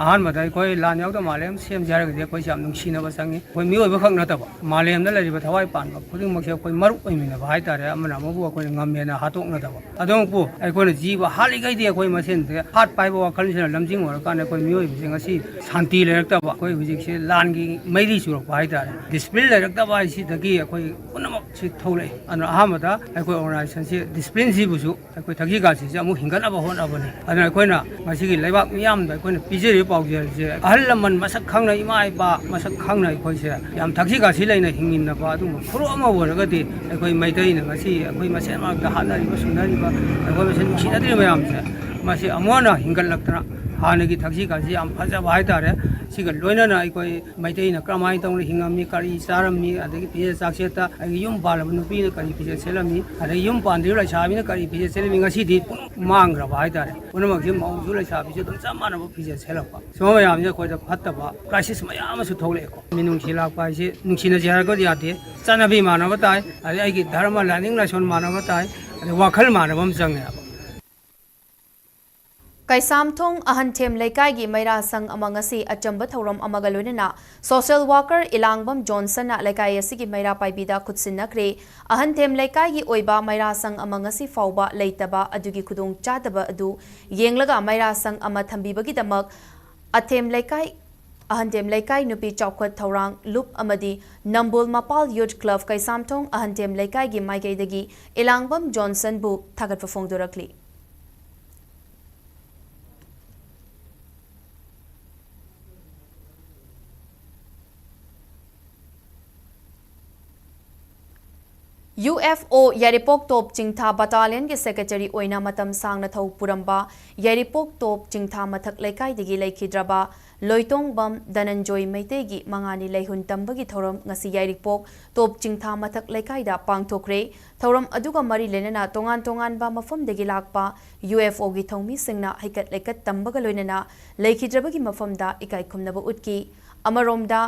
ꯑꯍꯥꯟꯕꯗ ꯑꯩꯈꯣꯏ ꯂꯥꯟ ꯌꯥꯎꯗꯕ ꯃꯥꯂꯦꯝ ꯁꯦꯝꯁꯦ ꯍꯥꯏꯔꯒꯗꯤ ꯑꯩꯈꯣꯏꯁꯦ ꯌꯥꯝ ꯅꯨꯡꯁꯤꯅꯕ ꯆꯪꯉꯤ꯫ ꯑꯩꯈꯣꯏ ꯃꯤꯑꯣꯏꯕ ꯈꯛ ꯅꯠꯇꯕ, ꯃꯥꯂꯦꯝꯗ ꯂꯩꯔꯤꯕ ꯊꯋꯥꯏ ꯄꯥꯟꯕ ꯈꯨꯗꯤꯡꯃꯛꯁꯦ ꯑꯩꯈꯣꯏ ꯃꯔꯨꯞ ꯑꯣꯏꯃꯤꯟꯅꯕ ꯍꯥꯏꯇꯥꯔꯦ, ꯑꯃꯅ ꯑꯃꯕꯨ ꯑꯩꯈꯣꯏꯅ ꯉꯝꯃꯦꯅ ꯍꯥꯠꯇꯣꯛꯅꯗꯕ꯫ ꯑꯗꯨꯃꯛꯄꯨ ꯑꯩꯈꯣꯏꯅ ꯖꯤꯕ ꯍꯥꯠꯂꯤꯈꯩꯗꯤ ꯑꯩꯈꯣꯏ ꯃꯁꯦꯟꯁꯦ ꯍꯥꯠꯄ ꯍꯥꯏꯕ ꯋꯥꯈꯜꯁꯤꯅ ꯂꯝꯖꯤꯡ ꯑꯣꯏꯔꯀꯥꯟꯗ ꯑꯩꯈꯣꯏ ꯃꯤꯑꯣꯏꯕꯁꯦ ꯉꯁꯤ ꯁꯥꯟꯇꯤ ꯂꯩꯔꯛꯇꯕ, ꯑꯩꯈꯣꯏ ꯍꯧꯖꯤꯛꯁꯦ ꯂꯥꯟꯒꯤ ꯃꯩꯔꯤ ꯆꯨꯔꯛꯄ ꯍꯥꯏꯇꯥꯔꯦ, ꯗꯤꯁꯤꯄ꯭ꯂꯤꯟ ꯂꯩꯔꯛꯇꯕ ꯍꯥꯏꯁꯤꯗꯒꯤ ꯑꯩꯈꯣꯏ ꯄꯨꯝꯅꯃꯛꯁꯤ ꯊꯣꯛꯂꯛꯏ꯫ ꯑꯗꯨꯅ ꯑꯍꯥꯟꯕꯗ ꯑꯩꯈꯣꯏ ꯑꯣꯔꯒꯅꯥꯏꯖꯦꯁꯟꯁꯤ ꯗꯤꯁꯤꯄ꯭ꯂꯤꯟꯁꯤꯕꯨꯁꯨ ꯑꯩꯈꯣꯏ ꯊꯛꯁꯤ ꯈꯥꯁꯤꯁꯦ ꯑꯃꯨꯛ ꯍꯤꯡꯒꯠꯅꯕ ꯍꯣꯠꯅꯕꯅꯤ꯫ ꯑꯗꯨꯅ ꯑꯩꯈꯣꯏꯅ ꯉꯁꯤꯒꯤ ꯂꯩꯕꯥꯛ ꯃꯤꯌꯥꯝꯗ ꯑꯩꯈꯣꯏꯅ ꯄꯤꯖꯔꯤꯕ ꯄꯥꯎꯖꯦꯜꯁꯦ, ꯑꯍꯜ ꯂꯃꯟ ꯃꯁꯛ ꯈꯪꯅ, ꯏꯃꯥ ꯏꯄꯥ ꯃꯁꯛ ꯈꯪꯅ ꯑꯩꯈꯣꯏꯁꯦ ꯌꯥꯝ ꯊꯛꯁꯤ ꯈꯥꯁꯤ ꯂꯩꯅ ꯍꯤꯡꯃꯤꯟꯅꯕ ꯑꯗꯨꯒꯨꯝꯕ ꯐꯨꯔꯨꯞ ꯑꯃ ꯑꯣꯏꯔꯒꯗꯤ ꯑꯩꯈꯣꯏ ꯃꯩꯇꯩꯅ ꯉꯁꯤ ꯑꯩꯈꯣꯏ ꯃꯁꯦꯟ ꯃꯔꯛꯇ ꯍꯥꯠꯅꯔꯤꯕ ꯁꯨꯅꯔꯤꯕ, ꯑꯩꯈꯣꯏ ꯃꯁꯦꯟ ꯅꯨꯡꯁꯤꯅꯗ꯭ꯔꯤꯕ ꯃꯌꯥꯝꯁꯦ, ꯃꯁꯤ ꯑꯃꯨꯛ ꯍꯟꯅ ꯍꯤꯡꯒꯠꯂꯛꯇꯅ ꯍꯥꯟꯅꯒꯤ ꯊꯛꯁꯤ ꯈꯥꯁꯤ ꯌꯥꯝ ꯐꯖꯕ ꯍꯥꯏꯇꯥꯔꯦ꯫ ꯁꯤꯒ ꯂꯣꯏꯅꯅ ꯑꯩꯈꯣꯏ ꯃꯩꯇꯩꯅ ꯀꯔꯝꯍꯥꯏꯅ ꯇꯧꯅ ꯍꯤꯡꯉꯝꯃꯤ, ꯀꯔꯤ ꯆꯥꯔꯝꯃꯤ, ꯑꯗꯒꯤ ꯐꯤꯖꯦꯠ ꯆꯥꯛꯁꯦꯠꯇ ꯑꯩꯒꯤ ꯌꯨꯝ ꯄꯥꯜꯂꯕ ꯅꯨꯄꯤꯅ ꯀꯔꯤ ꯐꯤꯖꯦꯠ ꯁꯦꯠꯂꯝꯃꯤ, ꯑꯗꯒꯤ ꯌꯨꯝ ꯄꯥꯟꯗ꯭ꯔꯤꯕ ꯂꯩꯁꯥꯕꯤꯅ ꯀꯔꯤ ꯐꯤꯖꯦꯠ ꯁꯦꯠꯂꯝꯃꯤ, ꯉꯁꯤꯗꯤ ꯄꯨꯝꯅꯃꯛ ꯃꯥꯡꯈ꯭ꯔꯕ ꯍꯥꯏꯇꯥꯔꯦ꯫ ꯄꯨꯝꯅꯃꯛꯁꯦ ꯃꯧꯁꯨ ꯂꯩꯁꯥꯕꯤꯁꯨ ꯑꯗꯨꯝ ꯆꯞ ꯃꯥꯟꯅꯕ ꯐꯤꯖꯦꯠ ꯁꯦꯠꯂꯛꯄ꯫ ꯁꯨꯝꯕ ꯃꯌꯥꯝꯁꯦ ꯑꯩꯈꯣꯏꯗ ꯐꯠꯇꯕ ꯀ꯭ꯔꯥꯏꯁꯤꯁ ꯃꯌꯥꯝ ꯑꯃꯁꯨ ꯊꯣꯛꯂꯛꯑꯦꯀꯣ꯫ ꯃꯤꯅꯨꯡꯁꯤ ꯂꯥꯛꯄ ꯍꯥꯏꯁꯦ ꯅꯨꯡꯁꯤꯅꯁꯦ ꯍꯥꯏꯔꯒꯗꯤ ꯌꯥꯗꯦ꯫ ꯆꯠꯅꯕꯤ ꯃꯥꯟꯅꯕ ꯇꯥꯏ, ꯑꯗꯩ ꯑꯩꯒꯤ ꯙꯔꯃ, ꯂꯥꯏꯅꯤꯡ ꯂꯥꯏꯁꯣꯟ ꯃꯥꯟꯅꯕ ꯇꯥꯏ, ꯑꯗꯩ ꯋꯥꯈꯜ ꯃꯥꯟꯅꯕ ꯑꯃ ꯆꯪꯉꯦꯕ꯫ ꯀꯩꯁꯥꯝꯊꯣꯡ ꯑꯍꯟꯊꯦꯝ ꯂꯩꯀꯥꯏꯒꯤ ꯃꯩꯔꯥ ꯁꯪ ꯑꯃ ꯉꯁꯤ ꯑꯆꯝꯕ ꯊꯧꯔꯝ ꯑꯃꯒ ꯂꯣꯏꯅꯅ ꯁꯣꯁꯤꯌꯦꯜ ꯋꯥꯀꯔ ꯏꯂꯥꯡꯕꯝ ꯖꯣꯟꯁꯟꯅ ꯂꯩꯀꯥꯏ ꯑꯁꯤꯒꯤ ꯃꯩꯔꯥ ꯄꯥꯏꯕꯤꯗ ꯈꯨꯠꯁꯤꯟꯅꯈ꯭ꯔꯦ꯫ ꯑꯍꯟꯊꯦꯝ ꯂꯩꯀꯥꯏꯒꯤ ꯑꯣꯏꯕ ꯃꯩꯔꯥ ꯁꯪ ꯑꯃ ꯉꯁꯤ ꯐꯥꯎꯕ ꯂꯩꯇꯕ ꯑꯗꯨꯒꯤ ꯈꯨꯗꯣꯡꯆꯥꯗꯕ ꯑꯗꯨ ꯌꯦꯡꯂꯒ ꯃꯩꯔꯥ ꯁꯪ ꯑꯃ ꯊꯝꯕꯤꯕꯒꯤꯗꯃꯛ ꯑꯊꯦꯝ ꯂꯩꯀꯥꯏ, ꯑꯍꯟꯊꯦꯝ ꯂꯩꯀꯥꯏ ꯅꯨꯄꯤ ꯆꯥꯎꯈꯠ ꯊꯧꯔꯥꯡ ꯂꯨꯞ ꯑꯃꯗꯤ ꯅꯝꯕꯣꯜ ꯃꯄꯥꯜ ꯌꯨꯠ ꯀ꯭ꯂꯕ ꯀꯩꯁꯥꯝꯊꯣꯡ ꯑꯍꯟꯊꯦꯝ ꯂꯩꯀꯥꯏꯒꯤ ꯃꯥꯏꯀꯩꯗꯒꯤ ꯏꯂꯥꯡꯕꯝ ꯖꯣꯟꯁꯟꯕꯨ ꯊꯥꯒꯠꯄ ꯐꯣꯡꯗꯣꯔꯛꯂꯤ꯫ ꯌꯨ ꯑꯦꯐ ꯑꯣ ꯌꯥꯏꯔꯤꯄꯣꯛ ꯇꯣꯞ ꯆꯤꯡꯊꯥ ꯕꯇꯥꯂꯤꯌꯟꯒꯤ ꯁꯦꯀ꯭ꯔꯦꯇꯔꯤ ꯑꯣꯏꯅ ꯃꯇꯝ ꯁꯥꯡꯅ ꯊꯧ ꯄꯨꯔꯝꯕ ꯌꯥꯏꯔꯤꯄꯣꯛ ꯇꯣꯞ ꯆꯤꯡꯊꯥ ꯃꯊꯛ ꯂꯩꯀꯥꯏꯗꯒꯤ ꯂꯩꯈꯤꯗ꯭ꯔꯕ ꯂꯣꯏꯇꯣꯡꯕꯝ ꯙꯅꯟꯖꯣꯏ ꯃꯩꯇꯩꯒꯤ ꯃꯉꯥꯅꯤ ꯂꯩꯍꯨꯟ ꯇꯝꯕꯒꯤ ꯊꯧꯔꯝ ꯉꯁꯤ ꯌꯥꯏꯔꯤꯄꯣꯛ ꯇꯣꯞ ꯆꯤꯡꯊꯥ ꯃꯊꯛ ꯂꯩꯀꯥꯏꯗ ꯄꯥꯡꯊꯣꯛꯈ꯭ꯔꯦ꯫ ꯊꯧꯔꯝ ꯑꯗꯨꯒ ꯃꯔꯤ ꯂꯩꯅꯅ ꯇꯣꯉꯥꯟ ꯇꯣꯉꯥꯟꯕ ꯃꯐꯝꯗꯒꯤ ꯂꯥꯛꯄ ꯌꯨ ꯑꯦꯐ ꯑꯣꯒꯤ ꯊꯧꯃꯤꯁꯤꯡꯅ ꯍꯩꯀꯠ ꯂꯩꯀꯠ ꯇꯝꯕꯒ ꯂꯣꯏꯅꯅ ꯂꯩꯈꯤꯗ꯭ꯔꯕꯒꯤ ꯃꯐꯝꯗ ꯏꯀꯥꯏ ꯈꯨꯝꯅꯕ ꯎꯠꯈꯤ꯫ ꯑꯃꯔꯣꯝꯗ,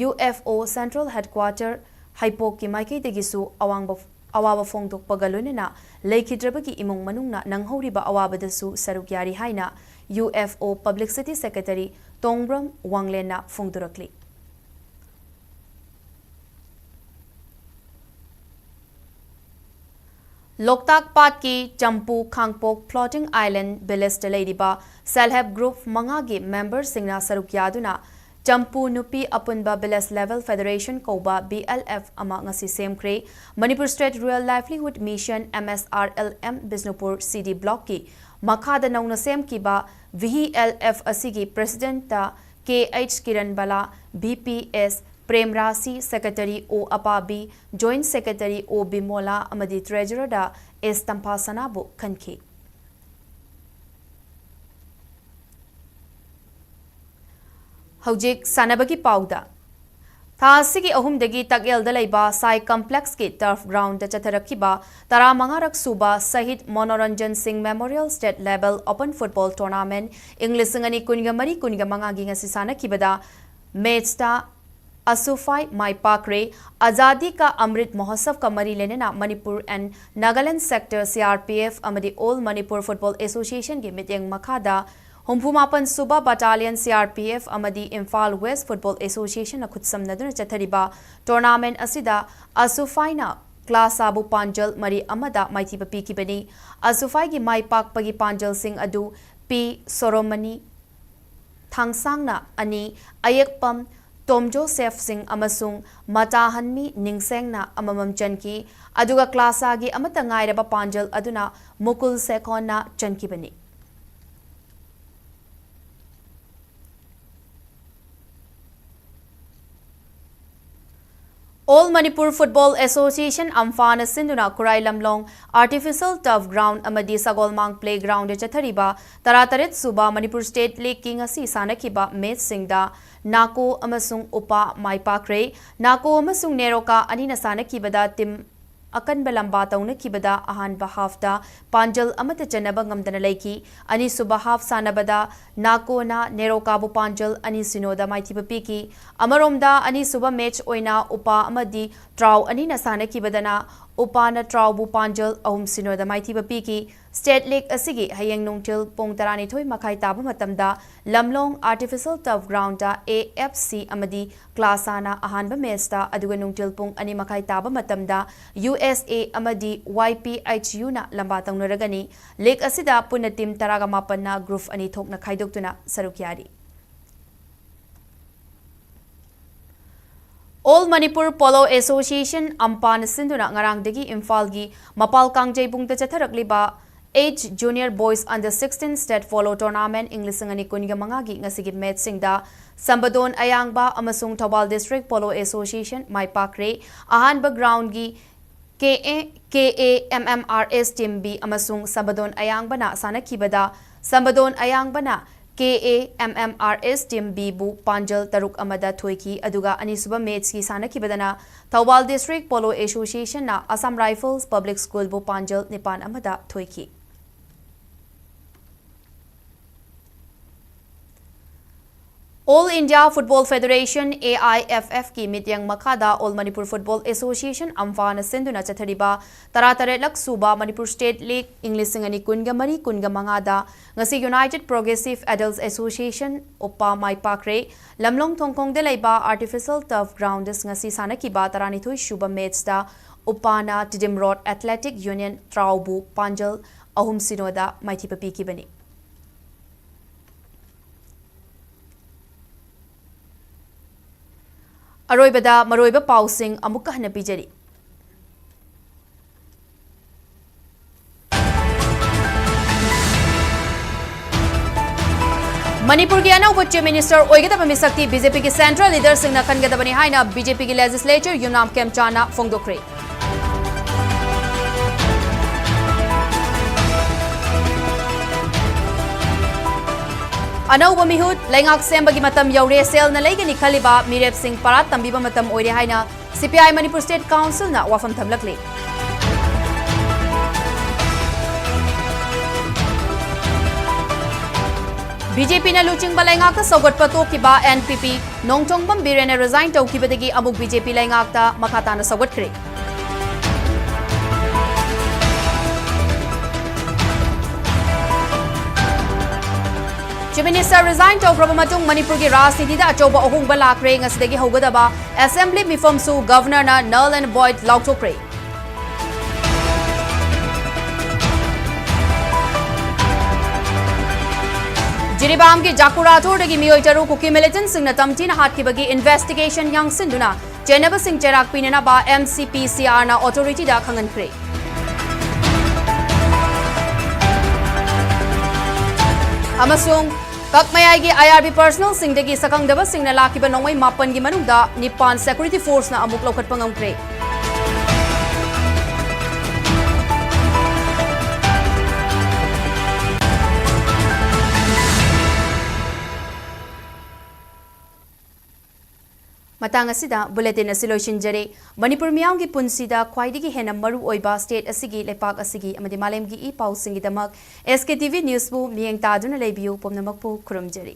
U F O central headquarter ꯍꯩꯄꯣꯛꯀꯤ ꯃꯥꯏꯀꯩꯗꯒꯤꯁꯨ ꯑꯋꯥꯡꯕ, ꯑꯋꯥꯕ ꯐꯣꯡꯗꯣꯛꯄꯒ ꯂꯣꯏꯅꯅ ꯂꯩꯈꯤꯗ꯭ꯔꯕꯒꯤ ꯏꯃꯨꯡ ꯃꯅꯨꯡꯅ ꯅꯪꯍꯧꯔꯤꯕ ꯑꯋꯥꯕꯗꯁꯨ ꯁꯔꯨꯛ ꯌꯥꯔꯤ ꯍꯥꯏꯅ UFO Publicity Secretary ꯇꯣꯡꯕ꯭ꯔꯝ ꯋꯥꯡꯂꯦꯟꯅ ꯐꯣꯡꯗꯣꯔꯛꯂꯤ꯫ ꯂꯣꯛꯇꯥꯛ ꯄꯥꯠꯀꯤ ꯆꯝꯄꯨ ꯈꯥꯡꯄꯣꯛ Floating Island Villageꯇ ꯂꯩꯔꯤꯕ Self Help Group ꯃꯉꯥꯒꯤ memberꯁꯤꯡꯅ ꯁꯔꯨꯛ ꯌꯥꯗꯨꯅ ꯆꯝꯄꯨ ꯅꯨꯄꯤ ꯑꯄꯨꯟꯕ Village Level Federation ꯀꯧꯕ VLF ꯑꯃ ꯉꯁꯤ ꯁꯦꯝꯈ꯭ꯔꯦ꯫ Manipur State Rural Livelihood Mission, MSRLM, Bishnupur CD Blockꯀꯤ ꯃꯈꯥꯗ ꯅꯧꯅ ꯁꯦꯝꯈꯤꯕ VLF ꯑꯁꯤꯒꯤ Presidentꯇ K H Kiran Bala, VPS Prem Rasi, Secretary O Apabi, Joint Secretary O Bimola ꯑꯃꯗꯤ Treasurerꯗ S ꯇꯝꯐꯥꯁꯅꯥꯕꯨ ꯈꯟꯈꯤ꯫ ꯍꯧꯖꯤꯛ ꯁꯥꯟꯅꯕꯒꯤ ꯄꯥꯎꯗ꯫ ꯊꯥ ꯑꯁꯤꯒꯤ ꯑꯍꯨꯝꯗꯒꯤ ꯇꯛꯌꯦꯜꯗ ꯂꯩꯕ ꯁꯥꯏ Complexꯀꯤ turf groundꯗ ꯆꯠꯊꯔꯛꯈꯤꯕ ꯇꯔꯥꯃꯉꯥꯔꯛ ꯁꯨꯕ ꯁꯍꯤꯗ ꯃꯅꯣꯔꯟꯖꯟ ꯁꯤꯡ Memorial State Level Open Football Tournament ꯏꯪ ꯂꯤꯁꯤꯡ ꯑꯅꯤ ꯀꯨꯟꯒ ꯃꯔꯤ ꯀꯨꯟꯒ ꯃꯉꯥꯒꯤ ꯉꯁꯤ ꯁꯥꯟꯅꯈꯤꯕꯗ matchꯇ ꯑꯁꯨꯐꯥꯏ ꯃꯥꯏ ꯄꯥꯛꯈ꯭ꯔꯦ꯫ ꯑꯖꯥꯗꯤ ꯀꯥ ꯑꯃ꯭ꯔꯤꯠ ꯃꯍꯣꯠꯁꯕꯀ ꯃꯔꯤ ꯂꯩꯅꯅ Manipur and Nagaland Sector CRPF ꯑꯃꯗꯤ All Manipur Football Associationꯒꯤ ꯃꯤꯠꯌꯦꯡ ꯃꯈꯥꯗ ꯍꯨꯝꯐꯨ ꯃꯥꯄꯟ ꯁꯨꯕ Battalion CRPF ꯑꯃꯗꯤ Imphal West Football Associationꯅ ꯈꯨꯠꯁꯝꯅꯗꯨꯅ ꯆꯠꯊꯔꯤꯕ tournament ꯑꯁꯤꯗ ꯑꯁꯨꯐꯥꯏꯅ ꯀ꯭ꯂꯥꯁꯥꯕꯨ ꯄꯥꯟꯖꯜ ꯃꯔꯤ ꯑꯃꯗ ꯃꯥꯏꯊꯤꯕ ꯄꯤꯈꯤꯕꯅꯤ꯫ ꯑꯁꯨꯐꯥꯏꯒꯤ ꯃꯥꯏ ꯄꯥꯛꯄꯒꯤ ꯄꯥꯟꯖꯜꯁꯤꯡ ꯑꯗꯨ ꯄꯤ ꯁꯣꯔꯣꯃꯅꯤ ꯊꯥꯡꯁꯥꯡꯅ ꯑꯅꯤ, ꯑꯌꯦꯛꯄꯝ ꯇꯣꯝ ꯖꯣꯁꯦꯐ ꯁꯤꯡ ꯑꯃꯁꯨꯡ ꯃꯇꯥꯍꯟꯃꯤ ꯅꯤꯡꯁꯦꯡꯅ ꯑꯃꯃꯝ ꯆꯟꯈꯤ꯫ ꯑꯗꯨꯒ ꯀ꯭ꯂꯥꯁꯥꯒꯤ ꯑꯃꯠꯇ ꯉꯥꯏꯔꯕ ꯄꯥꯟꯖꯜ ꯑꯗꯨꯅ ꯃꯨꯀꯨꯜ ꯁꯦꯈꯣꯟꯅ ꯆꯟꯈꯤꯕꯅꯤ꯫ All Manipur Football Association, ꯑꯝꯐꯥꯅ ꯁꯤꯟꯗꯨꯅ ꯈꯨꯔꯥꯏ ꯂꯝꯂꯣꯡ Artificial Turf Ground ꯑꯃꯗꯤ ꯁꯒꯣꯜꯃꯥꯡ Playgroundꯗ ꯆꯠꯊꯔꯤꯕ ꯇꯔꯥꯇꯔꯦꯠ ꯁꯨꯕ Manipur State Leagueꯀꯤ ꯉꯁꯤ ꯁꯥꯟꯅꯈꯤꯕ matchꯁꯤꯡꯗ ꯅꯥꯀꯣ ꯑꯃꯁꯨꯡ ꯎꯄꯥ ꯃꯥꯏ ꯄꯥꯛꯈ꯭ꯔꯦ꯫ ꯅꯥꯀꯣ ꯑꯃꯁꯨꯡ ꯅꯦꯔꯣꯀꯥ ꯑꯅꯤꯅ ꯁꯥꯟꯅꯈꯤꯕꯗ team ꯑꯀꯟꯕ ꯂꯝꯕꯥ ꯇꯧꯅꯈꯤꯕꯗ ꯑꯍꯥꯟꯕ halfꯇ ꯄꯥꯟꯖꯜ ꯑꯃꯠꯇ ꯆꯟꯅꯕ ꯉꯝꯗꯅ ꯂꯩꯈꯤ꯫ ꯑꯅꯤꯁꯨꯕ half ꯁꯥꯟꯅꯕꯗ ꯅꯥꯀꯣꯅ ꯅꯦꯔꯣꯀꯥꯕꯨ ꯄꯥꯟꯖꯜ ꯑꯅꯤ ꯁꯤꯅꯣꯗ ꯃꯥꯏꯊꯤꯕ ꯄꯤꯈꯤ꯫ ꯑꯃꯔꯣꯝꯗ ꯑꯅꯤꯁꯨꯕ match ꯑꯣꯏꯅ ꯎꯄꯥ ꯑꯃꯗꯤ ꯇ꯭ꯔꯥꯎ ꯑꯅꯤꯅ ꯁꯥꯟꯅꯈꯤꯕꯗꯅ ꯎꯄꯥꯅ ꯇ꯭ꯔꯥꯎꯕꯨ ꯄꯥꯟꯖꯜ ꯑꯍꯨꯝ ꯁꯤꯅꯣꯗ ꯃꯥꯏꯊꯤꯕ ꯄꯤꯈꯤ꯫ State League ꯑꯁꯤꯒꯤ ꯍꯌꯦꯡ ꯅꯨꯡꯊꯤꯜ ꯄꯨꯡ ꯇꯔꯥꯅꯤꯊꯣꯏ ꯃꯈꯥꯏ ꯇꯥꯕ ꯃꯇꯝꯗ ꯂꯝꯂꯣꯡ Artificial Turf Groundꯇ A F C ꯑꯃꯗꯤ Class Aꯅ ꯑꯍꯥꯟꯕ matchꯇ, ꯑꯗꯨꯒ ꯅꯨꯡꯊꯤꯜ ꯄꯨꯡ ꯑꯅꯤ ꯃꯈꯥꯏ ꯇꯥꯕ ꯃꯇꯝꯗ U S A ꯑꯃꯗꯤ Y P H Uꯅ ꯂꯝꯕꯥ ꯇꯧꯅꯔꯒꯅꯤ꯫ League ꯑꯁꯤꯗ ꯄꯨꯟꯅ team ꯇꯔꯥꯒ ꯃꯥꯄꯟꯅ group ꯑꯅꯤ ꯊꯣꯛꯅ ꯈꯥꯏꯗꯣꯛꯇꯨꯅ ꯁꯔꯨꯛ ꯌꯥꯔꯤ꯫ All Manipur Polo Association, ꯑꯝꯄꯥꯅ ꯁꯤꯟꯗꯨꯅ ꯉꯔꯥꯡꯗꯒꯤ ꯏꯝꯐꯥꯜꯒꯤ ꯃꯄꯥꯜ ꯀꯥꯡꯖꯩꯕꯨꯡꯗ ꯆꯠꯊꯔꯛꯂꯤꯕ eighth Junior Boys Under sixteen State Polo Tournament ꯏꯪ ꯂꯤꯁꯤꯡ ꯑꯅꯤ ꯀꯨꯟꯒ ꯃꯉꯥꯒꯤ ꯉꯁꯤꯒꯤ matchꯁꯤꯡꯗ ꯁꯝꯕꯗꯣꯟ ꯑꯌꯥꯡꯕ ꯑꯃꯁꯨꯡ ꯊꯧꯕꯥꯜ District Polo Association ꯃꯥꯏ ꯄꯥꯛꯈ꯭ꯔꯦ꯫ ꯑꯍꯥꯟꯕ groundꯒꯤ K A, K A M M R S Team B ꯑꯃꯁꯨꯡ ꯁꯝꯕꯗꯣꯟ ꯑꯌꯥꯡꯕꯅ ꯁꯥꯟꯅꯈꯤꯕꯗ, ꯁꯝꯕꯗꯣꯟ ꯑꯌꯥꯡꯕꯅ K A M M R S Team Bꯕꯨ ꯄꯥꯟꯖꯜ ꯇꯔꯨꯛ ꯑꯃꯗ ꯊꯣꯏꯈꯤ, ꯑꯗꯨꯒ ꯑꯅꯤꯁꯨꯕ matchꯀꯤ ꯁꯥꯟꯅꯈꯤꯕꯗꯅ Thoubal District Polo Associationꯅ Assam Rifles Public Schoolꯕꯨ ꯄꯥꯟꯖꯜ ꯅꯤꯄꯥꯟ ꯑꯃꯗ ꯊꯣꯏꯈꯤ꯫ All India Football Federation, A I F Fꯀꯤ ꯃꯤꯠꯌꯦꯡ ꯃꯈꯥꯗ All Manipur Football Association, ꯑꯝꯐꯥꯅ ꯁꯤꯟꯗꯨꯅ ꯆꯠꯊꯔꯤꯕ ꯇꯔꯥꯇꯔꯦꯠꯂꯛ ꯁꯨꯕ Manipur State League ꯏꯪ ꯂꯤꯁꯤꯡ ꯑꯅꯤ ꯀꯨꯟꯒ ꯃꯔꯤ ꯀꯨꯟꯒ ꯃꯉꯥꯗ ꯉꯁꯤ United Progressive Adults Association, ꯎꯄꯥ, ꯃꯥꯏ ꯄꯥꯛꯈ꯭ꯔꯦ꯫ ꯂꯝꯂꯣꯡ ꯊꯣꯡꯈꯣꯡꯗ ꯂꯩꯕ Artificial Turf Grounds ꯉꯁꯤ ꯁꯥꯟꯅꯈꯤꯕ ꯇꯔꯥꯅꯤꯊꯣꯏ ꯁꯨꯕ matchꯇ ꯎꯄꯥꯅ Tiddim Road Athletic Union ꯇ꯭ꯔꯥꯎꯕꯨ ꯄꯥꯟꯖꯜ ꯑꯍꯨꯝ ꯁꯤꯅꯣꯗ ꯃꯥꯏꯊꯤꯕ ꯄꯤꯈꯤꯕꯅꯤ꯫ ꯑꯔꯣꯏꯕꯗ ꯃꯔꯨꯑꯣꯏꯕ ꯄꯥꯎꯁꯤꯡ ꯑꯃꯨꯛꯀ ꯍꯟꯅ ꯄꯤꯖꯔꯤ꯫ ꯃꯅꯤꯄꯨꯔꯒꯤ ꯑꯅꯧꯕ Chief Minister ꯑꯣꯏꯒꯗꯕ ꯃꯤꯁꯛꯇꯤ B J Pꯒꯤ central leaderꯁꯤꯡꯅ ꯈꯟꯒꯗꯕꯅꯤ ꯍꯥꯏꯅ B J Pꯒꯤ legislator ꯌꯨꯝꯅꯥꯝ ꯈꯦꯝꯆꯥꯟꯅ ꯐꯣꯡꯗꯣꯛꯈ꯭ꯔꯦ꯫ ꯑꯅꯧꯕ ꯃꯤꯍꯨꯠ, ꯂꯩꯉꯥꯛ ꯁꯦꯝꯕꯒꯤ ꯃꯇꯝ ꯌꯧꯔꯦ, ꯁꯦꯜꯅ ꯂꯩꯒꯅꯤ ꯈꯜꯂꯤꯕ ꯃꯤꯔꯦꯞꯁꯤꯡ ꯄꯔꯥ ꯇꯝꯕꯤꯕ ꯃꯇꯝ ꯑꯣꯏꯔꯦ ꯍꯥꯏꯅ C P I Manipur State Councilꯅ ꯋꯥꯐꯝ ꯊꯝꯂꯛꯂꯤ꯫ B J Pꯅ ꯂꯨꯆꯤꯡꯕ ꯂꯩꯉꯥꯛꯇ ꯁꯧꯒꯠꯄ ꯇꯣꯛꯈꯤꯕ N P P ꯅꯣꯡꯊꯣꯡꯕꯝ ꯕꯤꯔꯦꯟꯅ resign ꯇꯧꯈꯤꯕꯗꯒꯤ ꯑꯃꯨꯛ B J P ꯂꯩꯉꯥꯛꯇ ꯃꯈꯥ ꯇꯥꯅ ꯁꯧꯒꯠꯈ꯭ꯔꯦ꯫ Chief Minister resign ꯇꯧꯈ꯭ꯔꯕ ꯃꯇꯨꯡ ꯃꯅꯤꯄꯨꯔꯒꯤ ꯔꯥꯖꯅꯤꯇꯤꯗ ꯑꯆꯧꯕ ꯑꯍꯣꯡꯕ ꯂꯥꯛꯈ꯭ꯔꯦ꯫ ꯉꯁꯤꯗꯒꯤ ꯍꯧꯒꯗꯕ Assembly ꯃꯤꯐꯝꯁꯨ Governorꯅ null and void ꯂꯥꯎꯊꯣꯛꯈ꯭ꯔꯦ꯫ ꯖꯤꯔꯤꯕꯥꯝꯒꯤ ꯖꯥꯀꯨꯔꯥꯊꯣꯔꯗꯒꯤ ꯃꯤꯑꯣꯏ ꯇꯔꯨꯛ ꯀꯨꯀꯤ militantꯁꯤꯡꯅ ꯇꯝꯊꯤꯅ ꯍꯥꯠꯈꯤꯕꯒꯤ investigation ꯌꯥꯡꯁꯤꯟꯗꯨꯅ ꯆꯦꯟꯅꯕꯁꯤꯡ ꯆꯩꯔꯥꯛ ꯄꯤꯅꯅꯕ MCPCRꯅ authorityꯗ ꯈꯪꯍꯟꯈ꯭ꯔꯦ꯫ ꯑꯃꯁꯨꯡ ꯀꯛꯃꯌꯥꯏꯒꯤ IRB personnelꯁꯤꯡꯗꯒꯤ ꯁꯛꯈꯪꯗꯕꯁꯤꯡꯅ ꯂꯥꯛꯈꯤꯕ ꯅꯣꯡꯃꯩ ꯃꯥꯄꯟꯒꯤ ꯃꯅꯨꯡꯗ ꯅꯤꯄꯥꯟ security forceꯅ ꯑꯃꯨꯛ ꯂꯧꯈꯠꯄ ꯉꯝꯈ꯭ꯔꯦ꯫ ꯃꯇꯥꯡ ꯑꯁꯤꯗ bulletin ꯑꯁꯤ ꯂꯣꯏꯁꯤꯟꯖꯔꯦ꯫ ꯃꯅꯤꯄꯨꯔ ꯃꯤꯌꯥꯝꯒꯤ ꯄꯨꯟꯁꯤꯗ ꯈ꯭ꯋꯥꯏꯗꯒꯤ ꯍꯦꯟꯅ ꯃꯔꯨ ꯑꯣꯏꯕ state ꯑꯁꯤꯒꯤ, ꯂꯩꯄꯥꯛ ꯑꯁꯤꯒꯤ ꯑꯃꯗꯤ ꯃꯥꯂꯦꯝꯒꯤ ꯏ ꯄꯥꯎꯁꯤꯡꯒꯤꯗꯃꯛ SKTV Newsꯕꯨ ꯃꯤꯠꯌꯦꯡ ꯇꯥꯗꯨꯅ ꯂꯩꯕꯤꯌꯨ꯫ ꯄꯨꯝꯅꯃꯛꯄꯨ ꯈꯨꯔꯨꯝꯖꯔꯤ꯫